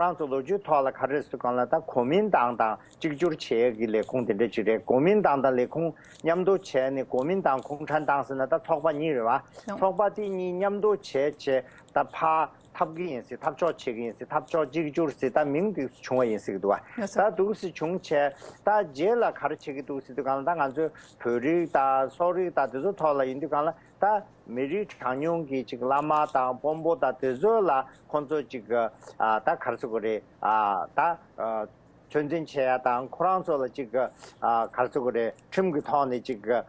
ཁོ་རང་ཚོ་ལོ་རྒྱུས་ཐོག་ལ་ག་རེ་ཟེར་གང་ལ་ད་གོ་མིན་ཏང་དང་གཅིག་གྱུར་བྱེད་ཀྱི་ལས་ཁུངས་དེ་འདྲ་ཅིག་རེད། གོ་མིན་ཏང་དང་ལས་ཁུངས་མཉམ་དུ་བྱས་ནས་གོ་མིན་ཏང་གུང་ཁྲན་ཏང་ཟེར་ན་ད་ཚོགས་པ་གཉིས་རེད་བ། ཡང་ཚོགས་པ་དེ་གཉིས་མཉམ་དུ་བྱས་བྱས་ད་ཕར་འཐབ་ཀྱི་ཡིན་ཟེར། འཐབ་ཕྱོགས་བྱེད་ཀྱི་ཡིན་ཟེར། འཐབ་ཕྱོགས་གཅིག་གྱུར་ཟེར་ད་མིང་དེ་བྱུང་བ་ཡིན་ཟེར་གྱི་འདུག་བ། ཡང་ས། ད་འདུག་སེ་བྱུང་བྱས་ད་རྗེས་ལ་ག་རེ་བྱེད་ཀྱི་འདུག་ཟེར་དུས་གང་ལ་ད་ང་ཚོའི་བོད་རིགས་དང་སོག་རིགས་དང་དེ་ཚོ་ཐོག་ལ་ཡིན་དུས་གང་ལ། ད་མི་རིགས་གྲངས་ཉུང་གི་ཅིག་བླ་མ་དང་དཔོན་པོ་དང་དེ་ཚོ་ལ་ཁོང་ཚོ་ཅིག་ཨ་ད་ག་རེ་ཟེར་དགོས་རེད། ཨ་ད་ཨ་ཚོད་འཛིན་བྱེད་ཡ་དང་ཁོ་རང་ཚོ་ལ་ཅིག་ཨ་ག་རེ་ཟེར་དགོས་རེད། ཁྲིམས་ཀྱི་ཐོག་ནས་ཅིག་ཨ་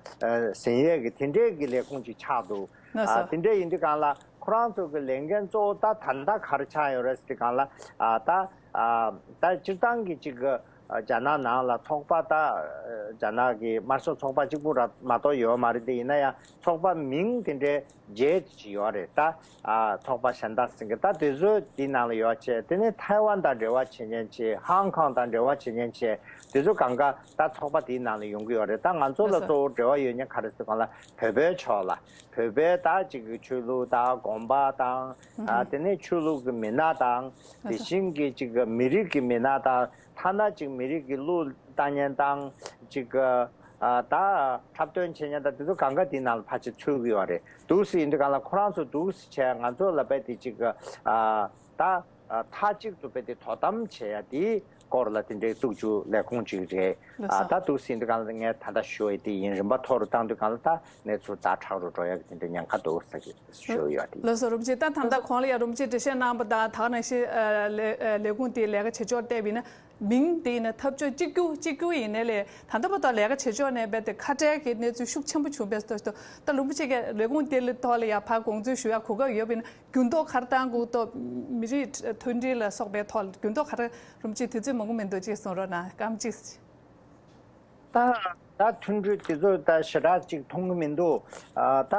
ཟིན་ཡས་ཀྱི་དེ་འདྲས་ཀྱི་ལས་ཁུངས་ཅིག་ཆགས་འདུག་ལགས་ཨ་སོ། དེ་འདྲས་ཡིན་དུས་གང་ལ་ཁོ་རང་ཚོ་གི་ལས་འགན་གཙོ་བོ་ད་ད་ལྟ་ག་རེ་ཆགས་ཡོད་རེད་ཟེར་དུས་གང་ལ། ཨ་ད་ཨ་ད་སྤྱིར་བཏང་གི་ཅིག་གི་རྒྱ་ནག་ནང་ལ་ཚོགས་པ་ད་རྒྱ་ནག་གི་དམར་ཤོག་ཚོགས་པ་གཅིག་པུ་ར་མ་གཏོགས་ཡོད་མ་རེད། དེ་ཡིན་ན་ཡང་ཚོགས་པ་མིང་དེ་འདྲའི་བརྗེས་ཅིག་ཡོད་རེད། ད་ཚོགས་པ་གཞན་དག་ཟེར་གི་ད་དེ་ཚོ་དེའི་ནང་ལ་ཡོད་བྱས། དེ་ནས་ཐའེ་ཝན་དང་འབྲེལ་བ་བྱེད་མཁན་བྱས། ཧང་ཀང་དང་འབྲེལ་བ་བྱེད་མཁན་བྱས། དེ་ཚོ་གང་ག་ད་ཚོགས་པ་དེའི་ནང་ལ་ཡོང་གི་ཡོད་རེད། ད་ང་ཚོ་ལ་གཙོ་བོ་འབྲེལ་བ་ཡོད་མཁན་ག་རེ་ཟེར་གང་ལ་བོད་པའི་ཕྱོགས་ལ་བོད་པའི་ད་ཅིག་གི་ཆོས་ལུགས་དང་དགོན་པ་དང་ཨ་དེ་ནས་ཆོས་ལུགས་ཀྱི་མི་སྣ་དང་དེ་བཞིན་གྱི་ཅིག་གི་མི་རིགས་ཀྱི་མི་སྣ་དང་། ཐ་ན་ཅིག་མི་རིགས་ཀྱི་གླུ་བཏང་མཁན་དང་ཅིག་ཨ་ད་འཁྲབ་སྟོན་བྱེད་མཁན་དང་དེ་ཚོ་གང་ག་དེའི་ནང་ལ་ཕལ་ཆེར་ཚུད་ཀྱི་ཡོད་རེད། འདུག་སེ་ཡིན་དུས་གང་ལ་ཁོ་རང་ཚོ་འདུག་སེ་བྱས་ང་ཚོ་ལ་དཔེ་དེ་ཅིག་ཨ་ད་ཨ་མཐའ་གཅིག་ཏུ་དཔེ་དེ་དོ་དམ་བྱེད་ཡ་དེའི་སྐོར་ལ་དེ་འདྲའི་གཏུག་རྒྱུ་ལས་ཁུངས་ཅིག་རེད། ལགས་ཨ་སོ། ད་འདུག་སེ་ཡིན་དུས་གང་ལ་ངས་ད་ལྟ་ཞུ་ཡ་དེ་ཡིན། རིམ་པ་མཐོ་རུ་བཏང་དུས་གང་ལ་ད་གནས་ཚུལ་ཛ་དྲག་རུ་འགྲོ་ཡ་གི་དེ་འདྲའི་ཉེན་ཁ་འདུག་ཟེར་གི་ཞུ་ཡོད་དེ། ལགས་སོ། རིན་པོ་ཆེ། ད་ད་ལྟ་གོང་ལ་ཡ་རིན་པོ་ཆེ་འགྲེལ་བཤད་གནང་བ་དང་ད་ག་ནང་བཞིན་ཨ་ལས་ཨ་ལས་ཁུངས་དེའི་ལས་ཀ་བྱེད་ཕྱོགས་བལྟས་པ་ཡིན་ན། མིང་དེ་ཡིན་ན་འཐབ་ཕྱོགས་གཅིག་གྱུར་གཅིག་གྱུར་ཡིན་ནའི་ལས་ད་ལྟ་བར་དུ་ལས་ཀ་བྱེད་ཕྱོགས་ནས་རྦད་དེ་ཁ་བྲལ་གྱི་གནས་ཚུལ་ཤུགས་ཆེན་པོ་བྱུང་བས་སོ། ད་རིན་པོ་ཆེ་གིས་ལས་ཁུངས་དེ་ལ་ཐོག་ལ་ཡ་ཕར་དགོངས་ཚུལ་ཞུ་ཡ་གོ་སྐབས་ཡོད་པ་ཡིན་ན་འགྱུར་ལྡོག་ག་རེ་བཏང་དགོས་ཐོག་མི་རིགས་མཐུན་སྒྲིལ་ལ་སོགས་པའི་ཐོག་ལ་འགྱུར་ལྡོག་ག་རེ་རིན་པོ་ཆེ་དུས་ཚོད་མང་པོ་མི་འདུག་ཅིག་གསུང་རོགས་གནང་། སྐར་མ་གཅིག་ད་ད་མཐུན་སྒྲིལ་དེ་ཚོ་ད་ཞེ་དྲག་ཅིག་མཐོང་གི་མི་འདུག་ཨ་ད་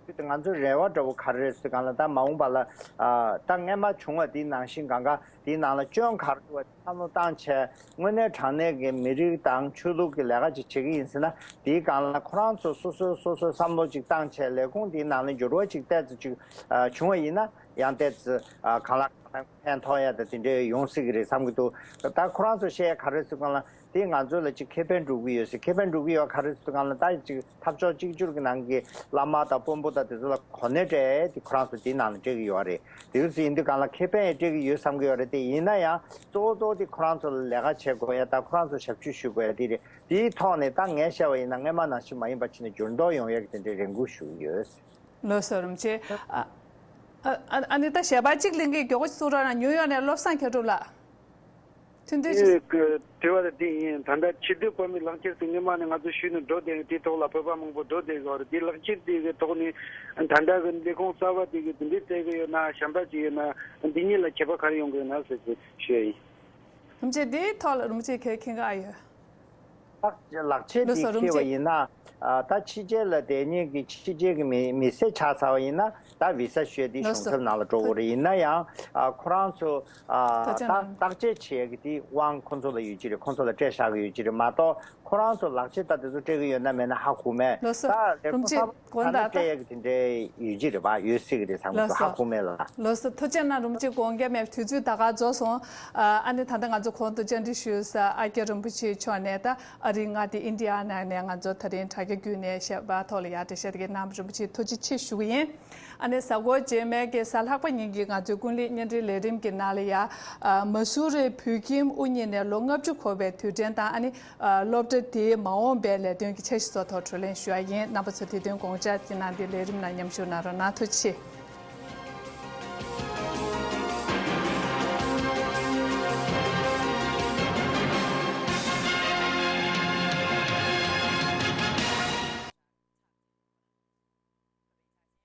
ང་ཚོའི་རེ་བ་འདྲ་བོ་ག་རེ་རེད་ཟེར་གང་ལ། ད་མ་འོངས་པ་ལ་ཨ་ད་སྔས་མ་བྱུང་བ་དེའི་ནང་བཞིན་གང་ག་དེའི་ནང་ལ་སྐྱོན་ག་རེ་འདུག་བ་དེ་བསམ་བློ་བཏང་བྱས། དངོས་གནས་དྲང་གནས་ཀྱི་མི་རིགས་དང་ཆོས་ལུགས་ཀྱི་ལས་ཀ་ཅིག་བྱེད་ཀྱི་ཡིན་ཟེར་ན། དེའི་སྒང་ལ་ཁོ་རང་ཚོ་སོ་སོའི་སོ་སོའི་བསམ་བློ་ཅིག་བཏང་བྱས། ལས་ཁུངས་དེའི་ནང་ལ་འགྱུར་བ་ཅིག་ཏོག་ཙམ་ཅིག་ཨ་བྱུང་བ་ཡིན་ན། ཡང་ཏོག་ཙམ་ཨ་གང་ལ་གང་ཕན་ཐོགས་ཡ་ད་དེ་འདྲའི་ཡོང་སྲིད་ཀྱི་རེད་བསམ་གྱི་འདུག་ད་ཁོ་རང་ཚོ་བཤད་ཡ་ག་རེ་ཟེར་གང་ལ། དེ་ང་ཚོ་ལ་ཅིག་ཁེ་ཕན་སྒྲུབ་ཀྱི་ཡོད་ཟེར། ཁེ་ཕན་སྒྲུབ་ཀྱི་ཡོད་ག་རེ་ཟེར་གང་ལ། ད་ཅིག་འཐབ་ཕྱོགས་གཅིག་གྱུར་གྱི་ནང་གི་བླ་མ་དང་དཔོན་པོ་དང་དེ་ཚོ་ལ་གོ་གནས་སྤྲད་དེ་ཁོ་རང་ཚོ་དེའི་ནང་ལ་སྤྲད་ཀྱི་ཡོད་རེད། དེ་ཚོ་ཡིན་དུས་གང་ལ་ཁེ་ཕན་ཡང་སྤྲད་ཀྱི་ཡོད་བསམ་གྱི་ཡོད་རེད། དེ་ཡིན་ན་ཡང་གཙོ་བོ་གཙོ་བོ་དེ་ཁོ་རང་ཚོ་ལ་ལས་ཀ་བྱེད་དགོས་ཡ་དང་ཁོ་རང་ཚོ་ཞབས་ཞུ་ཞུ་དགོས་ཡ་དེ་རེད། དེའི་ཐོག་ནས་ད་ངས་བཤད་པ་ཡིན་ན་སྔས་མ་ནང་བཞིན་མ་ཡིན་པ་བྱས་ནས་འགྱུར་ལྡོག་ཡོང་ཡ་གི་དེ་འདྲའི་རེ་སྐུལ་ཞུ་གི་ཡོད། ལགས་སོ། རིན་པོ་ཆེ། ཨ་ཨ་ཨ་ནི་ད་ཞལ་པར་གཅིག་ལེན་གྱི་མགྱོགས་པོ་གསུང་རོགས་གནང་། ཉིའུ་ཡོག་ནས་བློ་བཟང་མཁས་གྲུབ་ལགས། ཐུང་ཐུང་ཅིག་དེ་དྲི་བ་དེ་འདི་ཡིན། ད་ལྟ་ཕྱི་སྡོད་བོད་མི་ལག་འཁྱེར་དེ་སྔོན་མ་ནས་ང་ཚོ་ཞུས་ནས་འགྲོ་བསྡད་ཡོད། དེ་ཐོག་ལ་བོད་པ་མང་པོ་འགྲོ་བསྡད་ཡོད་རེད། དེ་ལག་འཁྱེར་དེ་གི་ཐོག་ནས་ད་ལྟ་གི་ལས་ཁུངས་གསར་པ་དེ་གི་དེ་འདྲའི་བཙལ་གི་ཡོད་ན། གཞན་པ་ཅིག་ཡོད་ན། འདི་གཉིས་ལ་ཁྱད་པར་ག་རེ་ཡོང་གི་ཡོད་ན་ཟེར་ཞུ་ཡ་ཡིན། རིན་པོ་ཆེ། དེའི་ཐོག་ལ་རིན་པོ་ཆེ་གལ་མཁྱེན་ག་ཨ་ཡོད། ལག་ལག་ཆས་ལགས་སོ། དེ་རིན་པོ་ཁྱེར་བ་ཆེ། ཡིན་ན། ཨ་ད་ཕྱི་རྒྱལ་ལ་བསྡད་མཁན་གྱི་ཕྱི་རྒྱལ་གྱི་མི་མི་སེར་ཆགས་ཚར་བ་ཡིན་ན། ད་བི་ས་ཞུས་ཏེ་ལགས་སོ། གཞུང་ཚབ་ནང་ལ་འགྲོ་དགོས་རེད། ཡིན་ན་ཡང་ཨ་ཁོ་རང་ཚོ་ཨ་ཐུགས་རྗེ་ད་གནང་། བརྟག་དཔྱད་བྱེད་ཡག་གི་དེ་དབང་ཁོ་ཚོ་ལ་ཡོད་ཀྱི་རེད། ཁོ་ཚོ་ལ་སྤྲད་བཞག་གི་ཡོད་ཀྱི་རེད་མ་གཏོགས། ཁོ་རང་ཚོ་ལག་ཆས་ད་དེ་ཚོ་སྤྲད་གི་ཡོད་ན་མེད་ན་ཧ་གོ་མེད། ལགས་སོ། ད་ལས་རིན་པོ་ཆེ། ཁོ་ཚོ་གོང་ད་ད་སྤྲད་ཡག་གི་དེ་འདྲའི་ཡོད་ཀྱི་རེད་པ། ཡོད་སྲིད་ཀྱི་རེད་བསམ་གི་འདུག་ཧ་གོ་མེད་ལ། ལགས་སོ། ཐུགས་རྗེ་གནང་། རིན་པོ་ཆེ་དགོངས་འགལ་མེད། དུས་ཚོད་ད་ག་རྫོགས་སོང་། ཨ་ནི་ད་ལྟ་ང་ཚོ་གོང་དུ་བཅར་འདྲི་ཞུས་ས་ཨ་སྐྱབས་རིན་པོ་ཆེ་མཆོག་ནས་ད་ཨ་རིའི་མངའ་སྡེ་ཨིན་ཌི་ཡ་ནང་ནས་ང་ཚོ་ད་རིང་དྲ་རྒྱ་བརྒྱུད་ནས་ཞལ་པར་ཐོག་ལ་ཡར་འགྲེལ་བཤད་དེ་གནང་བ། རིན་པོ་ཆེ་ཐུགས་རྗེ་ཆེ་ཞུ་གི་ཡིན། ཨ་ནི་གཟའ་འཁོར་རྗེས་མའི་གི་གཟའ་ལྷག་པ་ཉིན་གྱི་ང་ཚོའི་ཀུན་གླེང་བརྙན་འཕྲིན་ལས་རིམ་གྱི་ནང་ལ་ཡ། ཨ་མ་སུ་རི་བོད་ཁྱིམ་དབུ་བརྙེས་ནས་ལོ་ལྔ་བཅུ་འཁོར་བའི་དུས་དྲན་དང་། ཨ་ནི་ཨ་སློབ་གྲྭ་དེའི་མ་འོངས་པའི་ལས་དོན་གྱི་འཆར་གཞི་སོགས་ཐོག་བགྲོ་གླེང་ཞུ་བ་ཡིན། རྣམ་པ་ཚོ་དེ་དོན་དགོངས་འཇགས་ཀྱིས་གནང་སྟེ་ལས་རིམ་ནང་མཉམ་ཞུགས་གནང་རོགས་གནང་། ཐུགས་རྗེ་ཆེ།